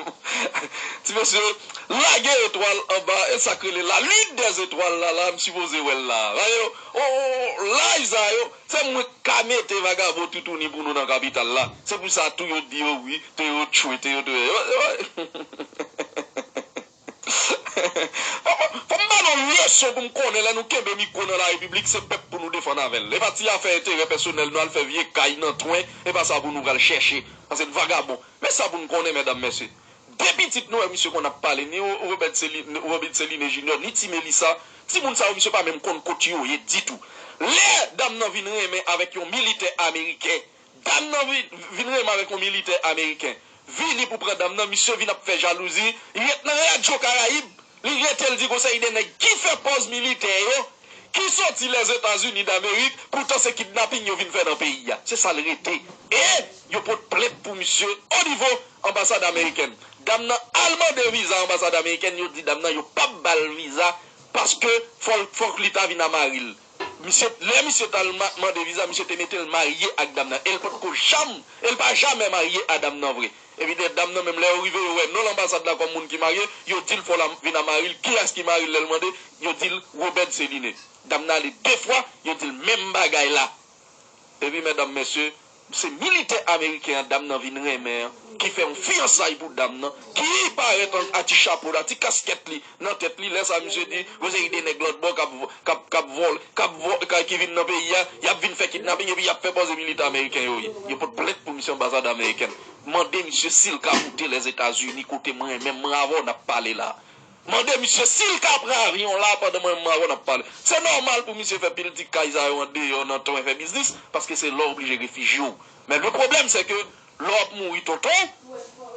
Ti mesye, lage etwal anba, e sa k rele la lune des étoiles la, la, m sipoze wè l la. Gade yo, o, o, o, live sa yo, se mwen k ka mete vagabon toutouni pou nou nan kapital la. Se pou sa tou yo di yo wi, te yo tchwe, te yo touye. Yo, yo, Fò, fò, fò m ba nou leson pou m konnen lè nou kenbe mikwo nan larepiblik, se pèp pou nou defann avè l. E pa ti afè enterè pèsonèl nou al fè vye kay nan twen, e pa sa pou nou pral chèche. Paske n vagabon. Men sa pou n konnen, medam, mesye. De pitit nou wè misye konn ap pale, ni Ro-, Robert Celi-, Robert Celine Junior, ni Ti Melissa. Timoun sa yo, misye pa menm konn kot yo ye ditou. Lè dam nan vin renmen avèk yon militè ameriken, dam nan vi-, vin renmen avèk yon militè ameriken. Vini pou pran dam nan, misye vin ap fè jalouzi. Li ret nan Radyo Karayib. Li rete, l di gon seri de nèg ki fè pòz militè yo, ki soti Lèzetazini Damerik, poutan se kidnaping yo vin fè nan peyi a. Se sa l rete. E yo pot plent pou misye o nivo anbasad amerikèn. Dam nan al mande viza anbasad amerikèn, yo di dam nan yo p ap ba l viza paske fò l, fòk li ta vin a mari l. Misye, lè misye t al ma-, mande viza, misye te mete l marye ak dam nan. E l potko janm, e l pa jamè marye a dam nan vre. Epi dam nan menm, lè yo rive, yo wè non l anbasad la kòm moun ki marye, yo di l fò l a-, vin a mari l. Kiyès ki mari l lè l mande? Yo di l Robert Celine. Dam nan ale de fwa, yo di l menm bagay la. Epi medam, mesye, se militè ameriken an dam nan vin renmen an, ki fè yon fiyansay pou dam nan, ki parèt an, a ti chapo l, a ti kaskèt li nan tèt li. Lè sa, misye di, gon seri de nèg lòt bò k ap, k ap, k ap vòl, k ap vò-, ka, ki vin nan peyi a, y ap vin fè kidnaping, epi y ap fè pòz militè ameriken yo ye. Yo pot plent pou misye anbasad amerikèn. Mande misye si l ka moute Lèzetazini kote mwen menm, mwen avè w n ap pale la. Mande misye si l ka pran avyon la pandan mwen menm avè w n ap pale. Se nòmal pou misye fè pil ti kay sa yo andeyò nan twen fè biznis, paske se la w oblije refijye w. Men le pwoblèm, se ke Lè w ap mouri, tonton,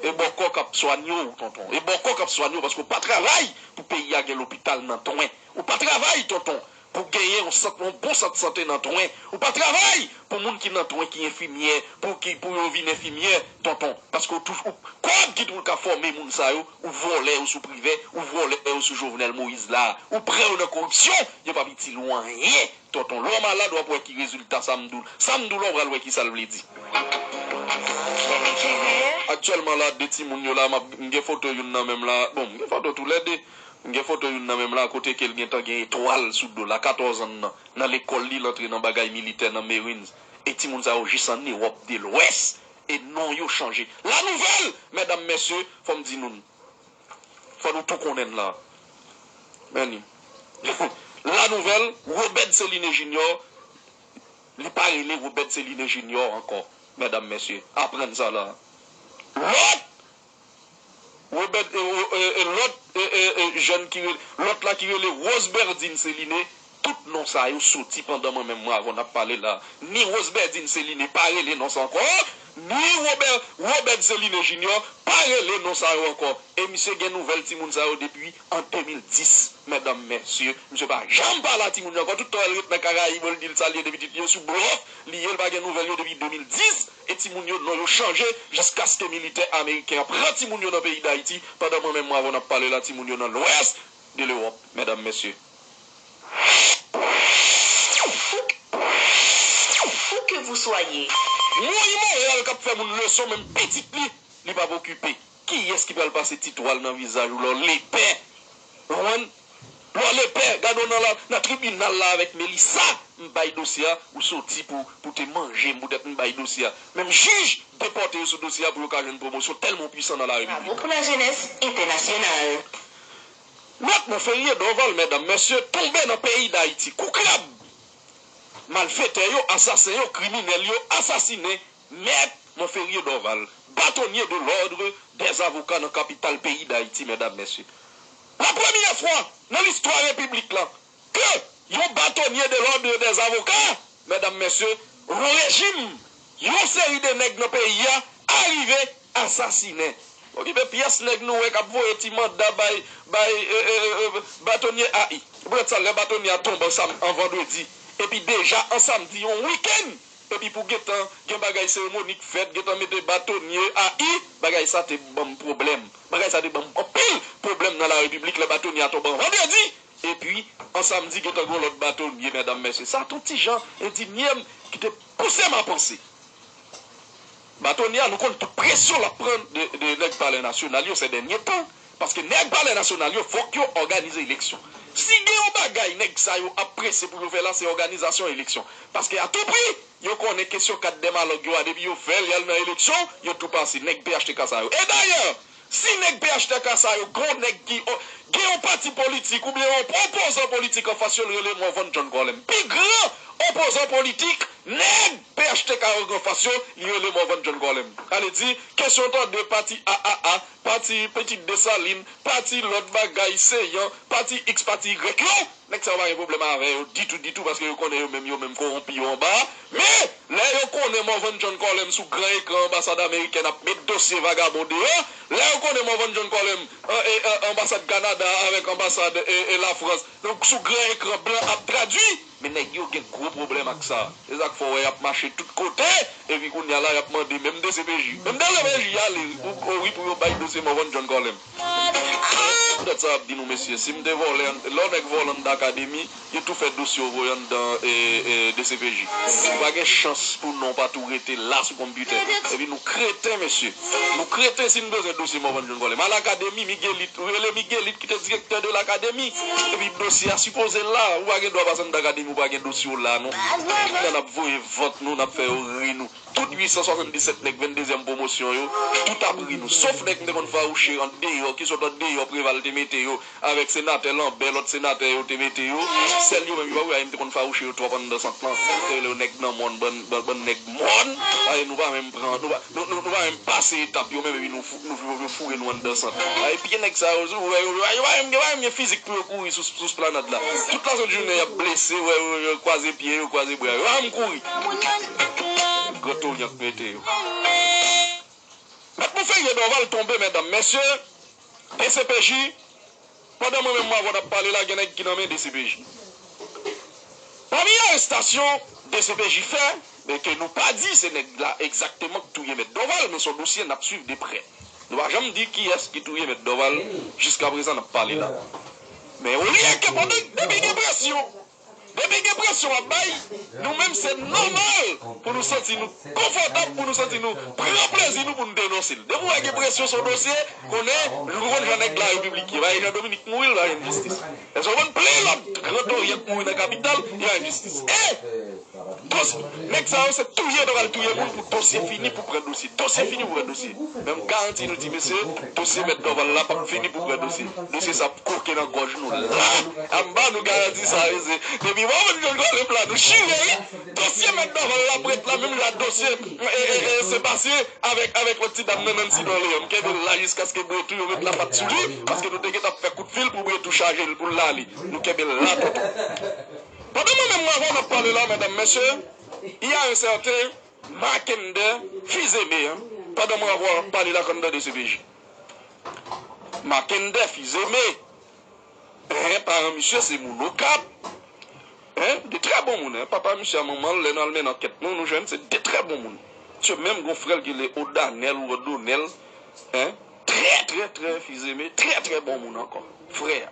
e bòkò k ap swanye w, tonton. E bòkò k ap swanye w, paske w pa travay pou peyi a gen lopital nan Twen. Ou pa travay, tonton, pou genyen yon sant, yon bon sant sante nan Twen. Ou pa travay pou moun ki nan Twen ki enfimyè, pou ki, pou yo vin enfimyè, tonton. Paske w touj-, ou, kòb ki pou ka fòme moun sa yo, ou vòlè yo sou Privè, ou vòlè yo sou Jovenel Moïse la. Ou pran yo nan koripsyon, yo p ap itil ou anyen. Tonton, lè w malad, w ap wè ki rezilta sa m di w. Sa m di w la, w pral wè ki sa l vle di. Aktyèlman la, de timoun yo la, m ap, m gen foto youn nan men m la. Bon, m gen foto toulède. M gen foto youn nan men m la, kote ke l gentan gen etwal sou do l la, katòz an nan, nan lekòl li, l antre nan bagay militè nan Marines. E timoun sa yo jis ann Ewòp de Lwès, e non yo chanje. La nouvèl, medam, mesye, fò m di nou, fò nou tou konnen l la. Men li. La nouvèl, Robert Céliné Junior, li pa rele Robert Céliné Junior ankò, medam, mesye. Aprann sa la. Lòt, Robert, e, e, e, e, lòt, e, e, e, jèn ki rele, lòt la ki rele Roseberdine Céliné, tout non sa yo soti pandan mwen menm mwen avè w n ap pale la. Ni Roseberdine Céliné pa rele non sa ankò, ni Robert, Robert Céliné Junior pa rele non sa yo ankò. E misye gen nouvèl timoun sa yo depi an de mil dis, medam, mesye. Misye pa janm pale a timoun yo ankò. Tout tan l ret nan Karayib, l di l salye de pitit li yo sou blòf li ye, l pa gen nouvèl yo depi de mil dis. E timoun yo, non yo chanje jiskaske militè ameriken an pran timoun yo nan peyi Dayiti. Pandan mwen menm mwen avè w n ap pale la, timoun yo nan Lwès de Lewòp, medam, mesye. Où que vous soyez. Mouyi Montréal k ap fè moun leson, menm pitit li, li p ap okipe. Kiyès ki pral pase ti twal nan vizaj ou lè w lepè? Ou konprann? Lè w lepè, gade w nan la, nan tribinal la avèk Melissa, m bay dosye a, ou soti pou, pou te manje m, poutèt m bay dosye a. Menm jij depòte yo sou dosye a pou yo ka jwenn pwomosyon, tèlman w pwisan nan larepiblik. Bravo pour la jeunesse internationale. Mèt Monferrier Dorval, medam, mesye, tonbe nan peyi Dayiti. Kou krab! Malfetè yo, asasen yo, kriminèl yo asasinen Mèt Monferrier Dorval, bâtonnier de l'ordre des avocats nan kapital peyi Dayiti, medam, mesye. La premyè fwa nan listwa repiblik la ke yon bâtonnier de l'ordre des avocats, medam, mesye, yon rejim, yon seri de nèg nan peyi a arive asasinen. Okipe pyès nèg nou wè k ap voye ti manda bay, bay, e, e, e, e, bâtonnier A I. Poutèt sa, lè bâtonnier a tonbe an sam-, an vandredi, epi deja an samdi, yon wikenn, epi pou gentan gen bagay seremoni k fèt, gentan mete bâtonnier A I, bagay sa te ban m pwoblèm. Bagay sa te ban m anpil pwoblèm nan larepiblik lè bâtonnier a tonbe an vandredi, epi an samdi gentan gen yon lòt bâtonnier, medam, mesye. Sa te yon ti jan endinye m ki te pouse m a panse. Bâtonnier a, nou konn tout presyon l ap pran de, de nèg Palè Nasyonal yo sè dènye tan. Paske nèg Palè Nasyonal yo, fòk yo òganize eleksyon. Si gen yon bagay nèg sa yo ap prese pou yo fè la, se òganizasyon eleksyon. Paske a tou pri, yo konnen kesyon kat dè malòg yo a, depi yo fè l, y al nan eleksyon, yo tou pase. Nèg P H T K sa yo. E dayè, si nèg P H T K sa yo, gen yon nèg ki, o, gen yon pati politik oubyen yon opozan politik anfas yo, l rele Morvan John Colem. Pi gran opozan politik, nèg P H T K yo gen anfas yo, li rele Morvan John Colem. Sa vle di, kesyon tande pati A A A, pati Pitit Desalin, pati lòt bagay, Seyan, pati X, pati Y yo, nèg sa yo pa gen pwoblèm avè yo ditou, ditou, paske yo konnen yo menm, yo menm kowonpi yo anba. Men, lè yo konnen Morvan John Colem sou gran ekran anbasad amerikèn ap met dosye vagabon deyò, lè yo konnen Morvan John Colem, an, e, an, anbasad Kanada avèk anbasad, e, e, Lafrans, donk sou gran ekran blan ap tradui, men nèg yo gen gwo pwoblèm ak sa. Se sa k fè w wè y ap mache tout kote, epi kounye a la, y ap mande menm D C P J. Menm D C P J ale, wi, pou, o wi, pou yo bay dosye Morvan John Colem. Poutèt sa, m ap di nou, mesye, si m te vòlè, lè yon nèg vòlè anndan akademi, yo tou fè dosye yo voye anndan, e, e, D C P J. Ou pa gen chans pou non w pa tou rete la sou konpitè. Epi nou kreten, mesye. Nou kreten si n bezwen dosye Morvan John Colem. Al akademi, Miguelit, ou rele Miguelit ki te direktè de lakademi. Epi dosye a sipoze la. Ou pa gen dwa pase anndan akademi, ou pa gen dosye w la, non. Kounye a n ap voye vant nou, n ap fè yo ri nou. Tout uit san swasanndisèt nèg venndezyèm pwomosyon yo, tout ap ri nou. Sof nèg m te konn fawouche andeyò, ki sot andeyò Preval te mete yo, avèk senatè Lambert, lòt senatè yo te mete yo. Sèl yo menm yo pa vle, m te konn fawouche yo twòp anndan sant lan. Te rele yo nèg nan mòn, bann, bann, bann nèg mòn. Paske nou pa menm pran, nou pa, nou, nou, nou pa menm pase etap yo menm, epi nou fou-, nou, nou, nou foure nou anndan sant. Ay, pye nèg sa yo, ou wè yo, yo, yo pa menm, yo pa menm gen fizik pou yo kouri sou, sou planèt la. Tout lasent jounen, y ap blese, wè yo, yo kwaze pye yo, kwaze bra yo. Yo pa menm kouri. Gran tonyan k mete yo. Ferrier Dorval tonbe, medam, mesye, D C P J, pandan mwen menm m avè w n ap pale la, gen nèg ki nan men D C P J. Pami arestasyon D C P J fè, men ke nou pa di se nèg la egzakteman k touye Mèt Dorval, men se yon dosye n ap swiv de prè. Nou pa janm di kiyès ki touye Mèt Dorval, jiskaprezan n ap pale la. Men olye ke pandan, depi gen presyon, depi gen presyon ap bay, nou menm se nòmal pou nou santi nou konfòtab, pou nou santi nou pran plezi nou pou nou denonse l. Depi w wè gen presyon sou dosye, konnen nou konn jan nèg Larepiblik ye. Pa gen jan Dominik mouri, l pa jwenn jistis. Èske w konn plen lòt Gran Oryan k mouri nan kapital, li pa jwenn jistis. E dosye, nèg sa yo se touye, yo pral touye moun pou dosye fini, pou pran dosye. Dosye fini pou pran dosye. Men m garanti nou di, mesye, dosye Mèt Dorval la p ap fini pou pran dosye. Dosye sa ap koke nan gòj nou la. Anba nou garanti sa, mesye. Depi mwen menm John Colem la, nou chire, wi. Dosye Mèt Dorval la prèt la, menm jan dosye, e, e, e, Sebastien avèk, avèk lòt ti dam nan, Nancy Dorléan. M kenbe l la jiskaske Bretou yo met lapat sou li, paske nou te gentan ap fè kout fil pou Bretou chaje l, pou l ale. Nou kenbe l la, tonton. Pandan mwen menm m avè w n ap pale la, medam, mesye, il y a un certain Marckender Fils-Aimé, hein. Pandan mwen avè w n ap pale la, anndan D C P J. Marckender Fils-Aimé, hein, paran misye se moun Okap. Hein, de trè bon moun, hein. Papa misye a manman l, lè nou al mennen ankèt nou, nou jwenn se de trè bon moun. Misye menm gon frè l ki rele Odanèl ou Odonèl, hein. Trè, trè, trè Fils-Aimé, trè, trè bon moun ankò. Frè a.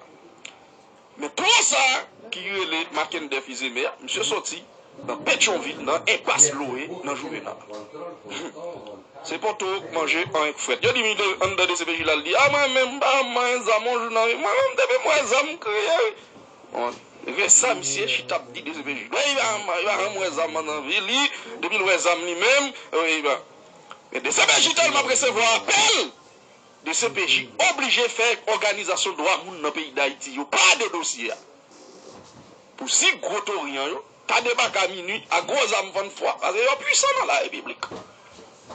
Men twa sa ki rele Marckender Fils-Aimé a, misye soti nan Petyonvil, nan enpas Lowe, nan Juvénal. Se poto manje anyen k frèt. Yo di m anndan D C P J la, l di, a mwen menm, m pa janm manyen zam yon jou nan vi m. Mwen menm, depi m wè zam, m kriye, wi. Bon, rès sa, misye chita ap di D C P J. Wi, li pa janm, li pa janm wè zam nan vi li, depi l wè zam li menm, wi, li pa. Men D C P J tèlman ap resevwa apèl, D C P J oblije fè òganizasyon dwa moun nan peyi Dayiti yo pa de dosye a. Pou si Gwo Toryan yo ta debake a minui a gwo zam fann fwa, paske yo pwisan nan larepiblik.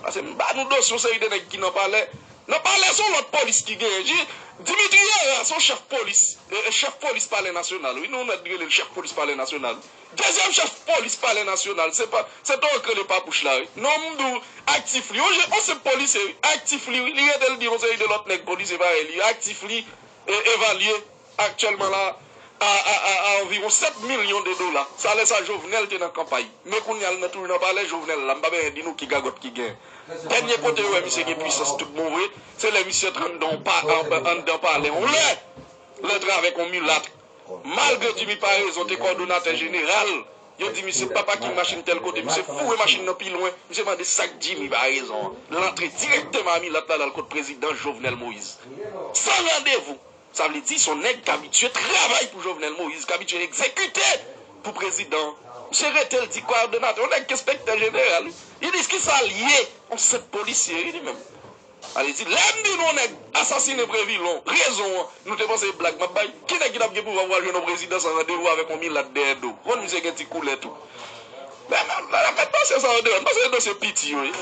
Paske m ba nou dosye yon seri de nèg ki nan palè. Nan palè se yon lòt polis ki genyen. Ji-, Dimitri Herrard se yon chèf polis, e, e, chèf polis palè nasyonal, wi, nou mèt rele l chèf polis palè nasyonal. Dezyèm chèf polis palè nasyonal, se pa, se Torok rele Papouch la, wi. Non, m di w, aktif li, yon je-, yon senp polisye, wi. Aktif li, wi. Li rete l di yon seri de lòt nèg polisye parèy li, aktif li, e, evalye aktyèlman la a, a, a, a anviwon sèt milyon de dola. Salè sa Jovenel te nan kanpay. Men kounye a l nan toujou nan palè Jovenel la, m pa bezwen di nou ki gagòt ki gen. Dènye kote yo wè misye gen pwisans tout bon vre, se lè misye antre anndan pa, an, anndan palè yon lè, l antre avèk yon milat. Malgre Jimmy Paraison te kòdonatè jeneral, yo di misye papa ki machin tèl kote, misye foure machin nan pi lwen, misye mande sa k Jimmy Paraison an. L antre dirèkteman a milat la, l al kot prezidan Jovenel Moïse. San randevou. Sa vle di, se yon nèg k abitye travay pou Jovenel Moïse, k abitye egzekite pou prezidan. Misye rete, l di kòdonatè, yon nèg ki enspektè jeneral, wi. Li di, kisa l ye? Yon senp polisye, wi, li menm. Ale di, lè m di nou yon nèg asasinen Previlon, rezon an, nou te panse se blag m ap bay. Ki nèg ki t ap gen pouvwa pou al jwenn yon prezidan san randevou avèk yon milat dèyè do? Konn misye gen ti koulè tou. Men, men, men, met dosye sa yo deyò. M panse se dosye piti yo ye.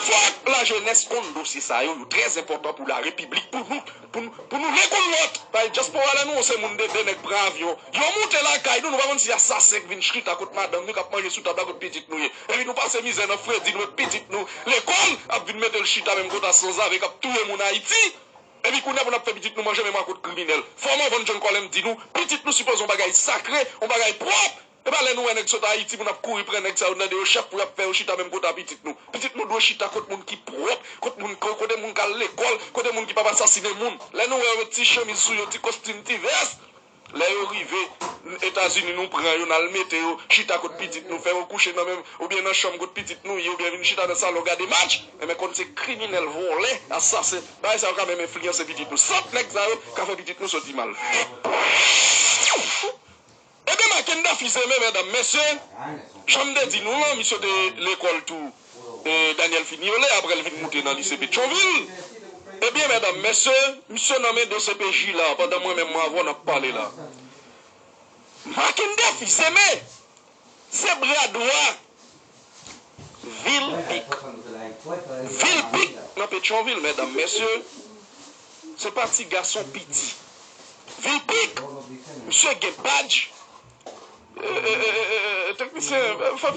Fòk lajenès konn dosye sa yo. Yo trè enpòtan pou larepiblik, pou nou, pou nou, pou nou len konn lòt. Paske dyaspora, lè nou wè se moun de de nèg pran avyon, yo moute lakay nou, nou pa konn si asasen k vin chita kot madanm nou k ap manje sou tab la kot pitit nou ye. Epi nou pase mizè nan fredi nou, epi pitit nou lekòl ap vin mete l chita menm kot a sanzave k ap touye moun Ayiti. Epi kounye a pou n ap fè pitit nou manje menm a kot kriminèl. Fò m anvan John Colem di nou, pitit nou sipoze yon bagay sakre, yon bagay pwòp. E pa lè nou wè nèg sot Ayiti pou n ap kouri pran nèg sa yo, n tande yo chèf pou y ap fè yo chita menm kot a pitit nou. Pitit nou dwe chita kot moun ki pwòp, kot moun, kote moun k al lekòl, kote moun ki p ap asasinen moun. Lè nou wè yo met ti chemiz sou yo, ti kostim, ti vès, lè yo rive Etazini, nou pran yo, n al mete yo chita kot pitit nou, fè yo kouche nan menm, oubyen nan chanm kot pitit nou ye, oubyen vin chita nan salon gade match, enben konn se kriminèl, vòlè, asasen. Bagay sa yo ka menm enfliyanse pitit nou. Sant nèg sa yo ka fè pitit nou soti mal. Ebyen, Marckender Fils-Aimé, medam, mesye, jan m te di nou lan, misye te lekòl tou, e, Daniel Finiolé, apre l vin moute nan lise Petyonvil. Ebyen, medam, mesye, misye nan men D C P J la, pandan mwen menm mwen avè w n ap pale la. Marckender Fils-Aimé, se bra dwa Vilpic. Vilpic nan Petyonvil, medam, mesye, se pa ti gason piti. Vilpic, misye gen badj. E, e, e, e, e, teknisyen, fè,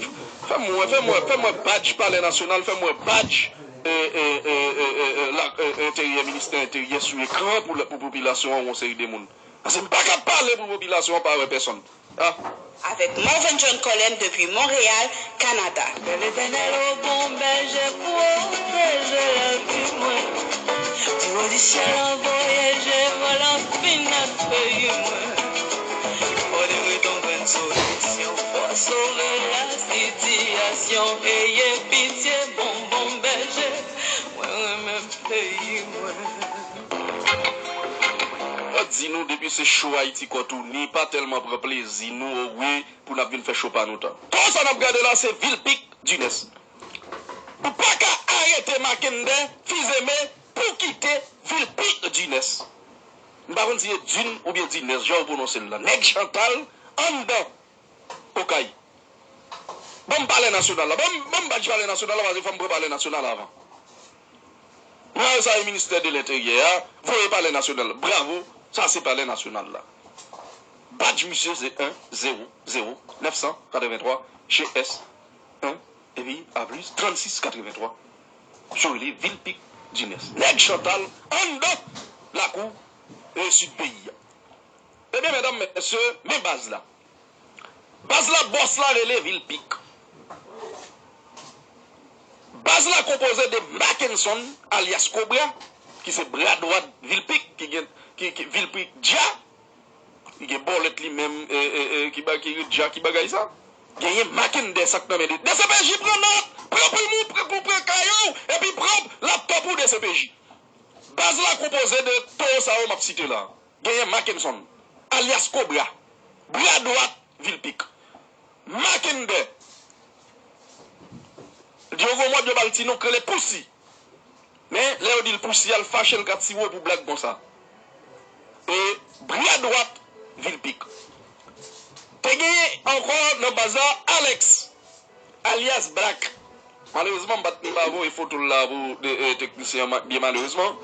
fè m wè, fè m wè, fè m wè badj Palè Nasyonal, fè m wè badj e, e, e, e, e, e, la, e, enteryè, ministè enteryè sou ekran pou, pou popilasyon an, yon seri de moun. Paske m pa ka pale pou popilasyon an, pa wè pèsonn. Ah. Avèk Marvin John Colem depi Montréal, Canada. Ke Letènèl, o bon bèje, pwoteje lavi mwen. Pwo di syèl an voye je vòl an fin ak peyi mwen. Fò li ret yon grenn solisyon, fò sove la sitiyasyon. Eye pitye, bon, bon bèje, mwen renmen peyi mwen. Yo di nou depi se cho Ayiti kò touni, pa tèlman pran plezi nou, o wi, pou n ap vin fè cho pa nou tan. Konsa n ap gade la, se Vilpic Dunes. Ou pa ka arete Mackenday Fils-Aimé pou kite Vilpic Dunes. M pa konn si se Dune oubyen Dunes, jan w pwononse l la. Nèg Chantal anndan Okay. Ban m Palè Nasyonal la. Ban m, ban m badj Palè Nasyonal la, paske fò m pran Palè Nasyonal avan. Mwen sa e ministè de lenteryè a, voye Palè Nasyonal. Bravo, sa se Palè Nasyonal la. Badj misye se en zewo zewo nèf san katrevenntwa G S en, epi a plis trannsis katrevenntwa. Misye rele Vilpic Dunes. Nèg Chantal anndan lakou e sid peyi a. Ebyen, medam, mesye, men baz la. Baz la, bòs la rele Vilpic. Baz la konpoze de Mackenson, alyas Kobra, ki se bra dwat Vilpic, ki gen, ki, ki, Vilpic Dja, ki gen bòlèt li menm, e, e, e, ki ba-, ki ret Dja, ki bagay sa. Genyen Mackenday, sa k nan men de. D C P J pran nòt, pran plim ou, pran, pran, pran kaye w, epi pran laptop ou, D C P J. Baz la konpoze de towo sa yo m ap site la. Genyen Mackenson, alyas Kobra, bra dwat Vilpic. Mackenday, Diogo Mòd yo ba l ti non k rele Pousi. Men, lè yo di l Pousi a, l fache, l ka tire w pou blag konsa. E bra dwat Vilpic. Te genyen ankò nan baz la Alex, alyas Black. Malerezman, m pa t, m pa voye foto l la pou de, e, teknisyen an, ma-, byen malerezman.